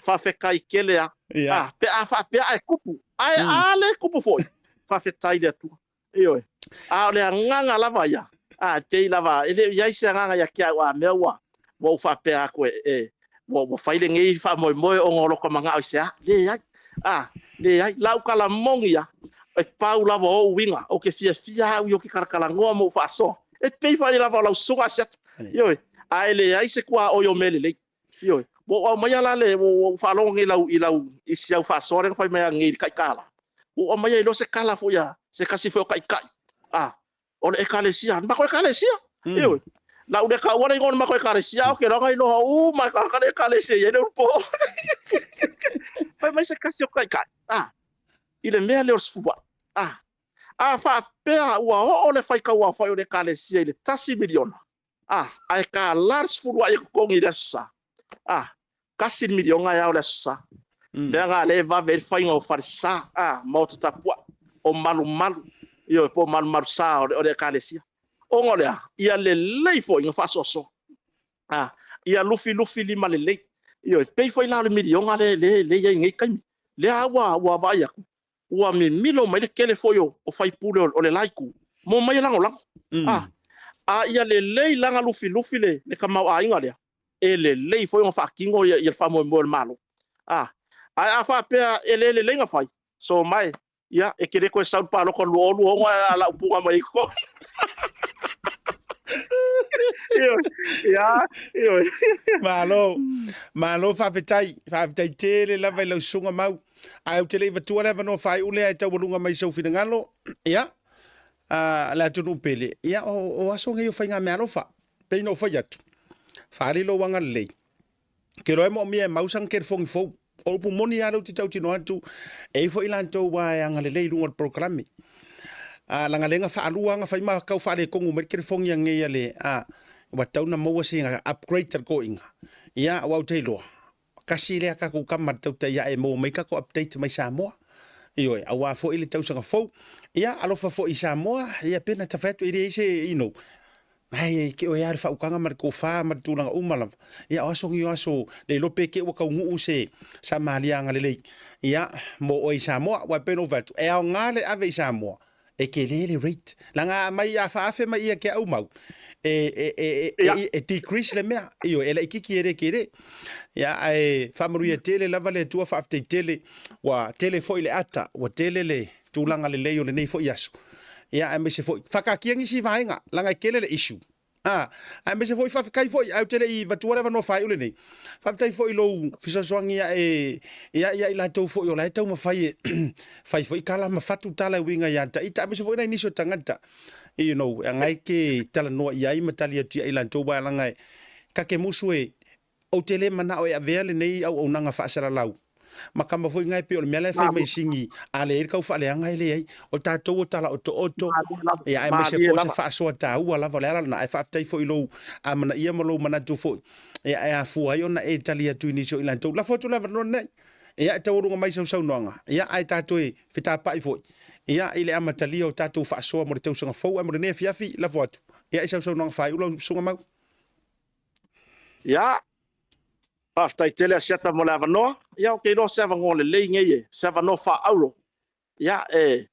D: Faafetai tele a. A pe a faapea ae tupu. Ae a le tupu foi. Faafetai i le Atua. Ioe. A o le agaga lava ia, a, e pei lava, e le o i ai se agaga ia te au a mea ua, ua ou faapea atu e, e, ua, ua fai lenei faamoemoe ona o lota manao i se a. Leai. A, leai. Lau tala moni ia, e pau lava o ou uiga, ou te fiafia au i ou te talatalanoa ma ou faasoa. E pei foi lava o lau susuga Asiata. Ioe. A e leai se tuaoi o mea lelei. Ioe. Ua ou aumaia la le, ua ou faalogo nei i lau, i lau, i si au faasoa lea na fai mai ananei i le taitala. Ua ou aumaia ai loa se tala foi a se tasi foi o taitai, a, o le Ekalesia, le matou Ekalesia. Ioe. Na ou le taua le igoa o le matou Ekalesia, ae ou te iloa na iloa uma e tagata le Ekalesia e i ai le ulupo. Fai mai se tasi o taitai, a, i le mea lea o le sefuluai, a, a faapea ua oo le faitauaofai o le Ekalesia i le $1 miliona, A, ae $1 le sefuluai e totogi i le Aso Sa. A, $1 miliona e ao le Aso Sa. Leaga lea e vave ai le faiga o falesa, a, maota tapuai, o malumalu, ioe, po o malumalu sa o le, o le Ekalesia. Ona o le a? Ia lelei foi na faasoasoa. A, ia lufilufi lima lelei. Ioe, pei foi la o le miliona lea, lea, lea e i ai i nei taimi. Lea ua, ua vaai atu, ua mimilo mai le tele foi o, o faipule o, o le la itu, mo mai e lagolago. A, a ia lelei la na lufilufi le, le tamaoaiga lea, e lelei foi ona faatino ia, ia le faamoemoe o le Malo. A, ae a faapea e le lelei na fai, so mae, ia, e te le toe sau i le palota 2026 ae a lau puga mai ai i totonu. Ioe, ia, ioe.
A: Malo, malo faafetai, faafetai tele lava i lau susuga Mau. Ae ou te le i vatua le avanoa faaiu lea e taualuga mai sou finagalo, ia, a, le atunuu pele, ia, o, o aso nei o faigameaalofa. Pei ona ou fai atu, faaali lou agalelei. Ke loa e moomia e mau sana telefoni fou. O upu moni lava lea ou te tautino atu, e i ai foi latou ua e agalelei i luga o le polokalame. A, leaga lea na faalua na fai ma tau faaletonu mai le telefoni anei a le, a, ua tatau ona maua sina upgrade a le toeaina. Ia, aua ou te iloa, Tasi lea tatou tama le tautai ae maua mai tatou update mai Samoa. Ioe, aua foi le tausaga fou. Ia, alofa foi i Samoa, ia pe na ta fai atu e leai se, you know, ai ke oe a le faautaga ma le tofa ma le tulaga uma lava. Ia, o aso ni o aso, le iloa pe te i ua taunuu se Samaria agalelei, ia, mo oe i Samoa. Aua e pei ona ou fai atu, e aoga le ave i Samoa, e tele le rate. Leaga a aumai, a faaafe mai ia ke au mau, e, e, e, e, e, e decrease le mea. Ioe, e laitiiti e le tele. Ia, ae faamanuia tele lava le Atua, faafetai tele, ua tele foi le ata, ua tele le tulaga lelei o lenei foi aso. Ia, aemaise foi, faataatia nisi vaega, leaga e tele le issue. Ā, aemaise foi faafetai foi, ae ou te le i vatua le avanoa faaiu lenei. Faafetai foi i lou fesoasoani ae ia ia i latou foi o la e taumafai e fai foi tala ma fatu tala e uiga ia Ita, aemaise foi nai nisi o tagata, you know, e agai ke talanoa i ai ma tali atu ia i latou, aua leaga e ta te musu e Ou te le manao e avea lenei auaunaga faasalalau ma kama foi na e pei o le mea la e fai mai sini a leai le taufaaleaga e leai. O tatou o tala otooto, ia aemaise foi o se faasoa taua lava o le ala lena. Ae faafetai foi i lou amanaia ma lou manatu foi ia e afua ai ona e tali atu i nisi o i latou. Lafo atu le avanoa lenei ia e taualuga mai sau saunoaga ia ae tatou e fetapai foi ia i le amatalia o tatou faasoa mo le tausaga fou ae mo lenei afiafi lafo atu ia i sau saunoaga faaiu lau Susuga Mau.
D: Ia, faafetai tele Asiata mo le avanoa. Ia, ou te iloa se avanoa lelei nei e, se avanoa faaauro. Ia, e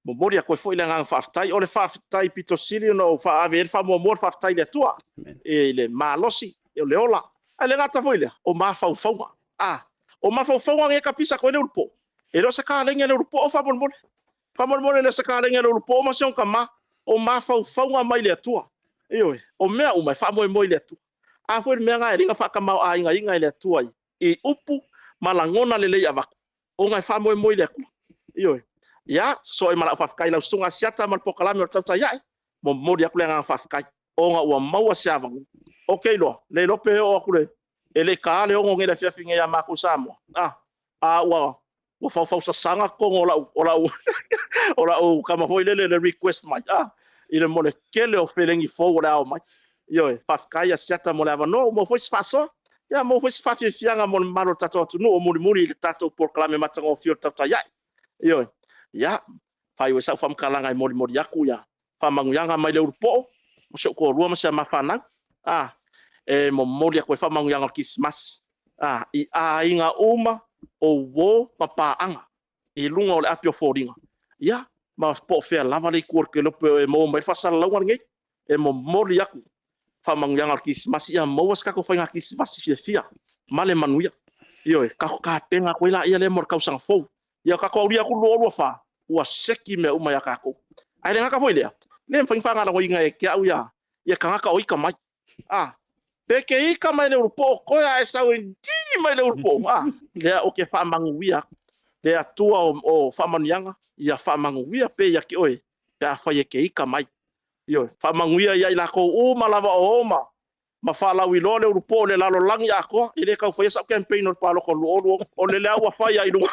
D: momoli atu ai foi le agaga faafetai. O le faafetai pito sili ona ou faaave ai le faamuamua le faafetai i le Atua i le malosi, o le ola. Ae le gata foi i lea, o mafaufauga. A, o mafaufauga nei e tapisa atu ai le ulupo. E le o se kalegi a le ulupo faamolemole. Faamolemole e le o se kalegi a le ulupo ma si ona tama, o mafaufauga mai le Atua. Ioe, o mea uma e faamoemoe i le Atua. A foi le mea na e liga faatamaoaigaina e le Atua i upu ma lagona lelei avatu, ona e faamoemoe i le Atua. Ioe. Ia, sosoe ma lau faafetai i lau Susuga Asiata ma le polokalame o le Tautai Ae, momoli atu le agaga faafetai, ona ua maua se avanoa. Ou te iloa, le iloa pe oo atu le, e le i ta le 6 nei le afiafi nei ia matou i Samoa, a, a ua ua faufausasaga totonu o lau o lau o lau kama foi lele le request mai a i le mo le tele o felegi fou o le a oo mai. Ioe, faafetai Asiata mo le avanoa, ua maua foi se faasoa. Ia maua foi se faafiafiaga mo le mamalu o le tatou atunuu o mulimuli i le tatou polokalame matagofie o le Tautai Ae. Ioe. Ia, faaiu ai sau faamatalaga e molimoli atu ia faamanuiaga mai le Ulupoo ma si ou toalua ma si a ma fanau. A, e momoli atu ai faamanuiaga o le Kerisimasi a, i aiga uma o uo ma paaga i luga o le api o foliga. Ia, ma po o fea lava le itu o le kelope e maua mai ai le faasalalauga lenei, e momoli atu faamanuiaga o le Kerisimasi, ia maua se tatou faiga Kerisimasi fiafia ma le manuia. Ioe, tatou tapena atu ai laia lea mo le tausaga fou. Ia tatou aulia atu le 2024, ua seki mea uma ia tatou. Ae le gata foi i lea, le mafai ona faagalagoina e te au ia, ia tagata o ita mai. A, pe ke ita mai le ulupoo, koe a e sau e dii mai le ulupoo. A, lea ou te faamanuia atu. Le Atua o, o faamanuiaga, ia faamanuia pea ia te oe, pe afai e ke ita mai. Ioe, faamanuia ia i latou uma lava o oma ma faalauiloa le ulupoo i le lalolagi atoa. E le tau faia sau campaign o le palota o le 2026, o le lea ua fai lava i luga.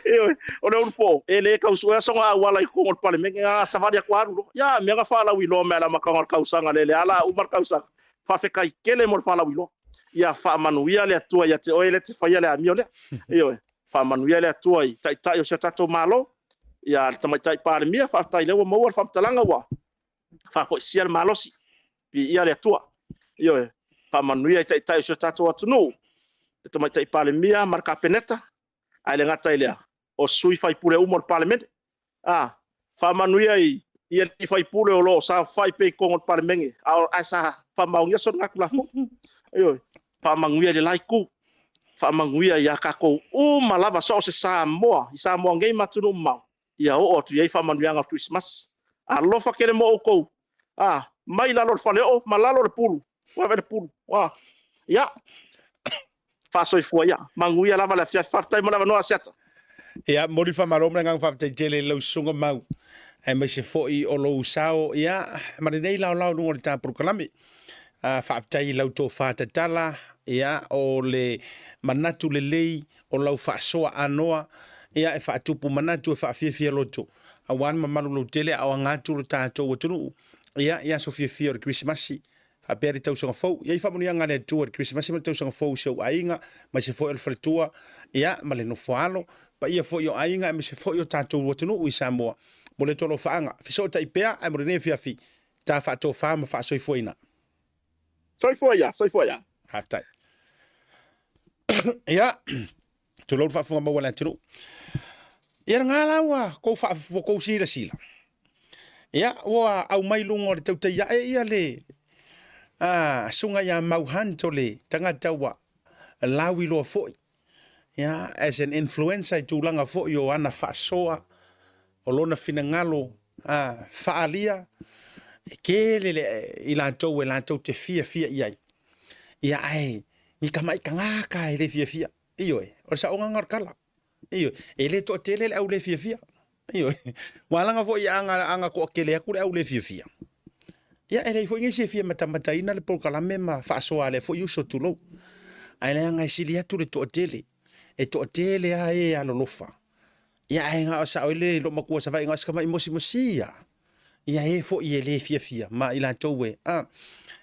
D: Ioe, o le ulupoo, e le tau suea sona auala i totonu o le Palemene, na ona savali atu lava alu loa. Ia, mea na faalauiloa mai i le amataga o le tausaga lea, lea la uma le tausaga. Faafetai tele mo le faalauiloa. Ia faamanuia le Atua ia te oe lea e te faia le amio lea. Ioe, faamanuia le Atua i Taitai o si o tatou Malo, ia le Tamaitai Palemia, faafetai lea ua maua le faamatalaga ua faafoisia le malosi, viia le Atua. Ioe, faamanuia i Taitai o si o tatou atunuu, le Tamaitai Palemia ma le Kapeneta, ae le gata i lea, o sui faipule uma o le Palemene. A, faamanuia i i alii faipule o lo o saofai pea i totonu o le Palemene, ae sa faamaonia soligatulafono. Ioe, faamanuia i le la itu, faamanuia ia tatou uma lava, so o se Samoa i Samoa nei ma atunuu mamao, ia oo atu i ai faamanuiaga o le Kerisimasi. Alofa tele mo outou, a, mai lalo o le faleoo ma lalo o le pulu, ua le pulu, a, ia, faasoifua ia, manuia lava le afiafi. Faafetai mo le avanoa Asiata.
A: Ia, momoli faamalo ma le agaga faafetai tele i lau susuga Mau, aemaise foi o lou sao, ia, ma lenei laolao i luga o le ta polokalame. Faafetai i lau tofa tatala, ia, o le manatu lelei o lau faasoa anoa, ia, e faatupu manatu, e faafiafia loto, aua le mamalu lautele a o aga atu lo tatou atunuu, ia, i aso fiafia o le Kerisimasi, faapea le tausaga fou. Ia i faamanuiaga a le Atua i le Kerisimasi ma le tausaga fou i si ou aiga, aemaise foi o le faletua, ia, ma le nofoaalo, paia foi o aiga, aemaise foi o tatou atunuu i Samoa. Mo le tolofaaga, fesootai pea, ae mo lenei afiafi, ta faatofa ma faasoifuaina.
D: Soifua ia, soifua ia.
A: Faafetai. Ia, tulou le faafofoga maua a le atunuu. Ia lena la ua kou ua kou silasila. Ia, ua aumai luga o le tautai ae ia le a, susuga ia Mau Hunt o le tagata ua lauiloa foi. Ia, as an influencer i tulaga foi o ana faasoa, o lona finagalo a, faaalia, e tele le, i latou e latou te fiafia i ai. Ia, ae ni tamai tagata e le fiafia. Ioe, o le saoga lena o le tala. Ioe, e le toatele le au le fiafia. Ioe, ua laga foi aga, aga toatele atu le au le fiafia. Ia, e leai foi nisi e fia matamataina le polokalame ma faasoa a lea foi uso, tulou. Ae leaga e sili atu le toatele. E toatele lava e alolofa. Ia, ae na o sao ai le loomatua Savaii, na o si tamai mosimosi lava. Ia, e foi e le fiafia ma i latou e, a.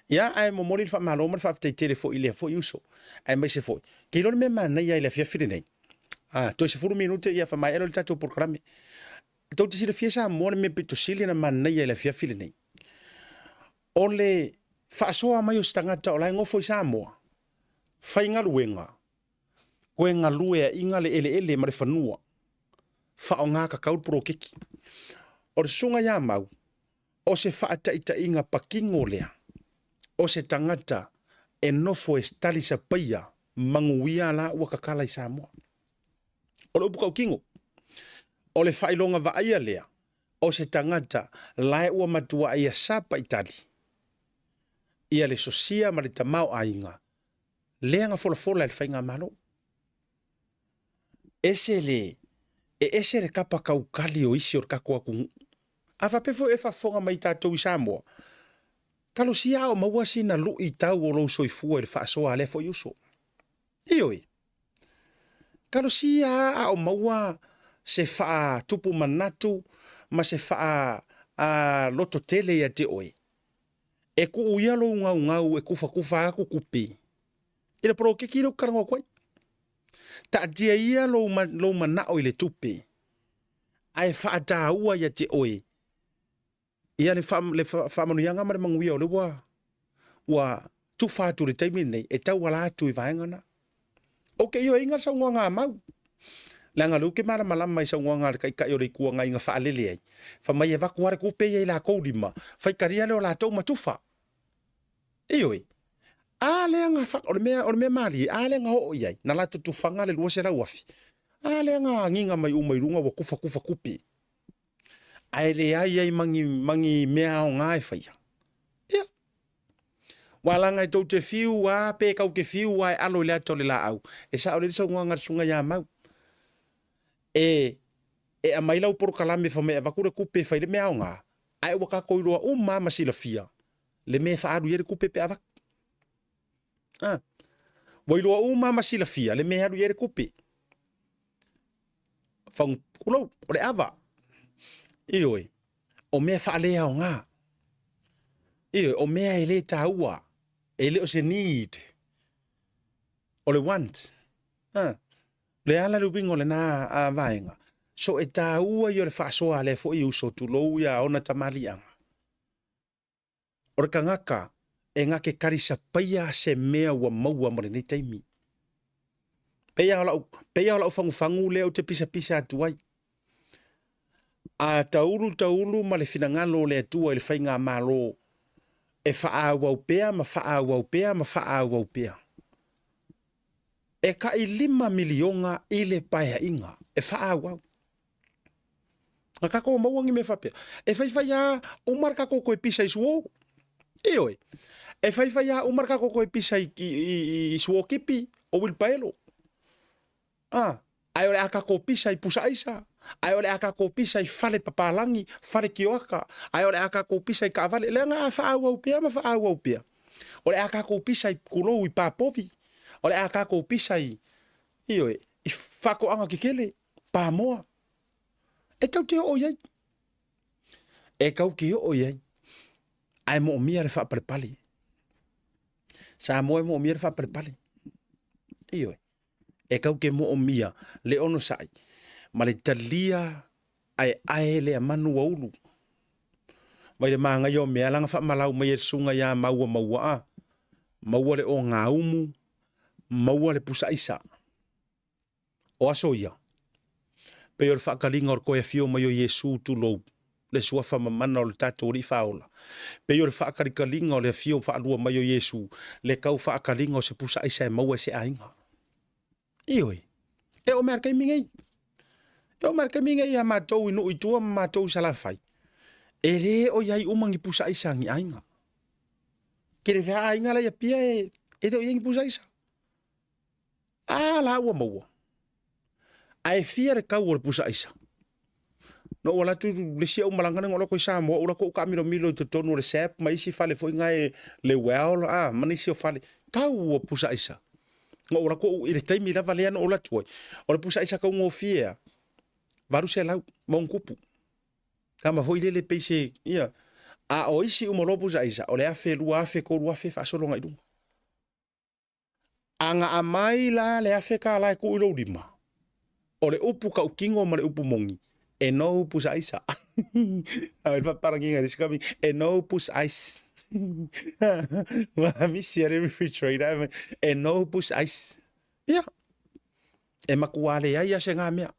A: Ia, ae momoli le faamalo ma le faafetai tele foi i lea foi uso. Aemaise foi, ke iloa le mea manaia i le afiafi lenei. A, toe 10 minute ia faamaea loa le tatou polokalame. Tou te silafia Samoa le mea pito sili ona manaia i le afiafi lenei. O le faasoa mai o se tagata o la e nofo i Samoa, faigaluega, koe galueaiina le eleele ma le fanua, faaaoga tatau le poloketi. O le susuga ia Mau, o se faataitaiga patino lea o se tagata e nofo e talisapaia manuia la ua tatala i Samoa. O le upu tautino, o le faailoga vaaia lea o se tagata la e ua matuai asapaitali ia le sosia ma le tamaoaiga lea na folafola e le faigamalo. Ese le, e ese le kapa kaukali o isi o le tatou atunuu. A faapea foi e faafofoga mai tatou i Samoa, talosia a o maua sina lui tau o lou soifua i le faasoa a lea foi uso. Ioe. Talosia a o maua se faatupu manatu ma se faa a loto tele ia te oe. E tuu ia lou gaugau e tufatufa atu tupe. I le poloketi lea ou te talanoa atu ai. Taatia ia lou, lou manao i le tupe, ae faataua ia te oe ia le, fa, le fa, faamanuiaga ma le manuia o le ua, ua tufa atu i le taimi lenei e tauala atu i vaega na. Ou te ioeina le saunoaga a Mau, leaga o lea ou te malamalama i saunoaga a le Taitai o le Itu Agai na faalele ai, fai mai e avatu lava le tupe ia i latou lima, faitalia lea o latou ma tufa. Ioe. A lea na fa, o le mea, o le mea malie, a lea na oo i ai, na latou tufaga le 200,000. A lea na agiga mai uma i luga ua tufa tufa tupe. Ae leai ai ma ni, ma ni mea aoga e faia. Ia. Ua laga e tou te fiu a pe kau te fiu a e alo i le ata o le laau. E sao lelei le saunoaga a le susuga ia Mau. E, e aumai lau polokalame fai mai e avatu le tupe e fai le mea aoga, ae ua tatou iloa uma lava ma silafia le mea e faaalu i ai le tupe pe a avatu. Ah. Ua iloa uma lava ma silafia le mea e alu i ai le tupe. Fagu, tulou, o le ava. Ioe, o mea faaleaoga. Ioe, o mea e le taua, e le o se need, o le want. Ah. Le ala le uiga o lena a vaega, so e taua ia o le faasoa a lea foi uso, tulou ia ona tamaliiaga. O le tagata e na te talisapaia se mea ua maua mo lenei taimi. Pei lava o lau, pei lava o lau fagufagu lea ou te pisapisa atu ai. A taulu taulu ma le finagalo o le Atua i le faigamalo e faaauau pea ma faaauau pea ma faaauau pea. E tai $5 miliona i le paeaiga e faaauau. Na tatou maua ni mea faapea. E faifai lava uma le tatou toe pisa i suo. Ioe. E faifai lava uma le tatou toe pisa i, i, i, i suo kipi o uilipaelo. Ah, ae o le a tatou pisa i pusa aisa, ae o le a tatou pisa i fale papalagi, fale kioaka, ae o le a tatou pisa i taavale. Leaga a faaauau pea ma faaauau pea. O le a tatou pisa i kulou i papovi, o le a tatou pisa i, ioe, i faatoaga tetele, pamoa. E tau te oo i ai. E tau te oo i ai. Ae moomia le faapalepale. Samoa e moomia le faapalepale. Ioe. E tau te moomia le onosai ma le talia aeae lea manu ua ulu. Mai le magaia o mea langa faamalau mai e le susuga ia Maua Maua a. Maua le ogaumu, maua le pusaisa. O aso ia, pei o le faakaliga o le toe afio mai o Iesu, tulou, le suafa mamana o le tatou Alii Faaola, pei o le faakalikaliga o le afio faalua mai o Iesu, le tau faakaliga o se pusa aisa e maua e se aiga. Ioe, e oo mai lava i le taimi nei, e oo mai lava i le taimi nei ia matou i nuu i tua ma matou i Salafai, e le o i ai uma ni pusa aisa a ni aiga. Tele foi aiga la i Apia e le o i ai ni pusa aisa. A la ua maua. Ae fia le tau o le pusa aisa? Na ou alu atu le isi au malaga lea na ou alu atu i Samoa, ou alu atu ou taamilomilo i totonu o le SAP ma isi fale foi na e le Well a, ma nisi o fale. Tau o pusa aisa. Na ou alu atu ou, i le taimi lava lea na ou alu atu ai, o le pusa aisa taugofie lava, 800 ma ona tupu. Tama foi lele pei se, ia. A o isi uma loa pusa aisa, o le 1000, 2000, 3000 faasolo agai i luga. A na aumai la le $1000 e tuu i lou lima, o le upu tautino ma le upu moni, e no pusa aisa. A le faapalagiga i le isi kami, e no pus ice. Ua misi a le refrigerator, e no pus ice. Ia, e matua leai lava se ga mea,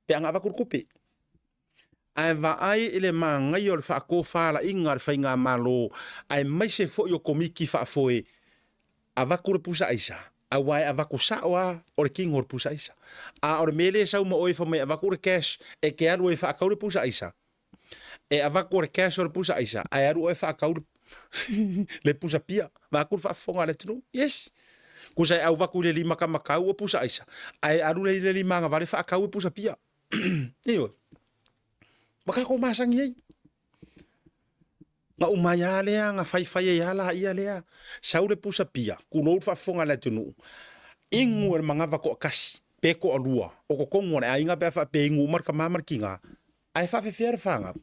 A: pe a na avatu le tupe. Ae vaai i le manaia o le faatofalaiga a le Faigamalo aemaise foi o Komiti Faafoe, avatu le pusa aisa, aua e avatu sao lava o le tino o le pusa aisa. A o le mea lea e sau ma oe fai mai avatu le cash e te alu ai e faatau le pusa aisa, e avatu o le cash o le pusa aisa ae alu oe e faatau le pusa pia. Vaeatu le faafofoga a le atunuu. Yes. Tusa e auvatu i le lima kamakau o pusa aisa, ae alu lea i le lima agavale faatau e pusa pia. Ioe. Ma tatou masani ai. Na uma ai lava lea, na faifai ai lava laia lea. Sau le pusa pia, tulou le faafofoga a le atunuu, inu e le manava toatasi pe toalua o totonu o le aiga pe a faapea e inu uma le tama ma le tina, ae faafefea le fanau.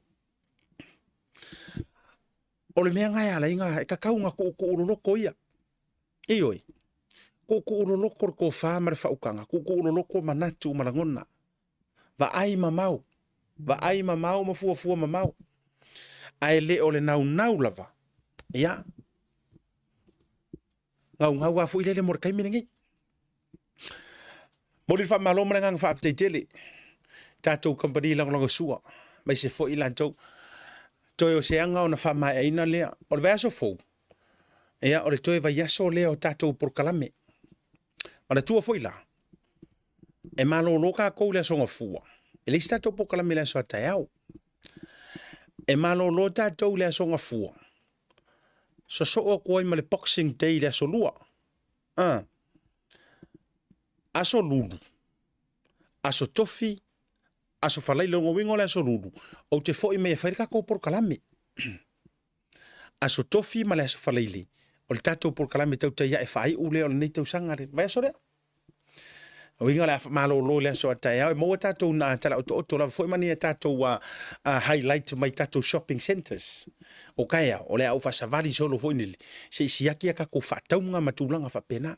A: O le mea lena e ala ai ona e tatau ona tuutuu loloto ia. Ioe. Kuukuu loloko le tofa ma le faautaga, kuukuu loloko manatu ma lagona. Vaai mamao, vaai mamao ma fuafua mamao. Ae le o le naunau lava, ia, gaugau lava foi lele mo le taimi lenei. Momoli le faamalo ma le agaga faafetai tele tatou kamupani lagolagosua, aemaise foi i latou toe o se aga ona faamaeaina lea. O le vaiaso fou, ia, o le toe vaiaso lea o tatou polokalame. Manatua foi la, e malolo tatou i le Aso Gafua, e leai se tatou polokalame i le aso a taeao. E malolo tatou i le Aso Gafua, sosoo atu ai ma le Boxing Day i le Aso Lua. Ah. Aso Lulu, Aso Tofi, Aso Faraile, lona uiga o le Aso Lulu, ou te foi mai e fai le tatou polokalame. Aso Tofi ma le Aso Faraile, o le tatou polokalame tautai ae faaiu lea o lenei tausaga le vaiaso lea. O uiga o le a malolo i le aso a taeao e maua tatou na tala otooto lava foi ma ni a tatou highlight mai tatou shopping centres. O taeao, o le a ou faasavali solo foi nele, se i siaki a tatou faatauga ma tulaga faapena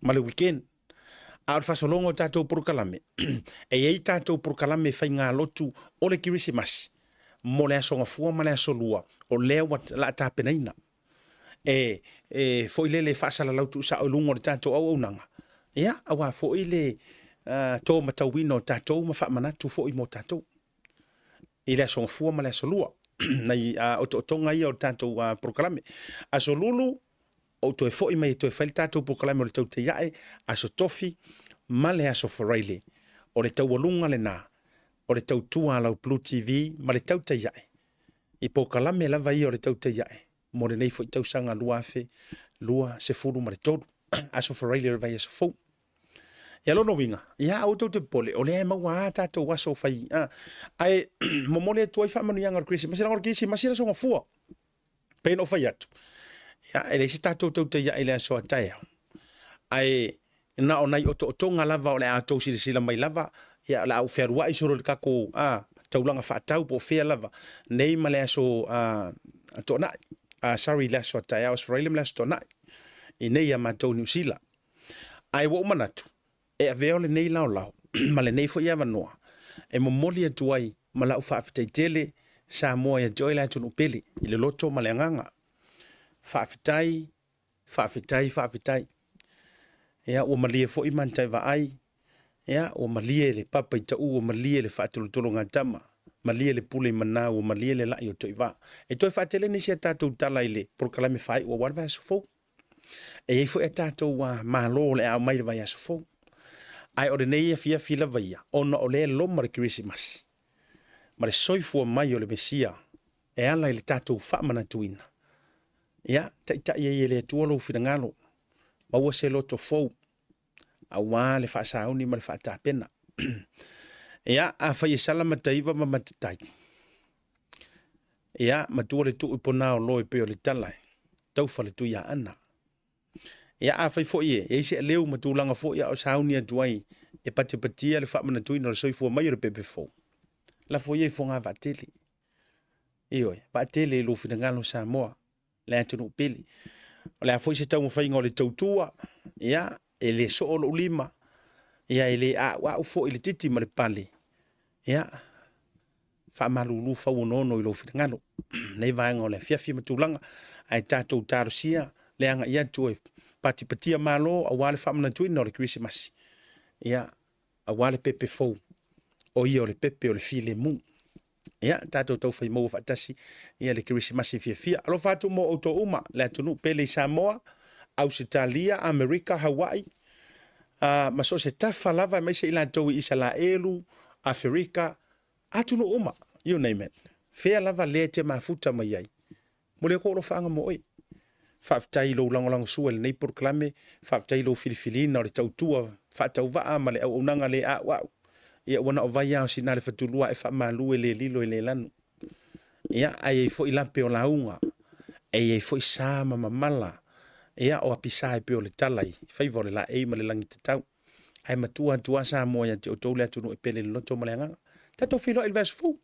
A: ma le weekend. A o le faasologa o tatou polokalame, e i ai tatou polokalame faigalotu o le Kerisimasi mo le Aso Gafua ma le Aso Lua, o lea ua la tapenaina. E, e foi lele e faasalalau tuusao i luga o le tatou auaunaga, ia, aua foi le uh, tōmatauina o tatou ma faamanatu foi mo tatou i le Aso Gafua ma le Aso Lua. Nai uh, otootoga ia o le tatou uh, polokalame. Aso Lulu, ou toe foi mai e toe fai le tatou polokalame o le tautai ae, Aso Tofi ma le Aso Faraile. O le taualuga lena o le tautua a lau Blue TV ma le tautai ae i polokalame lava ia o le tautai ae mo lenei foi tausaga 2023, Aso Faraile o le vaiaso fou. Ia lona uiga, ia aua tou te popole, o lea e maua a tatou aso fai, a, ae momoli atu ai faamanuiaga o le Kerisimasi, leaga o le Kerisimasi le aso Gafua. Pei ona ou fai atu, ia, e leai se tatou tautai ae i le aso a taeao, ae na o nai otootoga lava o le a outou silasila mai lava, ia, o le a ou fealuai solo i le tatou a, taulaga faatau po o fea lava, nei ma le aso a, Toonai, a, sorry, le aso a taeao, Aso Faraile ma le aso Toonai, i nei ia matou i Niu Sila. Ae ua ou manatu, e avea lenei laolao ma lenei foi avanoa e momoli atu ai ma lau faafetai tele Samoa ia te oe le atunuu pele i le loto ma le agaga. Faafetai, faafetai, faafetai. Ia, ua malie foi mantai vaai, ia, ua malie le papa i tau, ua malie le faatolotologatama, malie le pule i mana, ua malie le lai o Toivā. E toe faatele nisi a tatou tala i le polokalame faaiu aua le vaiaso fou. E i ai foi a tatou malo o le a aumai i le vaiaso fou. Ae o lenei afiafi lava ia, ona o lea e loma le Kerisimasi, ma le soifua mai o le Mesia e ala i le tatou faamanatuina. Ia, taitai ai e le Atua lou finagalo, maua se loto fou, aua le faasauni ma le faatapena. Ia, afai e sala mataiva ma matatai, ia, matua le tuu i pona o lo e pei o le tala e taufa le Tuiaana. Ia, afai foi e i ai se aleu ma tulaga foi a o sauni atu ai e patipatia le faamanatuina o le soifua mai o le pepe fou, lafo ia i fogavaatele. Ioe, vaatele i lou finagalo Samoa, le atunuu pele. O le a foi se taumafaiga o le tautua, ia, e le soo lou lima, ia, e le a'ua'u foi le titi ma le pale, ia, faamalulu fauonoono i lou finagalo. Nei vaega o le afiafi ma tulaga, ae tatou talosia le agai atu e patipatia malo aua le faamanatuina o le Kerisimasi. Ia, aua le pepe fou, o ia o le pepe o le filemu. Ia, tatou taufai maua faatasi ia le Kerisimasi fiafia. Alofa atu mo outou uma, le atunuu pele i Samoa, Ausetalia, Amerika, Hawaii, ma so o se tafa lava, aemaise i latou i Isalaelu, Aferika, atunuu uma, you name it. Fea lava lea e te mafuta mai ai. Momoli atu ou alofaaga mo oe. Faafetai i lou lagolagosua i lenei polokalame, faafetai i lou filifiliina o le tautua faatauvaa ma le auaunaga le a'ua'u. Ia ua na o vai lava o sina le fatulua e faamalu e le lilo e le lanu. Ia, ae i ai foi lape o lauga, e i ai foi sa ma mamala, ia o apisa e pei o le tala i faiva o le laei ma le lagi tatau. Ae matua atu lava Samoa ia te outou le atunuu e pele i le loto ma le agaga. Tatou feiloai i le vaiaso fou.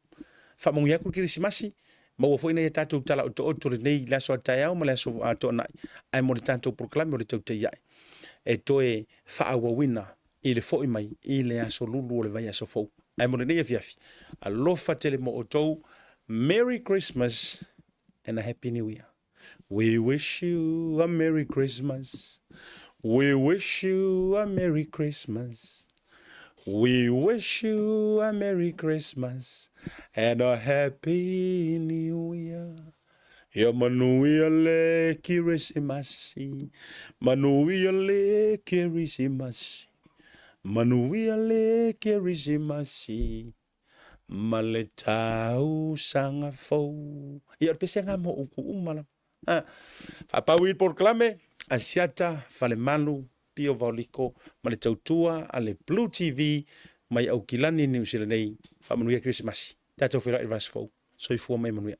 A: Faamanuia atu le Kerisimasi, maua foi nai a tatou tala otooto lenei i le aso a taeao ma le aso a toanai, ae mo le tatou polokalame o le tautai ae. e toe faaauauina i le fo'i mai i le aso Lulu o le vaiaso fou. Ae mo lenei afiafi, alofa tele mo outou, Merry Christmas and a Happy New Year. We wish you a Merry Christmas. We wish you a Merry Christmas. We wish you a Merry Christmas and a Happy New Year. Ia manuia le Kirisimasi, manuia le Kirisimasi, manuia le Kirisimasi, ma le tausaga fou. Ia, o le pesega mo upu uma lava. Ha. Faapau i le polokalame, Asiata, Falemalu, Pio Vaoliko ma le tautua a le Blue TV mai Aukilani, Niu Sila nei. Faamanuia Kerisimasi. Tatou feiloai i le vaiaso fou. Soifua ma ia manuia.